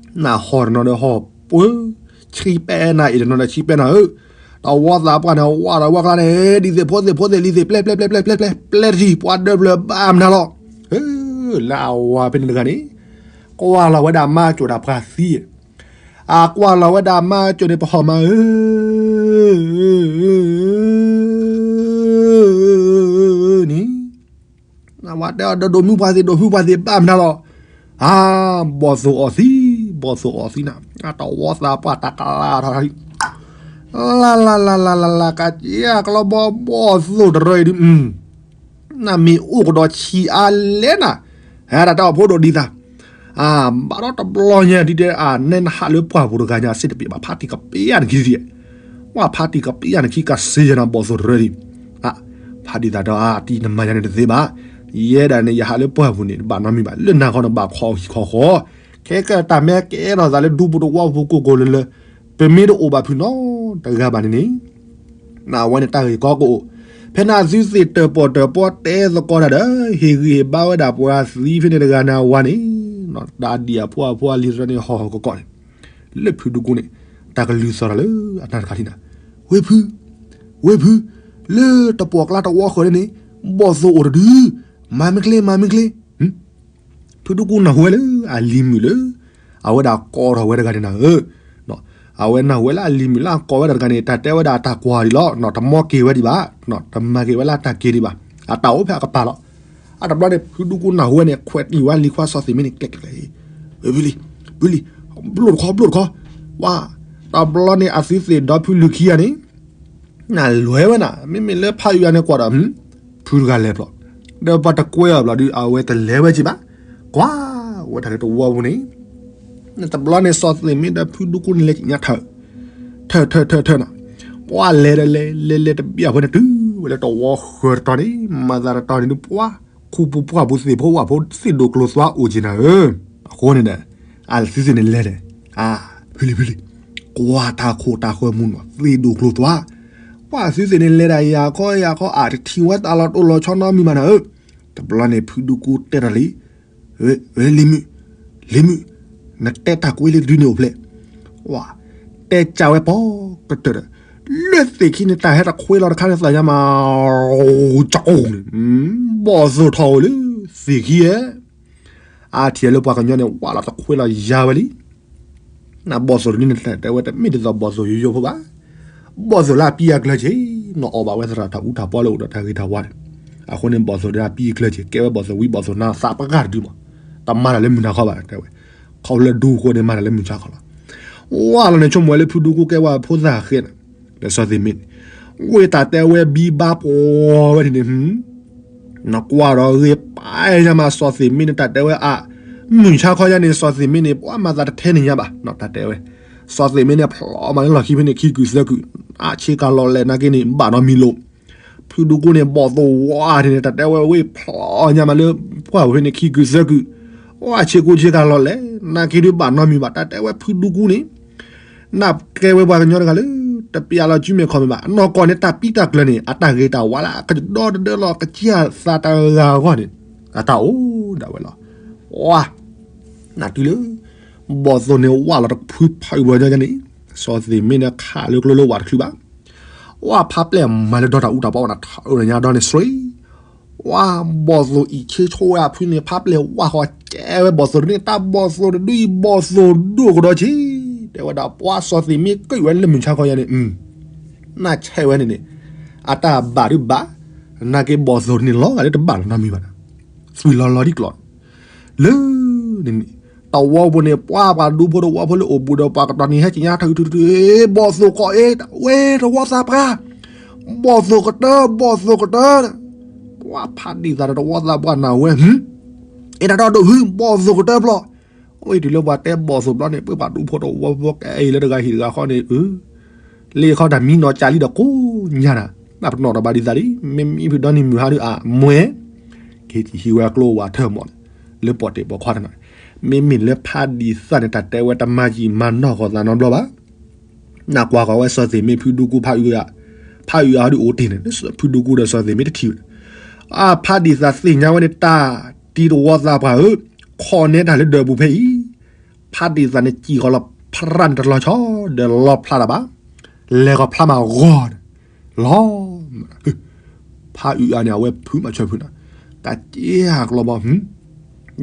နဟီၣ်တနီၤဒီးဟီၣ်ပှၢ်, ဆံပဲနၤအံၤတနီၤဒီးဆံပဲနၤဧၢ, တဝီသးပှၢ်န့ၣ် ဝးထီၣ်ဝဲကျါန့ၣ် ဒ်သိးဖိသ့ၣ်ဖိသ့ၣ်လံၤသ့ၣ် ပျဲပျဲပျဲပျဲပျဲပျဲပျဲတထံၣ် ပှၤဒၢးဖျၢၣ်ဘၣ်မနုၤလီၤ, လၢအဝၤဖဲန့ၣ်တဂၤန့ၣ်, ကွၢ်လီၤဝဲဒၣ်မါကၠိၣ်ဒၣ်ပှၤသံ, အကွၢ်လီၤဝဲဒၣ်မါကၠိၣ်န့ၣ် ပဟီၣ်မးဧၢ န့ၣ်, နဝၤတဲအီၤဒီးဒိးမုၢ်ပှၤသ့ၣ် ဒိးမုၢ်ပှၤသ့ၣ်ဘၣ်မနုၤလီၤ, အါ, ဘီၣ်သိၣ်အီၣ်သံ, ဘီၣ်သိၣ်အီၣ်သံနၤ, တဝီသးပှၢ်တၢ်ကလၤထီၣ်, လၢ်လၢ်လၢ်လၢ်လၢ်လၢ် ကက့အကလီဘီ ဘီၣ်သိၣ်တရၢအံၤဒုး နမ့ၢ်အိၣ်ကဒီးဆံးအါလဲၣ်နၤ, ဟဲဒၣ်တၢ်အိၣ်ဖိဒိၣ်ဒ်သး, အါ, ဘၣ်ဒီးတဘျီညါဒ်တဲ အါ, နဲနဟးလၢပှၢ်ပူၤတဂၤညါ စ့တပ့ၤဘၣ် ဖးတံၢ်ကပ့ၤအါနခံဒ်, ဝဲဖးတံၢ်ကပ့ၤအါနခံကစ့ယဲၢ်နၤ ဘီၣ်သိၣ်တရၢဒံး, အါ, ဖးဒံၣ်သးဒီး အါ, တံၢ်နမၤယၤန့ၣ်တသ့ဘၣ်, ယဲဒၣ်န့ၣ် ယဟးလၢပှၢ်ပူၤန့ၣ် တဘၣ်နီတမံၤဘၣ် လၢနၤခီန့ၣ် ဘၣ်ခီဟံၣ်ခီဃီ, ခဲကတၢၢ်မ့ၢ်ကဲထီၣ်သးလၢဒူပူၤတဝီပူၤကိၢ်ကိၢ်လၢလၢ, ပမ့ၢ်တအိၣ်ဘၣ်ဖုးနီတဂၤဘၣ်န့ၣ်န့ၣ် နဝဲန့ၣ်တၢ်ဂ့ၢ်ကီကအိၣ်, ဖဲန့ၣ်အသုသ့ၣ်တၢၣ်ပီၣ်တၢၣ်ပီတဲသကိးတၢ်ဒီး ဟ့ၣ်ဂံၢ်ဟ့ၣ်ဘါဝဲဒၣ်ပှၤသံဖဲန့ၣ်တဂၤန့ၣ်အဝၤန့ၣ်, တၢ်ဒံၣ်အဖိအဖိအလံၤသရၣ်န့ၣ် ဟီၣ်ဟီၣ်ကီးကီးန့ၣ်, လၢဖုဒူကူန့ၣ် တၢ်ကလုၢ်သီၣ်တၢ်လၢအနၢ်တခါထံၣ်နၤ, ဝ့ၢ်ဖု, ဝ့ၢ်ဖု, လၢတပှီၢ်ကျါတဝီဃၢၤန့ၣ်န့ၣ် ဘီၣ်သိၣ်အိၣ်တဒု, မၤမ့ၢ်ချ့ မၤမ့ၢ်ချ့. ဖုဒူကူနၢ်ဟူဝဲလၢအလံၤမုၣ်လၢ အဝဲဒၣ်ကိးထီၣ်ဝဲတဂၤန့ၣ်နၤဧၢ, အဝဲနၢ်ဟူဝဲလၢအလံၤမုၣ်လၢအကိးဝဲဒၣ်တဂၤန့ၣ် တၢ်တဲဝဲဒၣ်တၢ်ကွၢ်ဒံးလီၤ, တမီက့ၤဝဲဒံးဘၣ်, တမၤက့ၤဝဲလၢအတၢ်က့ၤဒံးဘၣ်, အတၢ်အိၣ်ဖဲအကပၤလီၤ. အတဘျီန့ၣ် ဖုဒူကူနၢ်ဟူဝဲန့ၣ် ခွဲးတံၢ်ဝဲလံၤခွါစီၤသ့ၣ်မ့ၢ်န့ၣ် ကျဲကျဲကျဲ, ဝ့ၢ်ဖုလံၤ, ဖုလံၤ, ဘျိၣ်တခီ ဘျိၣ်တခီ, ဝါ, တဘျီန့ၣ် အသုသ့ၣ်ဒီဖုလုၢ်ခံဂၤန့ၣ် နလဲၤဝဲနၤ, မ့မ့ၢ်လၢဖးအုးဂၤန့ၣ်ကွၢ်ဒီး ဖုတဂၤလဲၤဖျီၣ်, ဒီးပှၤတကွဲအီၤဘျီဒုး အဝဲတလဲၤဝဲက့ၤဘၣ်, ကွၢ်ဝဲတၢ်လၢတဝီပူၤန့ၣ်, တဘျီန့ၣ် စီၤသ့ၣ်မ့ၢ်ဒီးဖုဒူကူန့ၣ်လဲၤကညးထၢၣ်, ထၢၣ်ထၢၣ်ထၢၣ်ထၢၣ်နၤ, ပှၤလဲၤဒီးလဲၤ လဲၤလဲၤတဘျီအဃိန့ၣ် တုၤဝဲလၢတဝီဃၢၤတတီၤန့ၣ် မၤသးတတီၤန့ၣ်ဒုး ပှၤခူပူၤပှၢ်ပူၤသ့ၣ်ဖိဝၣ်ဖိသ့ၣ်ဒိၣ်ကျိၤသွါအိၣ်က့ၤနၤဧၢ, အဃိန့ၣ်ဒီး အသုသ့ၣ်န့ၣ်လဲၤဒီး, ဖုလံၤဖုလံၤ, ကွၢ်တၢ်ခိၣ်တၢ်ဃၢမူနီၤ သ့ၣ်ဒိၣ်ကျိၤသွါ, ပှၤအသုသ့ၣ်န့ၣ်လဲၤဒၣ်ယၤခီယၤခီ အတထံၣ်ဝဲတၢ်လီၤတိၢ်လီၤဆီနီတမံၤဘၣ်နၤဧၢ, တဘျီန့ၣ် ဖုဒူကူတဲတၢ်လံ, ဝဲလံၤမုၣ်, လံၤမုၣ်, နတဲတၢ်ကွဲလၢတဒုန့ၣ်အိၣ်ဖျဲၣ်, ဝါ, တဲကးဝဲပီၤကတၢၢ်ဒီး, လၢသ့ၣ်ခံန့ၣ် တၢ်ဟဲတခွဲလီၤတခါန့ၣ်သးညါမး, ကကိၢ်န့ၣ်, ဘီၣ်သိၣ်ထီၣ်ဧိၤလၢသ့ၣ်ခံဧဲ, အါထံၣ်လၢပှၤကညီန့ၣ် ဝၣ်လီၤတခွဲလီၤယၤဝဲလံ နဘီၣ်သိၣ်တဒုန့ၣ်တဲဝဲတမ့ၢ်ဒ်သိးဘီၣ်သိၣ်ယိယိဖိဘၣ်, ဘီၣ်သိၣ်လၢအပံအကျၢၤက့ၤ, နီၢ်အီၣ်ဘၣ်ဝဲသရၣ်တၢ်အူတၢ်ပီလၢအိၣ်ဒီးတၢ်ဂ့ၤတၢ်ဝါန့ၣ်, အဃိန့ၣ် ဘီၣ်သိၣ်ဒီးအပံအကျၢၤက့ၤ ကဲဝဲဘီၣ်သိၣ်ဝံဘီၣ်သိၣ်နါသးပှၢ်တဒုမး, တမၤတၢ်လၢမုၢ်နၤခီဘၣ်တဲဝဲ, ခီဖျိလၢဒူအဃိန့ၣ် မၤတၢ်လၢမုၢ်ဆါခီလီၤ, ဝါလီၤန့ၣ် ဆိကမိၣ်ဝဲလၢဖုဒူကူကဲဝဲဖိသၣ်ဃဲန့ၣ်, ဒီးစီၤသ့ၣ်မ့ၢ်န့ၣ်, ဝ့ၢ်တၢ်တဲဝဲဘံဘါပှီၤဝဲန့ၣ်န့ၣ် နကွၢ်ဒီးဂ့ၤပာ်ညါမး စီၤသ့ၣ်မ့ၢ်န့ၣ် တၢ်တဲဝဲအါ, မုၢ်ဆါခီယါန့ၣ် စီၤသ့ၣ်မ့ၢ်န့ၣ် ပှၤမၤသးတထဲန့ၣ်ညါဘၣ် တၢ်တဲဝဲ, စီၤသ့ၣ်မ့ၢ်န့ၣ် ဖျီမးလၢလီၢ်ခံဖဲန့ၣ် ခံကုာ်သၢကုာ်, အဆ့ကၤလီၤလဲၣ်နာ်က့န့ၣ် ဘၣ်နီတမံၤလီၤ, ဖုဒူကူန့ၣ် ဘီၣ်သိၣ်ဝါန့ၣ် တၢ်တဲဝဲဝ့ၢ်ဖျီညါမးလၢ ပှၢ်ဖဲန့ၣ် ခံကုာ်သၢကုာ်, အဆ့ကူဆ့ကၤလီၤလဲၣ် နာ်က့ဒုးဘၣ်နီတမံၤဘၣ် တၢ်တဲဝဲဖုဒူကူန့ၣ် နကဲဝဲပှၤကညီတဂၤလၢ တပျးလီၤစုမဲာ်ခီၣ်မဲာ်ဘၣ် အနီၢ်ကီၢ်န့ၣ် တၢ်ပံတၢ်ကျၢၤန့ၣ် အတၢ်ဂ့ၤတၢ်ဝါလၢအကဒီတဒၢလီၤ ကစံၢ်သးတဂၤအဂီၢ်န့ၣ် အတၢ်အိၣ်ဒၣ်ဝဲလီၤ. ဝါ, နတုၤလၢ ဘီၣ်သိၣ်န့ၣ် ဝၣ်လီၤတဖုဖးအုးဘၣ်ညီန့ၣ် စီၤသ့ၣ်မ့ၢ်န့ၣ် ခးလၢကျိလၢဝၣ်တချုးဘၣ် ဝါဖးပျဲၢ်မၤလၢဒီတၢ်အူတၢ်ပီဝဲနၤထီၣ်ညါဒီန့ၣ် စှ့, ဝါဘီၣ်သိၣ်အံၤဆ့ဆိဝဲအဖုန့ၣ် ဖးပျဲၢ်ဝၣ်ဃီကဲဝဲဘီၣ်သိၣ်တဒုန့ၣ် တၢ်ဘီၣ်သိၣ်တဒုအံၤ ဘီၣ်သိၣ်ဒိၣ်ကဒီးဆံ, တဲဝဲဒၣ်ပှၤစီၤသ့ၣ်မ့ၢ်က့ၤဝဲလၢမုၢ်ဆါခီယါန့ၣ်, နဆဲးဝဲန့ၣ်န့ၣ်, အတၢ်ဘၣ်ဒုးဘၣ်, နာ်က့ဘီၣ်သိၣ်တန့ၣ်လီၤဂာ်လၢတဘၣ်လီၤနီတမံၤဘၣ်, သွံၣ်လီၤလီၤဒ်ကျီၢ် လၢန့ၣ်န့ၣ်, တဝီပူၤန့ၣ် ပှၤပှၤဒူဖိတဝီဖိလၢအိၣ်ဘူးဒီးပှၤကတီၢ်န့ၣ် ဟဲက့ၤညါထီၣ်အုးထုထုထု, ဘီၣ်သိၣ်ကီးအ့, ဝဲတဝီသးပှၢ်, ဘီၣ်သိၣ်ကတၢၢ် ဘီၣ်သိၣ်ကတၢၢ်, ပှၤဖးဒံၣ်သးဒီးတဝီသးပှၢ်နၢ်ဟူဝဲ, အ့ၣ်တၢ်ဒီဒိၣ်ဟု ဘီၣ်သိၣ်ကတၢၢ်ဘျီ, အဝဲတုၤလၢပှၤတဲဘီၣ်သိၣ်ဘျီန့ၣ် ပှၤပှၤဒူဖိတဝီဖိကဲအံၤလၢတဂၤဟံၣ်တဂၤဃီန့ၣ် အၢ လ့ၣ်ခီတၢ်မံနီၢ်ကၢ်လံဒီးကိးညါနၤ, နပနီၣ်ဒီးဘၣ်ဒံးသးလံ, မ့မ့ၢ်ဖုဒီနံၣ်မုၢ်ဟါဒုးအမွဲ, က့ၤဟံးဝဲအကျိဝဲထၢၣ်မီၢ်န့ၣ်, လၢပီၣ်တ့ၢ်ပိာ်ခွါတနီၤ, မ့မ့ၢ်လၢဖးဒံးသးန့ၣ် တၢ်တဲဝဲတမၤယံာ်မၤနီၢ်ဃီၤသးနီတဘျီဘၣ်, နကွၢ်ဃီၤဝဲစီၤသ့ၣ်မ့ၢ်ဖုဒူကူဖးအုး, ဖးအုးအါဒုးအိၣ်တ့ၢ်န့ၣ်, ဖုဒူကူဒီးစီၤသ့ၣ်မ့ၢ်တထံၣ်ဝဲ, အဖးဒံးသးသ့ၣ်ညါဝဲန့ၣ် တၢ်တံၤတဝီသးပှၢ်ဧၢ, ခီၣ်နဲတၢ်လၢဒၢးပူၤဖဲအံၤ ဖးဒံးသးန့ၣ် စံၣ်ဃီၤလီၤဖရၣ်န့ၣ်တလီၤဆီ, ဒီးလီၤဖျါတၢ်ဘၣ်, လဲၤဃီၤဖျါမးဂီၤန့ၣ်, လီၤ, ဖးအုးအါန့ၣ် အဝဲဖုးမးဆၢဖုးနၤ, တၢ်က့ဟးကျီဘီ,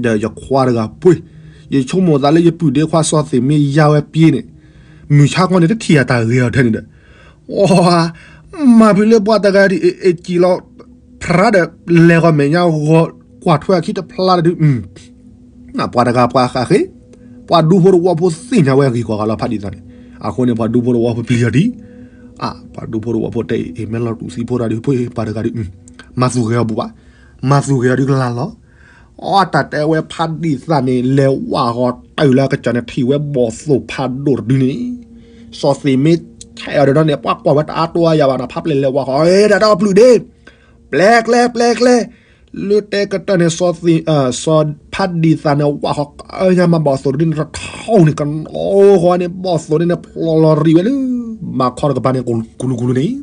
ဒီးယခွါတဂၤပှ့ၤ, ယဆိကမိၣ်သးလၢယပုၢ်ဒ့ခွါစီၤသ့ၣ်မ့ၢ်ယါဝဲပှ့ၤန့ၣ်, မုၢ်ဆါခီန့ၣ် တထံၣ်အတၢ်ဂ့ၤအီၤထဲန့ၣ်ဒီး, အီ, မၤဖုးလၢပှၤတဂၤဒ်အံၤ စံၣ်လီၤဖရၣ်ဒီး လဲၤဃီၤမဲာ်ညါဂီၤ ကွၢ်ထွဲအခံတဖျါတဒု ပှၤတဂၤပှၤဃးဃ့, ပှၤဒူဖိတဝီဖိသ့ၣ်ညါဝဲဂ့ၤကီးဂၤလီၤဖးဒံးသးန့ၣ်, အဃိန့ၣ် ပှၤဒူဖိတဝီဖိပျံၤအီၤဒံး, အါ, ပှၤဒူဖိတဝီဖိတဲအံၤ မ့ၢ်လီၤတူာ်သံဖိတၢ်ဒုး ဖိပှၤတဂၤဒုး, မၤသူၣ်ဂဲၤအီၤဘူးဘၣ်, မၤသူၣ်ဂဲၤအီၤဒုးကလၢ်လီၤ, အီ တၢ်တဲဝဲဖးဒံးသးန့ၣ် လဲၤဝၣ်ဃီၤတၢ်အုးလၢကစၢ်န့ၣ် ထံၣ်ဝဲဘီၣ်သိၣ်ဖးဒိၣ်တဒုန့ၣ်, စီၤသ့ၣ်မ့ၢ်ထဲးအီၤဒီးန့ၣ် ပှၤကွၢ်ဝဲတအါတိအါယၤဘၣ်နီၤ ဖးပျဲၢ်လဲၤဝၣ်ဃီၤ တၢ်ဒီပျုၢ်ဒ့ ပျဲကျဲ ပျဲကျဲ, လၢတဲကတၢၢ်န့ၣ် စီၤသ့ၣ်, စီၤဖးဒံးသးန့ၣ် ဝၣ်ဃီၤကညါမးဘီၣ်သိၣ်တဒုန့ၣ် တထီၣ်န့ၣ် ကနီၤဃီၤန့ၣ် ဘီၣ်သိၣ်န့ၣ်န့ၣ် ဖျီလီၤရံၣ်ဝဲလၢ မၤခီတကပၤန့ၣ် ကူလူကူလူန့ၣ်,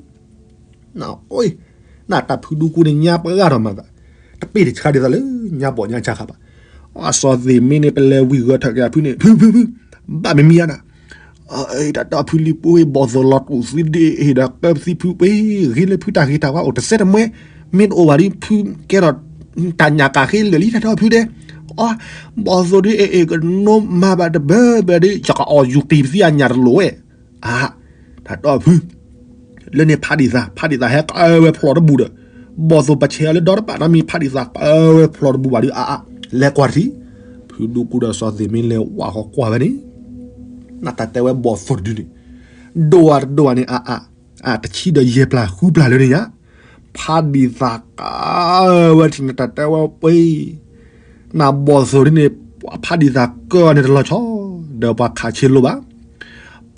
အ့, နတၢ်ဖုဒူကူန့ၣ်ညါပှၤဂၤဒီးမၤသး, တပ့ၢ်တဆါဒ်သိးလၢညါဘီၣ်ညါဆါခါဘၣ်. အစီၤသ့ၣ်မ့ၢ်န့ၣ် ပလဲၤဝံၤဂဲၤထၢၣ်က့ၤအဖုန့ၣ် ဖု ဖု ဖု, ဘၣ်မ့ၢ်မံၤဧါနၤ, တၢ်တီၢ်ဖုလံၤပှ့ၤ ဘီၣ်သိၣ်လီၤတူာ်သံဒ့ၣ်ဒီး ကၢပသံဖုပှ့ၤ ဂ့ၤလၢဖုတၢ်ဂ့ၤတၢ်ဝါအိၣ်တစဲးတမှဲ, မ့ၢ်တအိၣ်ဘၣ်ဒီး ဖုကဲထီၣ်တၢ်ညၣ်ကၣ်ဃ့လၢာ်လံ တၢ်တီၢ်ဖုဒဲး. အီ, ဘီၣ်သိၣ်ဒုး အဲၣ်အဲၣ်ကနိမၤဘၣ်တဘၢဘၢဒီး ယကအီၣ်ယူၤတံၢ်ပသံအညၣ်တလိၣ်ဝဲ, အါ, တၢ်တီၢ်ဖု လၢန့ၣ်ဖးဒံၣ်သး, ဖးဒံၣ်သးဟဲကဝဲဖျိးတဘူးဒီး, ဘီၣ်သိၣ်ပဆဲးအီၤလၢဒီတပာ်နီတမံၤ ဖးဒံၣ်သးကဝဲဖျိးတဘူးဘၣ်ဒီး အါအါ, လဲၤကွၢ်တထံၣ်, ဖုဒူကူဒီးစီၤသ့ၣ်မ့ၢ်လဲၤဝၣ်ဃီကွၢ်ဝဲန့ၣ်, နတၢ်တဲဝဲဘီၣ်သိၣ်တဒုန့ၣ်, ဒိၣ်ဝဲတဒိၣ်ဝဲန့ၣ် အါအါ, အတဆံဒီးယဲၢ်ပျၢ်ဃုပျၢ်လၢန့ၣ်ညါ, ဖးဒံၣ်သးကဝဲထံၣ်န့ၣ် တၢ်တဲဝဲပှ့ၤ နဘီၣ်သိၣ်ဒ်န့ၣ်, ဖးဒံၣ်သးကၢန့ၣ်တလီၤဆီ, ဒီးပှၤခးဆ့လိဘၣ်,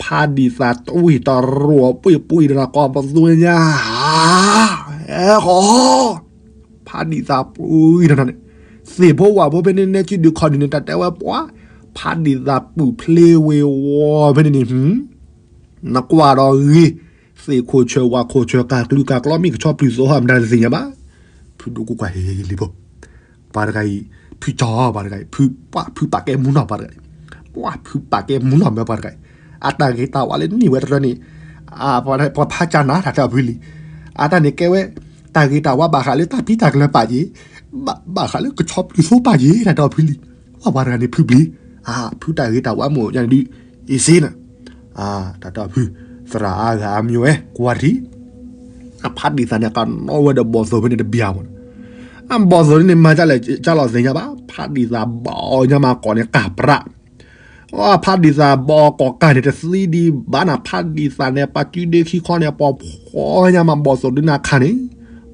ဖးဒံၣ်သးတဝံၣ်တရိၣ်ပှ့ၤပှ့ၤဒီးကိးပသူညါ, ဟဲဃီ, ဖးဒံၣ်သးပှ့ၤဒီးန့ၣ်, သ့ၣ်ဖိဝၣ်ဖိဖဲန့ၣ်နဲကံဒုးခီၣ်ဒုးန့ၣ် တၢ်တဲဝဲပှၤ, ဖးဒံၣ်သးပုၢ်ဖျ့ဝ့ၤဝီၤဖဲန့ၣ်န့ၣ်, နကွၢ်ဒီးဂ့ၤ, သ့ၣ်ခိၣ်ဆၢဝၣ်ခိၣ်ဆၢ ကၤကျူကၤကျီမ့ၢ်ကဆီပျုၢ်သိဟီၣ်မတၤတသ့ၣ်ညါဘၣ်, ဖုဒူကူကွၢ်ဟ့ၣ်လံၤဖိ ပှၤတဂၤအံၤ ဖုကၠီ ပှၤတဂၤအံၤ ဖုပာ်ကဲမူနီၢ်ပှၤတဂၤအံၤ, ပှၤဖုပာ်ကဲမူနီၢ်မၢပှၤတဂၤအံၤ, အတၢ်ဂ့ၤတၢ်ဝါလၢနံၣ်ဝဲတရၢန့ၣ်, ပှၤဖးကၢ်နၤ တၢ်တဲအီၤဖုလံၤ, အတၢ်န့ၣ်ကဲဝဲ, တၢ်ဂ့ၤတၢ်ဝါဘၣ်ဃးလၢတၢ်ဖံးတၢ်ကလၢပာ်က့ၤ, ဘၣ်ဃးလၢကဆီပျုၢ်သိပာ်က့ၤ တၢ်တဲအီၤဖုလံၤ, ပှၤတဂၤန့ၣ်ဖုပျံၤ, ဖုတၢ်ဂ့ၤတၢ်ဝါမ့ၢ်အိၣ်ညါန့ၣ်ဒုး, အ့စ့နၤ တၢ်တဲအီၤဖု, သရၣ်အါဂၤအါမံၤဝဲ ကွၢ်ထံၣ်, အဖးဒံၣ်သးန့ၣ် ကနီၣ်ဝဲဒီးဘီၣ်သိၣ်ဖဲန့ၣ်တဘျီဖိန့ၣ်, အဘီၣ်သိၣ်ဒ်န့ၣ် မၤကလဲၣ်ကလီၤသ့ၣ်ညါဘၣ်, ဖးဒံၣ်သးဘီၣ်ညါမးကိးန့ၣ်ကၢ်ပြး, အဖးဒံၣ်သးဘီၣ်ကိးကၢ်န့ၣ် တသံဒံးဘၣ်နၤ, ဖးဒံၣ်သးန့ၣ် ပှၤစုဒ့ခံခီန့ၣ် ပှၤဖှီညါမးဘီၣ်သိၣ်ဒုးနၤခါန့ၣ်,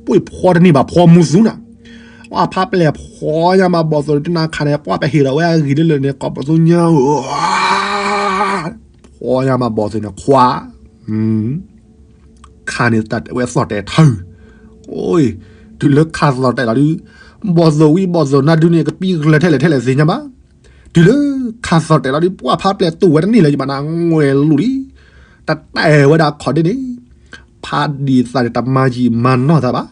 ပှ့ၤဖှီတန့ၢ်ဘၣ်ဖှီမူသူနၤ, အဖးပျဲၢ်ဖှီညါမးဘီၣ်သိၣ်ဒုးနၤခါန့ၣ် ပှၤပဟ့ၣ်ဒီးဝဲအဂံၢ်လၢလၢာ်န့ၣ် ကိးပသူညါဧၢ ဖှီညါမးဘီၣ်သိၣ်န့ၣ်ခွါ, ခါန့ၣ်တၢ်တဲဝဲသီၣ်တဲာ်ထၢ, အိ, တုၤလၢခါသီၣ်တဲာ်လီၤဒုး, ဘီၣ်သိၣ်ဝံဘီၣ်သိၣ်နါဒုန့ၣ် ကပံၤကလၢၤထဲလဲၣ်ထဲလဲၣ်သ့ၣ်ညါဘၣ်, တုၤလၢခါသီၣ်တဲာ်လီၤဒုး ပှၤဖးပျဲၢ်တူၢ်ဝဲတန့ၢ်လၢၤဘၣ်နၤ ငွဲၤလူၤလံ, တတဲဝဲဒၣ်ခီၣ်ဒ့န့ၣ်, ဖးဒံၣ်သးန့ၣ် တမၤယံာ်မၤနီၢ်သးဘၣ်,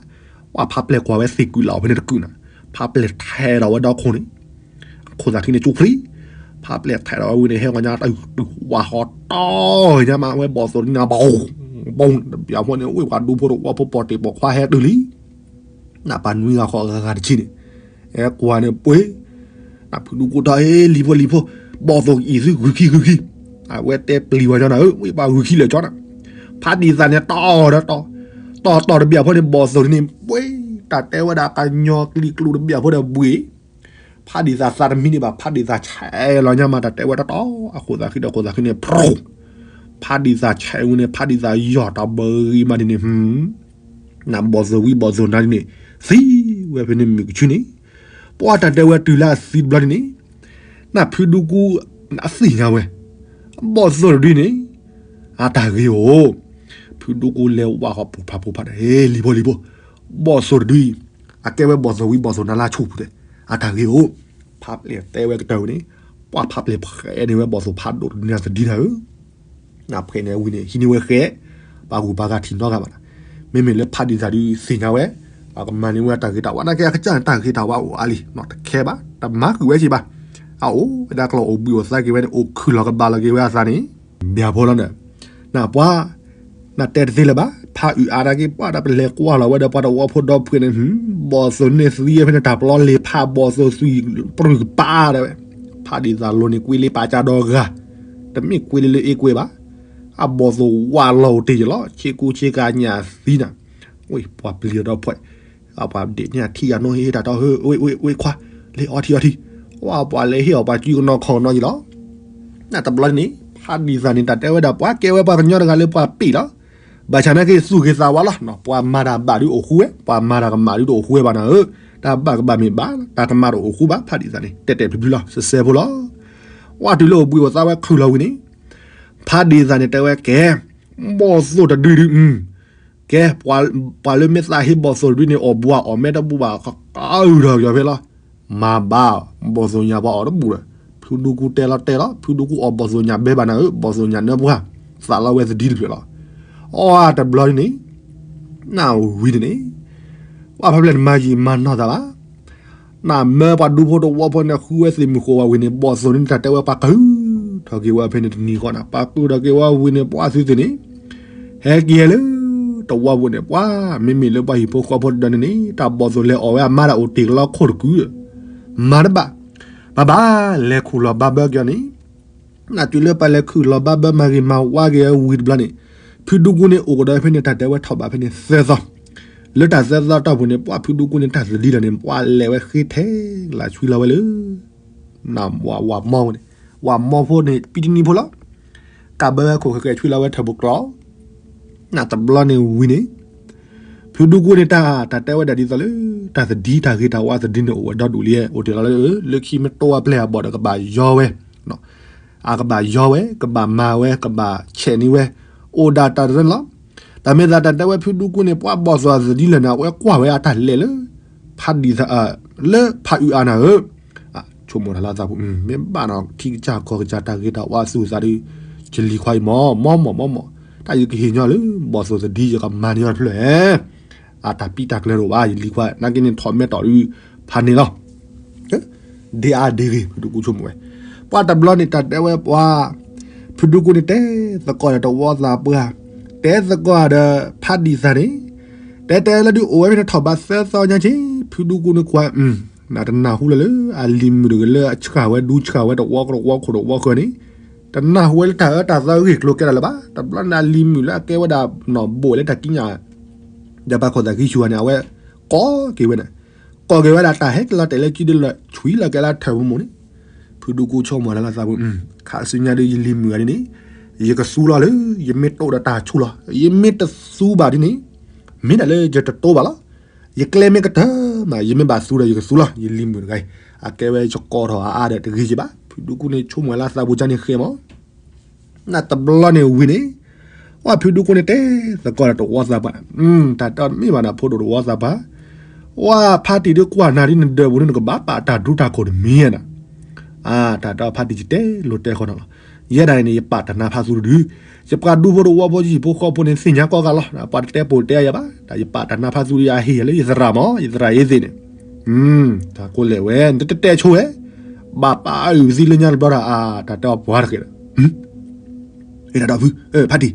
ပှၤဖးပျဲၢ်ကွၢ်ဝဲသ့ၣ်ကုၢ်လီၤဖဲန့ၣ်တကုၢ်နၤ, ဖးပျဲၢ်ထဲးဒီးဝဲဒီခိၣ်န့ၣ် ခိၣ်သးခံန့ၣ်ကၠူချံ, ဖးပျဲၢ်ထဲးဒီးဝဲဝံၤန့ၣ် ဟဲဂီၤညါတၢ်တုၤဝၣ်ဃီတီ ညါမးဝဲဘီၣ်သိၣ်န့ၣ် ဘီၣ်, ဘီၣ်တဘျီဖိန့ၣ် ဝ့ၢ်ပှၤဒူဖိတဝီဖိပိာ်တ့ၢ်ပိာ်ခွါဟဲတုၤလံ, နပှၤနွံဂၤဃီးဂၤဂၤတဆံန့ၣ်, ဟဲကွၢ်န့ၣ်ပှ့ၤ, နဖုဒူကူတီၢ်အ့ လံၤဖိလံၤဖိ, ဘီၣ်သိၣ်ကအံၤသုဂုာ်ခံဂုာ်ခံ, အဝဲတဲပျံၤဝဲကၠီနၤဧၢ ဝ့ၢ်ပှၤဂုာ်ခံလၢာ်ကၠီနၤ, ဖးဒံၣ်သးန့ၣ်တီၢ်ဒီးတီၢ်, တီၢ်တီၢ်တဘျီဖိန့ၣ် ဘီၣ်သိၣ်န့ၣ်ပှ့ၤ, တၢ်တဲဝဲဒၣ်ကညီကျံကျူတဘျီဖိဒီးဘှ့ၣ် ဖးဒံၣ်သးသးတမံန့ၢ်ဘၣ် ဖးဒံၣ်သးဆဲးလီၤညါမး တၢ်တဲဝဲတတီၤ အခိၣ်သးခံဒီးခိၣ်သးခံန့ၣ် ဖးဒံၣ်သးဆဲးဝံၤန့ၣ် ဖးဒံၣ်သးယီၢ်တၢ်ဘၢဂံၤမးဒ်န့ၣ်, နဘီၣ်သိၣ်ဝံဘီၣ်သိၣ်နါဒ်န့ၣ် သံဝဲဖဲန့ၣ်မုၢ်ကဆူန့ၣ်, ပှၤတၢ်တဲဝဲတုၤလၢအသံတဘျီဒ်န့ၣ်, နဖုဒူကူအသ့ၣ်ညါဝဲ, ဘီၣ်သိၣ်တဒုန့ၣ် အတၢ်ဂ့ၤဧိၤ, ဖုဒူကူလဲၤဝးဃီပူၤဖးပူၤဖးဒီး လံၤဖိလံၤဖိ, ဘီၣ်သိၣ်တဒုအံၤ အကဲဝဲဘီၣ်သိၣ်ဝံဘီၣ်သိၣ်နါလၢဆူၣ်ပူၤတဲ, အတၢ်ဂ့ၤဧိၤ, ဖးပျဲၢ်တဲဝဲကတၢၢ်ဝဲန့ၣ်, ပှၤဖးပျဲၢ်ဖဲန့ၣ်ဝဲဘီၣ်သိၣ်ဖးဒိၣ်တဒုန့ၣ်သဒံနၤဧၢ, နဖဲန့ၣ်ဝံၤန့ၣ် ဟံးန့ၢ်ဝဲဃဲ, ပှၤဂုၤပှၤဂၤထံၣ်နီတဂၤဘၣ်နၤ, မ့မ့ၢ်လၢဖးဒံၣ်သးဒုသ့ၣ်ညါဝဲ, ပှၤကမၤန့ၢ်ဝဲတၢ်ဂ့ၤတၢ်ဝါ နာ်က့အကစၢ်န့ၣ် တၢ်ဂ့ၤတၢ်ဝါအိၣ်အါလံ, တခဲဘၣ် တမၤကွံာ်ဝဲက့ၤဘၣ်, အအိၣ်ဝဲဒၣ်ကျီၢ်အိၣ်ဘှံးအိၣ်သါက့ၤဝဲန့ၣ် အိၣ်ခုၣ်လီၤကဘၣ်လီၤက့ၤဝဲအသးန့ၣ်, ဘၣ်ဖိလီၤန့ၣ်, နပှၤ နတဲတသ့လၢၤဘၣ်, ဖးအုၣ်အါဒၣ်က့ၤ ပှၤဒီးပလဲၤကွၢ်လီၤဝဲဒီးပှၤတဝီဖိဒီဖှ့န့ၣ်, ဘီၣ်သိၣ်န့ၣ်သံဝဲဖဲန့ၣ် တၢ်ပျီလ့ၤဖးဘီၣ်သိၣ်သွံၣ်ပြူၢ်ကပၤဒၣ်ဝဲ, ဖးဒံၣ်သးလိၤန့ၣ်ကွ့လ့ပာ်ကၢ်ဒီဂၤ, တမ့ၢ်ကွ့လ့လၢအ့ကွ့ဘၣ်, အဘီၣ်သိၣ်ဝးလီၤအိၣ်တ့ၢ်ယလီၤ ဆ့ကူဆ့ကၤညၣ်သံနၤ, ဝဲပှၤပျံၤဒီဖှ့, အပှၤဒ့ၣ်ညၣ်ထံဂၤနီၢ်ဟ့ၣ်တၢ်တီၢ်ဟၢ ဝ့ၢ်ဝ့ၢ်ဝ့ၢ်ခွါ, လ့အီထံအီထံ, ဝဲပှၤလၢဟ့ၣ်အီၤပှၤစုကနီၤခီၣ်ကနီၤယလီၤ နတဘျီန့ၣ် ဖးဒံၣ်သးန့ၣ် တၢ်တဲဝဲဒၣ် ပှၤကဲဝဲပှၤကညီတဂၤလၢပှၤပ့ၢ်လီၤ. ဘၣ်ဆၣ်နာ်က့ သူၣ်ဂ့ၤသးဝါလီၤ. ပှၤမၤတၢ်ဘၣ်ဒုးအိၣ်ဃူဝဲ, ပှၤမၤတၢ်ကမၣ်ဒုးတအိၣ်ဃူဝဲဘၣ်နၤဧၢ. တၢ်ဘၣ်ကဘၣ်မ့ၢ်ဘၣ်, တၢ်ကမၣ်တအိၣ်ဃူဘၣ်. ဖးဒံၣ်သးန့ၣ် တဲာ်တဲာ်ဖျုးဖျုးလီၤ, စဲးစဲးဖိလီၤ. ဝဲတုၤလၢအိၣ်ဘှံးအိၣ်သါဝဲခုၣ်လီၤဝံၤန့ၣ်, ဖးဒံၣ်သးန့ၣ်တဲဝဲကဲ, ဘီၣ်သိၣ်တဒုဒုး ကဲ, ပှၤလၢမ့ၢ်သးဟ့ဘီၣ်သိၣ်တဒုန့ၣ် အီၣ်ဘှံးအီၣ်မဲတဘူၣ်ဘၣ် ကကဒီးကီၤဖဲလီၤ. မၤဘၣ်, ဘီၣ်သိၣ်ညၣ်ပှၤအီၣ်တဘူၣ်ဒီး, ဖုဒူကူတဲလီၤတဲလီၤ, ဖုဒူကူအီၣ်ဘီၣ်သိၣ်ညၣ်ဘဲဘၣ်နၤဧၢ, ဘီၣ်သိၣ်ညၣ်နၢပှၢ်, သးလီဝဲသဒံတဖျၢၣ်လီၤ. အီၣ်တဘျီန့ၣ်, နဝံၤန့ၣ်န့ၣ် ပှၤဖဲဖျဲၣ်န့ၣ်မၤယံာ်မၤနီၢ်သးဘၣ်. နမၢပှၤဒူဖိတဝီဖိန့ၣ် ဃုဝဲသ့ၣ်မုၢ်ဃိးဝဲဝံၤန့ၣ် ဘီၣ်သိၣ်န့ၣ် တၢ်တဲဝဲပှၤကုၢ်ထီၣ်က့ၤဝဲဖဲန့ၣ်တနံၤဃီန့ၣ် ပှၤကုၢ်ထီၣ်က့ၤဝဲဝံၤန့ၣ် ပှၤသုသ့ၣ်န့ၣ် ဟဲက့ၤဟဲလၢ တဝီပူၤန့ၣ် ပှၤမ့မ့ၢ်လၢပှၤဟံၣ်ဖိဃီဖိတဒၢန့ၣ်န့ၣ် တၢ်ဘီၣ်သိၣ်လဲၤအီၣ်ဝဲအမါဒီးအိၣ်တ့ၢ်ကလီခိၣ်တကုၢ် မၤတဘၣ်, ပဘၣ်လဲၤခူၣ်လီၤဘါဘၢက့ၤအီၤန့ၣ် နတုၤလၢပလဲၤခူၣ်လီၤဘါဘၢမၤဂ့ၤမၤဝါက့ၤဝံၤတဘျီန့ၣ် ဖုဒူကူန့ၣ်အိၣ်ကဒီးဖဲန့ၣ် တၢ်တဲဝဲထီၣ်ဘးဖဲန့ၣ်သၢသီ, လၢတၢ်သၢသီတီၢ်ပူၤန့ၣ် ပှၤဖုဒူကူန့ၣ်တၢ်သဒံလီၤန့ၣ် ပှၤလဲၤဝဲဃ့ထဲလၢ်ဆွံလီၤဝဲလၢ နဝၤမီပူၤန့ၣ်, ဝၤမီဖိန့ၣ် ပံတနံၤဖိလီၤ. ကးဘၢဝဲခိၣ်ဃဲဃဲဆွံလီၤဝဲထၢၣ်ပူၤကျီ နတဘျီန့ၣ်ဝံၤန့ၣ် ဖုဒူကူန့ၣ်တၢ် တၢ်တဲဝဲဒၣ်ဒ်သိးလၢ တၢ်သဒံတၢ်ဂ့ၤတၢ်ဝါသဒံန့ၣ်အိၣ်ဝဲဒီဒူၣ်လံ အိၣ်တ့ၢ်လီၤလၢ လၢခံမ့ၢ်တိၢ်ဝဲပျဲၢ်အဘီၣ်ဒီးကဘၣ်ယီဝဲ, အကဘၣ်ယီဝဲ ကဘၣ်မၤဝဲ ကဘၣ်ဆဲးန့ၢ်ဝဲ အိၣ်ဒၣ်တၢ်တရၢန့ၣ်လီၤ. တၢ်မ့ၢ်သးတၢ်တဲဝဲဖုဒူကူန့ၣ် ပှၤဘီၣ်သိၣ်အသဒံလၢာ်န့ၣ် အဝဲကွၢ်ဝဲအတၢ်လဲၤလၢ ဖးဒံၣ်သး လၢဖးအုးအါနၤဧၢ ဆိကမိၣ်တၢ်လၢအသးပူၤ မ့ၢ်ဘၣ်နီၤ ထံကစၢ်ကီၢ်ကစၢ်တၢ်ဂ့ၤတၢ်ဝါသူၣ်သးဒီး ယလံၤခွါအံၤမီၢ် မီၢ်မီၢ်မီၢ်မီၢ် တၢ်ယကဟ့ၣ်ညီလၢ ဘီၣ်သိၣ်သဒံယကမၤန့ၢ်အီၤတဖျၢၣ်ဧါ အတၢ်ပံတၢ်ကျၢၤတအိၣ်ဘၣ် ယလံၤခွါ နာ်က့န့ၣ်ထီၣ်မဲာ်တီၢ်ဒုး ဖးန့ၣ်လီၤ. ဒ့အါဒ့ဂ့ၤ ဖုဒူကူဆိကမိၣ်ဝဲ ပှၤတဘျီန့ၣ် တၢ်တဲဝဲပှၤ ဖုဒူကူန့ၣ် တဲသကိးဒီးတဝီသးပှၢ် တဲသကိးဒီးဖးဒံၣ်သးန့ၣ် တဲတဲလၢဒုးအိၣ်ဝဲဖဲန့ၣ်ထီၣ်ဘးသၢသီညါက့ ဖုဒူကူန့ၣ်ကွၢ် နတနၢ်ဟူလၢၤလၢ အလံၤမုၣ်တဂ့ၤလၢအဆှၣ်ဝဲဒူဆှၣ်ဝဲတဝီကတဝီခိၣ်တဝီဃၢၤန့ၣ် တနၢ်ဟူဝဲလၢတၢ်အၢတၢ်သီဂ့ၢ်ကျိၤကဲထီၣ်လၢၤဘၣ်. တဘျီန့ၣ်အလံၤမုၣ်လၢအကဲဝဲဒၣ်နီၢ်ဘိၣ်လၢတၢ်ကံးညာ် ဒီးပှၤခိၣ်သးကံဆူၣ်ဧါန့ၣ် အဝဲကိးက့ၤဝဲန့ၣ် ကိးက့ၤဝဲဒၣ်တၢ်ဟဲက့ၤလီၤတဲာ်လၢကံဒုလီၤ ဆွံလီၤက့ၤလၢထၢၣ်ပူၤမူန့ၣ် ဖုဒူကူဆိကမိၣ်လၢလီၤသးပူၤ ခါဆူညါဒုးယလံၤမုၣ်ဂၤဒ်န့ၣ် ယကသူလီၤလၢ ယမ့ၢ်တိၢ်ဒီးတၢ်ဆူၣ်လီၤ ယမ့ၢ်တသူဘၣ်ဒ်န့ၣ် မ့ၢ်ဒၣ်လၢယတတိၢ်ဘၣ်လီၤ. ယကျဲမ့ၢ်ကတၢၢ်မး ယမ့ၢ်ဘၣ်သူဒီးယကသူလီၤ ယလံၤမုၣ်တဂၤအံၤ အကဲဝဲယကိးထီၣ်အါအါဒီးတဂ့ၤက့ဘၣ် ဖုဒူကူန့ၣ်ဆိကမိၣ်လၢသးပူၤကန့ၣ်ဃဲမီၢ် နတဘျီန့ၣ်ဝံၤန့ၣ် ပှၤဖုဒူကူန့ၣ်တဲသကိးဒီးတဝီသးပှၢ် တၢ်တမ့ၢ်ဘၣ်နၤဖိဒိၣ်တဝီသးပှၢ် ပှၤဖါတံၢ်ဒုးကွၢ်နၤဒ်နဒၢးပူၤဒ်နကဘၣ်ပာ်တၢ်ဒူတၢ်ခိၣ်တမံၤဧါနၤ တၢ်တဖါတံၢ်ယတဲလိာ်တဲဃီနၤလီၤ ယဲဒၣ်အံၤန့ၣ် ယပာ်တၢ်နါဖးသူတဒု ယပှၤဒူဖိတဝီဖိယဟံၣ်ဖိဃီဖိန့ၣ်သ့ၣ်ညါကိးဂၤလီၤ ပှၤတတဲပိာ်တဲယၤဘၣ် တၢ်ယပာ်တၢ်နါဖးသူဒီးယဟ့ၣ်ယၤလၢယသရၣ်မး ယသရၣ်အ့သ့ၣ်န့ၣ် တၢ်ကိးလဲၣ်ဝဲ နတတဲဆိဝဲ ဘၣ်ပာ်အုၣ်သံလၢညါတဘျီဒီး အတၢ်တဲအီၤပှၤတဂ့ၤဒီး တၢ်ဒီးဖု ဖါတံၢ်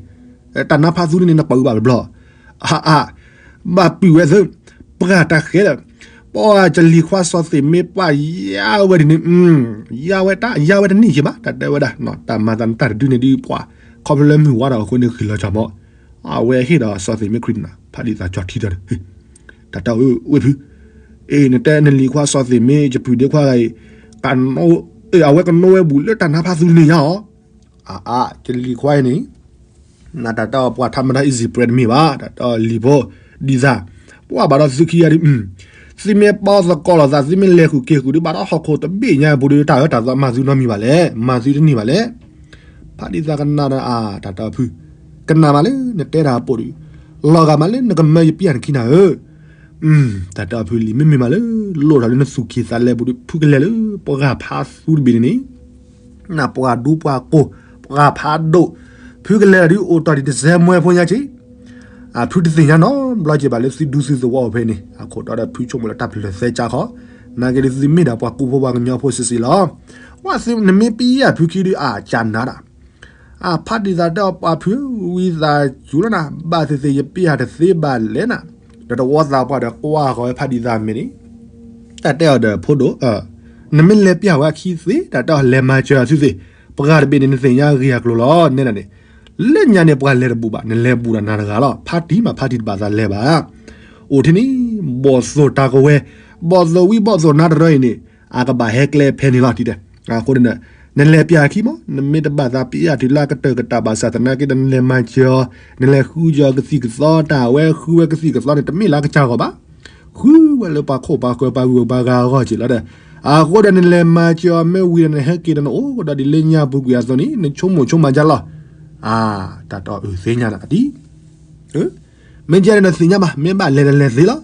တၢ်နါဖးသူန့ၣ် နပာ်အုၣ်ဘၣ်ဘျီ အါအါ ဘၣ်ပုၢ်ဝဲသ့ၣ် ပှၤတၢ်ဃဲဒီး ပှၤကလံၤခွါစီၤသ့ၣ်မ့ၢ်ပှၤယါဝဲဒ်န့ၣ် ယါဝဲတၢ် ယါဝဲတန့ၢ်က့ဘၣ် တၢ်တဲဝဲဒၣ် တၢ်မၤသးနတၢ်တဒုန့ၣ်ဒ်ပှၤ ခီဖျိလၢမုၢ်ဝါထီၣ်အဃိန့ၣ်ဂ့ၤလီၤကၢ်မီၢ် အဝဲဟ့ၣ်ဒီးစီၤသ့ၣ်မ့ၢ်ခရံာ်နၤ ဖါတံၢ်သးကၠီထံဒီး တၢ်တဲအီၤဝဲဖု အ့ၣ် နတဲနလံၤခွါစီၤသ့ၣ်မ့ၢ်ယပုၢ်ဒ့ခွါဂၤအံၤ အဝဲကနိဝဲဘူးလၢတၢ်နါဖးသူန့ၣ်ညါအီၤ အါအါ ယလံၤခွါအံၤန့ၣ် နတၢ်တဲအီၤပှၤထါမတၤ easy bread တမ့ၢ်ဘၣ် တၢ်တဲအီၤလံၤဖိ ဒ်သး ပှၤဘၣ်ဒီးသုခံဂၤဒ် သုမ့ၢ်ပီသကိးလိာ်သး သုမ့ၢ်လဲၤဃုာ်က့ၤဃုာ်ဒ်ဘၣ်ဒီးဟီၣ်ခိၣ်တဘ့ၣ်ညါပူၤဒီး တၢ်အၢတၢ်သီမၤသုနီတမံၤဘၣ်လဲၣ် မၤသုတန့ၢ်ဘၣ်လဲၣ် ဖါတံၢ်သးကနၣ်ဒီးအါ တၢ်တဲအီၤဖု ကနၣ်မးလၢနတဲတၢ်အပိာ်ဒုး လီၤဂာ်မးလၢနကမၢယပျဲၢ်နခံနၤဧၢ တၢ်တဲအီၤဖုလံၤ မ့မ့ၢ်မးလၢ လိၣ်ထီၣ်လၢနသူၣ်က့ၤသးလဲပူၤဒီး ဖုကလဲၤလၢ ပှၤဖးသူတဘ့ၣ်န့ၣ်န့ၣ် နပှၤဒူပှၤကိၢ် ပှၤဖးဒိၣ် ဖုကလဲၤဒုးအိၣ်တီၢ်ဒံးတစဲးမွဲဖိညါက့ အဖုတသ့ၣ်ညါနီတဘျီက့ဘၣ်လၢသုဒူသုသဝီအဖဲန့ၣ် အခိၣ်တီဒီးဖုဆိကမိၣ်လၢတၢ်ပလၢၢ်သဲကၢ်ခီ နာ်က့ဒုးသုမ့ၢ်ဒၣ်ပှၤကူဖိပှၤကညီဖိစံးစံးလီၤ ဝဲနမ့ၢ်ပယၢ်ဖုခံဒုးအကၢ်နၤဒၣ် အဖါတံၢ်သးတဲအီၤပှၤဖု ဝံသးစူၤလီၤနၤ ဘၣ်သ့ၣ်သ့ၣ်ယပျဲၢ်တသ့ဘၣ်လဲၣ်နၤ ဒီးတဝီသးပှၢ်ဒီးကွၢ်ဃီၤဝဲဖါတံၢ်သးမဲာ်န့ၣ် တၢ်တဲအီၤဒီးဖိဒိၣ် နမ့ၢ်လဲၤပျဲၢ်ဝဲအခံသ့ တၢ်တဲအီၤလဲၤမၤစၢၤအီၤသုသ့ၣ် ပှၤတဘ့ၣ်န့ၣ် နသ့ၣ်ညါဂ့ၢ်အကျိၤလီၤ နဲဒၣ်န့ၣ် လၢညါန့ၣ် ပှၤလဲၤတဘူးဘၣ် နလဲၤဘူးဒီးနၤတဂၤလီၤ ဖါတံၢ်မးဖါတံၢ်တဘၣ်သးလဲၤဘၣ် အိၣ်ထဲန့ၣ် ဘီၣ်သိၣ်တၢ်ကဝဲၤ ဘီၣ်သိၣ်ဝံဘီၣ်သိၣ်နါတရၢအံၤန့ၣ် အကဘၣ်ဟဲကျဲဖဲန့ၣ်လီၤတံၢ်တဲ အဃိန့ၣ် နလဲၤပျဲၢ်အခံမး နမ့ၢ်တဘၣ်သးပျဲၢ်အတုၤလၢအကတၢၢ်ကတၢၢ်ဘၣ်ဆၣ်သနာ်က့ဒီး နလဲၤမၤစၢၤအီၤ နလဲၤဃုကၢၤကသံၣ်ကသီ တၢ်ဝဲဃုဝဲကသံၣ်ကသီန့ၣ် တမ့ၢ်လၢအကစၢ်ဂီၢ်ဘၣ် ဃုဝဲလၢပှၤခိၣ်ပှၤဃၢၤပှၤဂုၤပှၤဂၤအဂီၢ်က့ၤလီၤဒီး အဃိဒီးနလဲၤမၤစၢၤအီၤမ့ၢ်ဝံၤဒီး နဟဲက့ၤဒီးနအိၣ်ကဒီးဒ်လၢညါပူၤကွံာ်အသိးန့ၣ် နဆိကမိၣ်ဆိကမးဒ်လီၤ အါ တၢ်တီအုၣ်သ့ၣ်ညါနၤဒ် မ့ၢ်ကဲန့ၣ်ဒီးသ့ၣ်ညါဘၣ် မ့ၢ်ဘၣ်လဲၤဒီးလဲၤ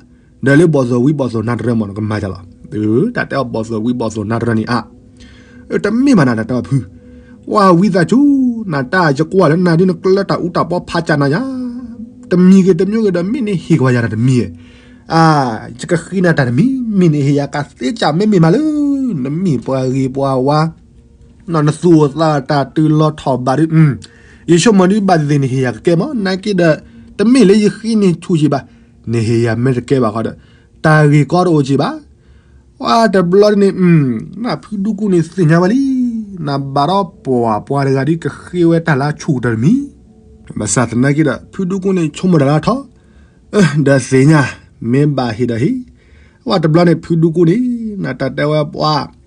သ့လီၤ ဒီးလၢဘီၣ်သိၣ်ဝံဘီၣ်သိၣ်နါတရၢမး နကမၤဒ်လီၤ တၢ်တဲအီၤဘီၣ်သိၣ်ဝံဘီၣ်သိၣ်နါတရၢန့ၣ်အါ တမ့ၢ်ဘၣ်နၤတၢ်တဲအီၤဖု ပှၤဝံသးစူၤ နတၢ်ယကွၢ်လၢနၤဒ်နကျၢတၢ်အူတၢ်ပီဖးကၢ်နၤယါ တမံၤဂ့ၤတမံၤဂ့ၤဒီးမ့ၢ်န့ၣ်ဟ့ၣ်ကဝဲယၤတမံၤဧိၤ အါ, ယကဃ့နၤတၢ်တမံၤမံၤန့ၣ် ဟ့ၣ်ယၤကသ့စၢ်မ့မ့ၢ်မးလၢ နမ့ၢ်ပှၤဂ့ၤပှၤဝါ, နသူၣ်အိၣ်သးအိၣ်တၢ်တုၤလီၤထီၣ်ဘးဒုး, ယဆိကမိၣ်ဒုးဘၣ်သ့ၣ်သ့ၣ်န့ၣ် ဟ့ၣ်ယၤကကဲမး, နာ်က့ဒီး တမ့ၢ်လၢယဃ့န့ၢ်ဆူၣ်က့ၤဘၣ်, နဟ့ၣ်ယၤမ့ၢ်တကဲဘၣ်ဃီဒီး တၢ်ဂ့ၢ်ကီတအိၣ်က့ၤဘၣ်. ဝဲတဘျီဒ်န့ၣ် နဖုဒူကူန့ၣ်သ့ၣ်ညါဝဲလံ, နဘၣ်ဒီးပှၤပှၤတဂၤဒ်ကဃ့ဝဲတၢ်လၢအဆူၣ်တၢ်တမံၤ, ဘၣ်ဆၣ်သနာ်က့ဒီး ဖုဒူကူန့ၣ်ဆိကမိၣ်တၢ်လၢအထီ, ဒီးသ့ၣ်ညါ, မ့ၢ်ဘၣ်ဟ့ၣ်ဒီးဟ့ၣ်, ဝဲတဘျီန့ၣ် ဖုဒူကူန့ၣ် နတၢ်တဲဝဲပှၤ,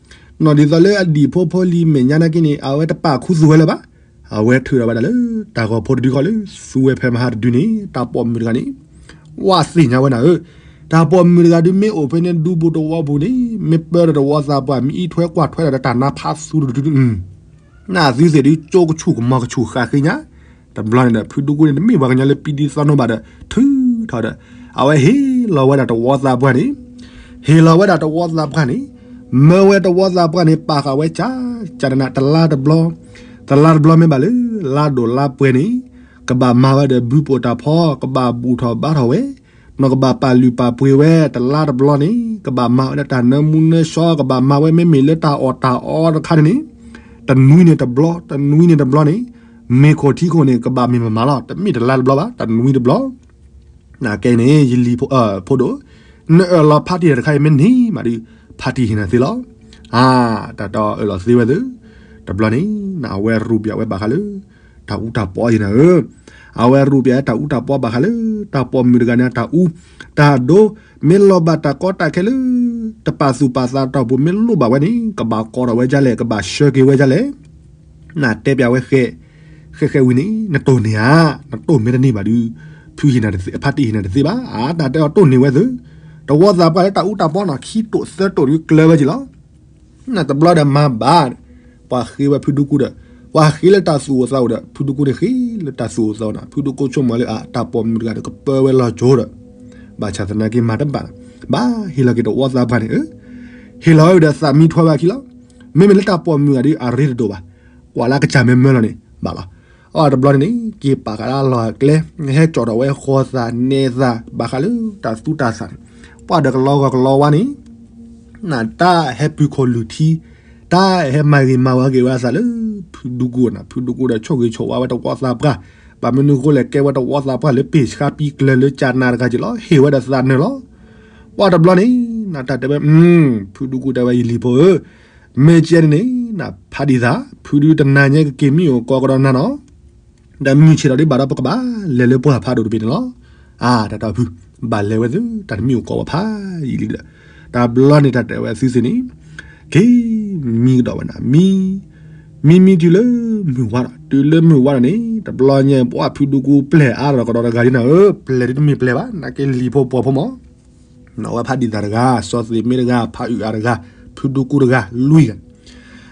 နီၢ်ဒ်သိးလၢအဒံၣ်ဖိဖိလံၤမဲာ်ညါနာ်က့န့ၣ် အဝဲတပာ်ခူသူၣ်ဝဲလၢၤဘၣ်, အဝဲထုးထီၣ်ဝဲဒၣ်လၢ တၢ်ဂီၤဖိတဒုဃီလၢ သူဝဲဖဲမဟါတဒုန့ၣ် တၢ်ပိာ်မုၣ်တဂၤန့ၣ် ဝဲသ့ၣ်ညါဝဲနၤဧၢ, တၢ်ပိာ်မုၣ်တဂၤဒုးမ့ၢ်အိၣ်ဖဲန့ၣ်ဒူပူၤတဝီပူၤန့ၣ် မ့ၢ်ပၢဒီးတဝီသးပှၢ် မ့ၢ်အံးထွဲကွၢ်ထွဲဒီးတၢ်နါဖးသူတဒုဒု, နသုသ့ၣ်ဒုးကၠိကဆူၣ်ကမီၤကဆူၣ်ဃာ်ဃ့ညါ, တဘျီန့ၣ်ဒီး ဖုဒူကူန့ၣ် တမ့ၢ်ပှၤကညီလၢပံဒံသီနိဘၣ်ဒီး ထုးထီၣ်ဒီး အဝဲဟ့ၣ်လီၤဝဲဒၣ်တဝီသးပှၢ်န့ၣ်, ဟ့ၣ်လီၤဝဲဒၣ်တဝီသးပှၢ်န့ၣ်, မၢဝဲတဝီသးပှၢ်န့ၣ် ပာ်ဃာ်ဝဲကၠး, ကၠးနးနး တလါတဘျီ, တလါတဘျီမ့ၢ်ဘၣ်လၢ လါဒိၣ်လါပှဲၤန့ၣ်, ကဘၣ်မၤဝဲဒီးဘုပိာ်တၢ်ဖီ, ကဘၣ်ဘူၣ်ထီၣ်ဘါထီၣ်ဝဲ, နီၢ်ကဘၣ်ပာ်လုၢ်ပာ်ပှ့ၤဝဲ တလါတဘျီန့ၣ်, ကဘၣ်မၤဝဲဒၣ်တၢ်နၢမူနၢဆှီ, ကဘၣ်မၤဝဲမ့မ့ၢ်လၢတၢ်အီၣ်တၢ်အီတခါန့ၣ်န့ၣ်, တနွံန့ၣ်တဘျီ, တနွံန့ၣ်တဘျီန့ၣ်, မ့ၤခိၣ်ထံခိၣ်န့ၣ် ကဘၣ်မ့ၢ်မမၤလီၤ, တမ့ၢ်တလါတဘျီဘၣ်, တနွံတဘျီ နကဲန့ၣ် ယလံၤဖိ, ဖိဒိၣ်, နအၢၣ်လီၤဖါတံၢ်တခါအံၤမ့ၢ်န့ၢ်မးဒုး, ဖါတံၢ်ဟ့ၣ်နၤသ့လီၤ. အါ, တၢ်တအၢၣ်လီၤသ့ဝဲသ့, တဘျီန့ၣ် နအဝဲရူၢ်ပၠးဝဲဘၣ်ဃးလၢ တၢ်အူတၢ်ပီအံၤနၤဧၢ, အဝဲရူၢ်ပၠးတၢ်အူတၢ်ပီဘၣ်ဃးလၢ တၢ်ပိာ်မုၣ်တဂၤန့ၣ် တၢ်အူ, တၢ်ဒိ, မ့ၢ်လီၤဘၣ်တၢ်ကီတၢ်ခဲလၢ တပာ်သူၣ်ပာ်သးတီၢ်ပူၤမ့ၢ်လိၣ်ဘၣ်ဝဲန့ၣ် ကဘၣ်ကိးထီၣ်ဝဲဒ်လဲၣ် ကဘၣ်ဆှၢက့ၤဝဲဒ်လဲၣ် နတဲပၠးဝဲဃဲ, ဃဲဃဲဝံၤန့ၣ် နတိၢ်န့ၢ်ဧါ, နတိၢ်မ့ၢ်တန့ၢ်ဘၣ်ဒုး, ဖုဟ့ၣ်နၤတသ့, ဖါတံၢ်ဟ့ၣ်နၤတသ့ဘၣ်, အတၢ်တဲအီၤတိၢ်န့ၢ်ဝဲသ့, တဝီသးပှၢ်လၢတၢ်အူတၢ်ပီနီၤ ခံတိာ်သၢတိာ်ဒုးကျၢၤဝဲက့ၤလီၤ. နတဘျီဒီးမၤဘၣ်, ပှၤဃ့ဝဲဖုဒူကူဒီး, ပှၤဃ့လၢတၢ်သူၣ်အိၣ်သးအိၣ်ဒီး ဖုဒူကူန့ၣ်ဃ့လၢတၢ်သူၣ်အိၣ်သးအိၣ်နီၤ, ဖုဒူကူဆိကမိၣ်လၢအတၢ်ပိာ်မုၣ်တဂၤဒီးကပၢဝဲလီၤကၠိဒီး, ဘၣ်ဆၣ်သနာ်က့မၤတဘၣ်, ဘၣ်ဟ့ၣ်လီၤက့ၤတဝီသးပှၢ်န့ၣ်ဧၢ, ဟ့ၣ်လီၤဝဲဒီးသးမံထွဲဘၣ်ခံလီၤ. မ့မ့ၢ်လၢတၢ်ပိာ်မုၣ်ဂၤဒုးအရ့တဒိၣ်ဘၣ်, ကွၢ်လၢကစၢ်မ့ၢ်မၢလီၤန့ၣ် ဘၣ်လီၤ. အီၤတဘျီန့ၣ်န့ၣ် က့ၤပာ်ဃာ်လၢအလီၢ်အကျဲ, ဟဲကၠီၣ်ထီၣ်ဝဲဃီသးနဲသး ဘၣ်ဃးလၢတၢ်သူတၢ်သးန့ၣ်, ပှၤဒီးကလီဂီၢ်ကလီဝါန့ၣ် နတၢ်ဟဲပုၢ်ခိၣ်လုၢ်ထံ, တၢ်ဟဲမၤဂ့ၤမၤဝါက့ၤဝဲအသးလၢ ဖုဒူကူနီၤ, ဖုဒူကူဒီးဆိၣ်ဂ့ၤဆိၣ်ဝါဝဲ တဝီသးပှၢ်, ဘၣ်မနုၤအဃိလဲၣ် ကဲဝဲတဝီသးပှၢ်လၢပ့ၢ်ဆှါပံကျၢၤလၢကၠးနးတဂၤက့ၤလီၤ, ဟ့ၣ်ဝဲဒီးသးနၢၤလီၤ. ပှၤတဘျီန့ၣ် နတၢ်တဲဝဲ, ဖုဒူကူတဲဝဲ ယလံၤဖိဧၢ, မ့ၢ်ကဲန့ၣ်န့ၣ် နဖးဒံးသး, ဖုဒူတနၤညါကက့ၤမံအိၣ်ကိးကဒီးနၤနီၤ ဒီးမုၢ်ဆ့ၣ်ထီၣ်ဒ်ဘၣ်ဒီးပကဘၣ်လဲၤလၢပှၢ်ဖးဒိၣ်တဘ့ၣ်န့ၣ်လီၤ. အါ တၢ်တီဖု, ဘၣ်လဲၤဝဲသ့, တၢ်တမံၤအိၣ်ကိးဝဲဖးယံာ်လံဒီး, တၢ်ဘျီန့ၣ်တၢ်တဲဝဲအသုသ့ၣ်န့ၣ်, က့ၤမံကဒီးဝဲနၤ, မံ, မံမံတုၤလၢမုၢ်ဝါဒီး, တုၤလၢမုၢ်ဝါဒီးန့ၣ် တဘျီညါပှၤဖုဒူကူပျဲၢ်အါထီၣ်ကဒီးတဂၤဒ်နၤဧၢ, ပျဲၢ်ဒ်တမ့ၢ်ပျဲၢ်ဘၣ်, နာ်က့လံၤဖိပှီၤဖိမး နဝဲဖးဒံးသးတဂၤ, စီၤသ့ၣ်မ့ၢ်တဂၤ, ဖးအုးအါတဂၤ, ဖုဒူကူတဂၤလွံၢ်ဂၤ,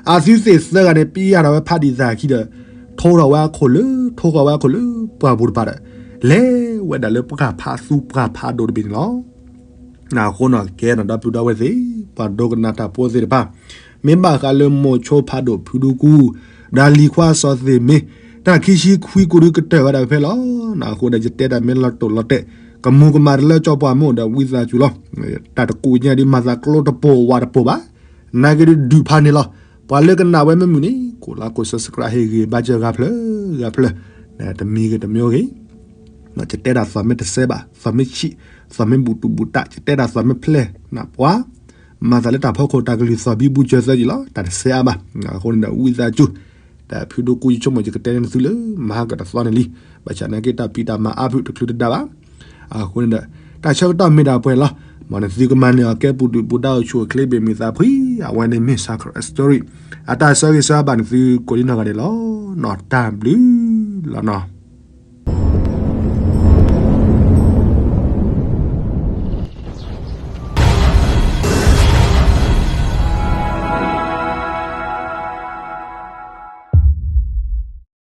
အသုသ့ၣ်သၢဂၤန့ၣ် ပံယၢ်ထီၣ်ဝဲဖးဒံးသးခံဒီး, ထိထီၣ်ဝဲအခိၣ်လၢ, ထိဃီၤဝဲအခိၣ်လၢပှၢ်ပူၤတပၤဒီး, လဲၤဝဲဒၣ်လၢပှၢ်ဖးသူပှၢ်ဖးဒိၣ်တဘ့ၣ်န့ၣ်လီၤ. အဃိန့ၣ်ကဲနီၤ ဒီပုၢ်ဒီဝဲၢ်သ့ၣ်, ပှၤဒိကနၣ်တၢ်ဖိသ့ၣ်တဖၣ်, မ့ၢ်ဘၣ်ဃးလၢမိၤဆိဖးဒိၣ်ဖုဒူကူ, ဒီးလံၤခွါစီၤသ့ၣ်မ့ၢ်, တၢ်ခံဆံခွံကူဒုးကတၢၢ်ဝဲဒၣ်ဖဲလီၤ. အဃိဒီးယတဲတၢ်မ့ၢ်လီၤတိၢ်လီၤတဲာ်, ကမူၤကမၣ်တလၢကၠီပှၢ်မ့ၢ်အိၣ်ဒီးဝံသးစူၤလီၤ. တၢ်တကူၣ်ညါဒုးမၤသးကျိတပိာ်ဝးတပိာ်ဘၣ်, နာ်က့ဒုးဒုးဖးန့ၣ်လီၤ. ပှၤလၢကနၣ်ဝဲမ့ၢ်မုာ်န့ၣ် ကိးလါကိး subscribe ဟ့ၣ်ဂံၢ်ဘါစၢၤဂၤဖျၢၣ်ဂၤဖျၢၣ်, တမံၤဂ့ၤတမံၤဂ့ၤ ယတဲဒၣ်သီးမ့ၢ်တစဲးဘၣ်, သီးမ့ၢ်ဆံး, သီးမ့ၢ်ဘူၣ်တူၢ်ဘူၣ်တၢ်, ယတဲဒၣ်သီးမ့ၢ်ဖျဲးနၢ်ပှၤ, မၤသးလၢတၢ်ဖီခိၣ်တၢ်ကလုၢ်သီၣ်ဘံဘူစၢၤသၢက့ၤလီၤ, တၢ်တစဲးအါဘၣ်. အဃိန့ၣ်ဒီးဝံသးစူၤ, တၢ်ဖုဒူကူယဆိကမိၣ်ယကတဲန့ၢ်သုလၢ မဟါကတသီန့ၣ်လံ, ဘၣ်ဆၣ်နာ်က့တၢ်ဖံးတၢ်မၤအါဖုတချုးတဒါဘၣ်. အဃိန့ၣ်ဒီး တၢ်ဆၢကတီၢ်မ့ၢ်ဒၣ်ပှဲၤလီၤ. မ်နသုကမၤန့ၢ်အီၤကဲပူၤဒုၣ်ပူၤဒါအိၣ်ဆူၣ်အိၣ်ချ့ဘၣ်မုာ်သးဖှံ, အဝဲန့ၣ်မ့ၢ် Sacred Story အတၢ်ဆၢဂ့ၤဆၢဝါဘၣ်နသုကိးဒံနီၢ်ဂၤဒဲးလီၤ. နီၢ်တၢ်ဘျုးလီၤနီၤ.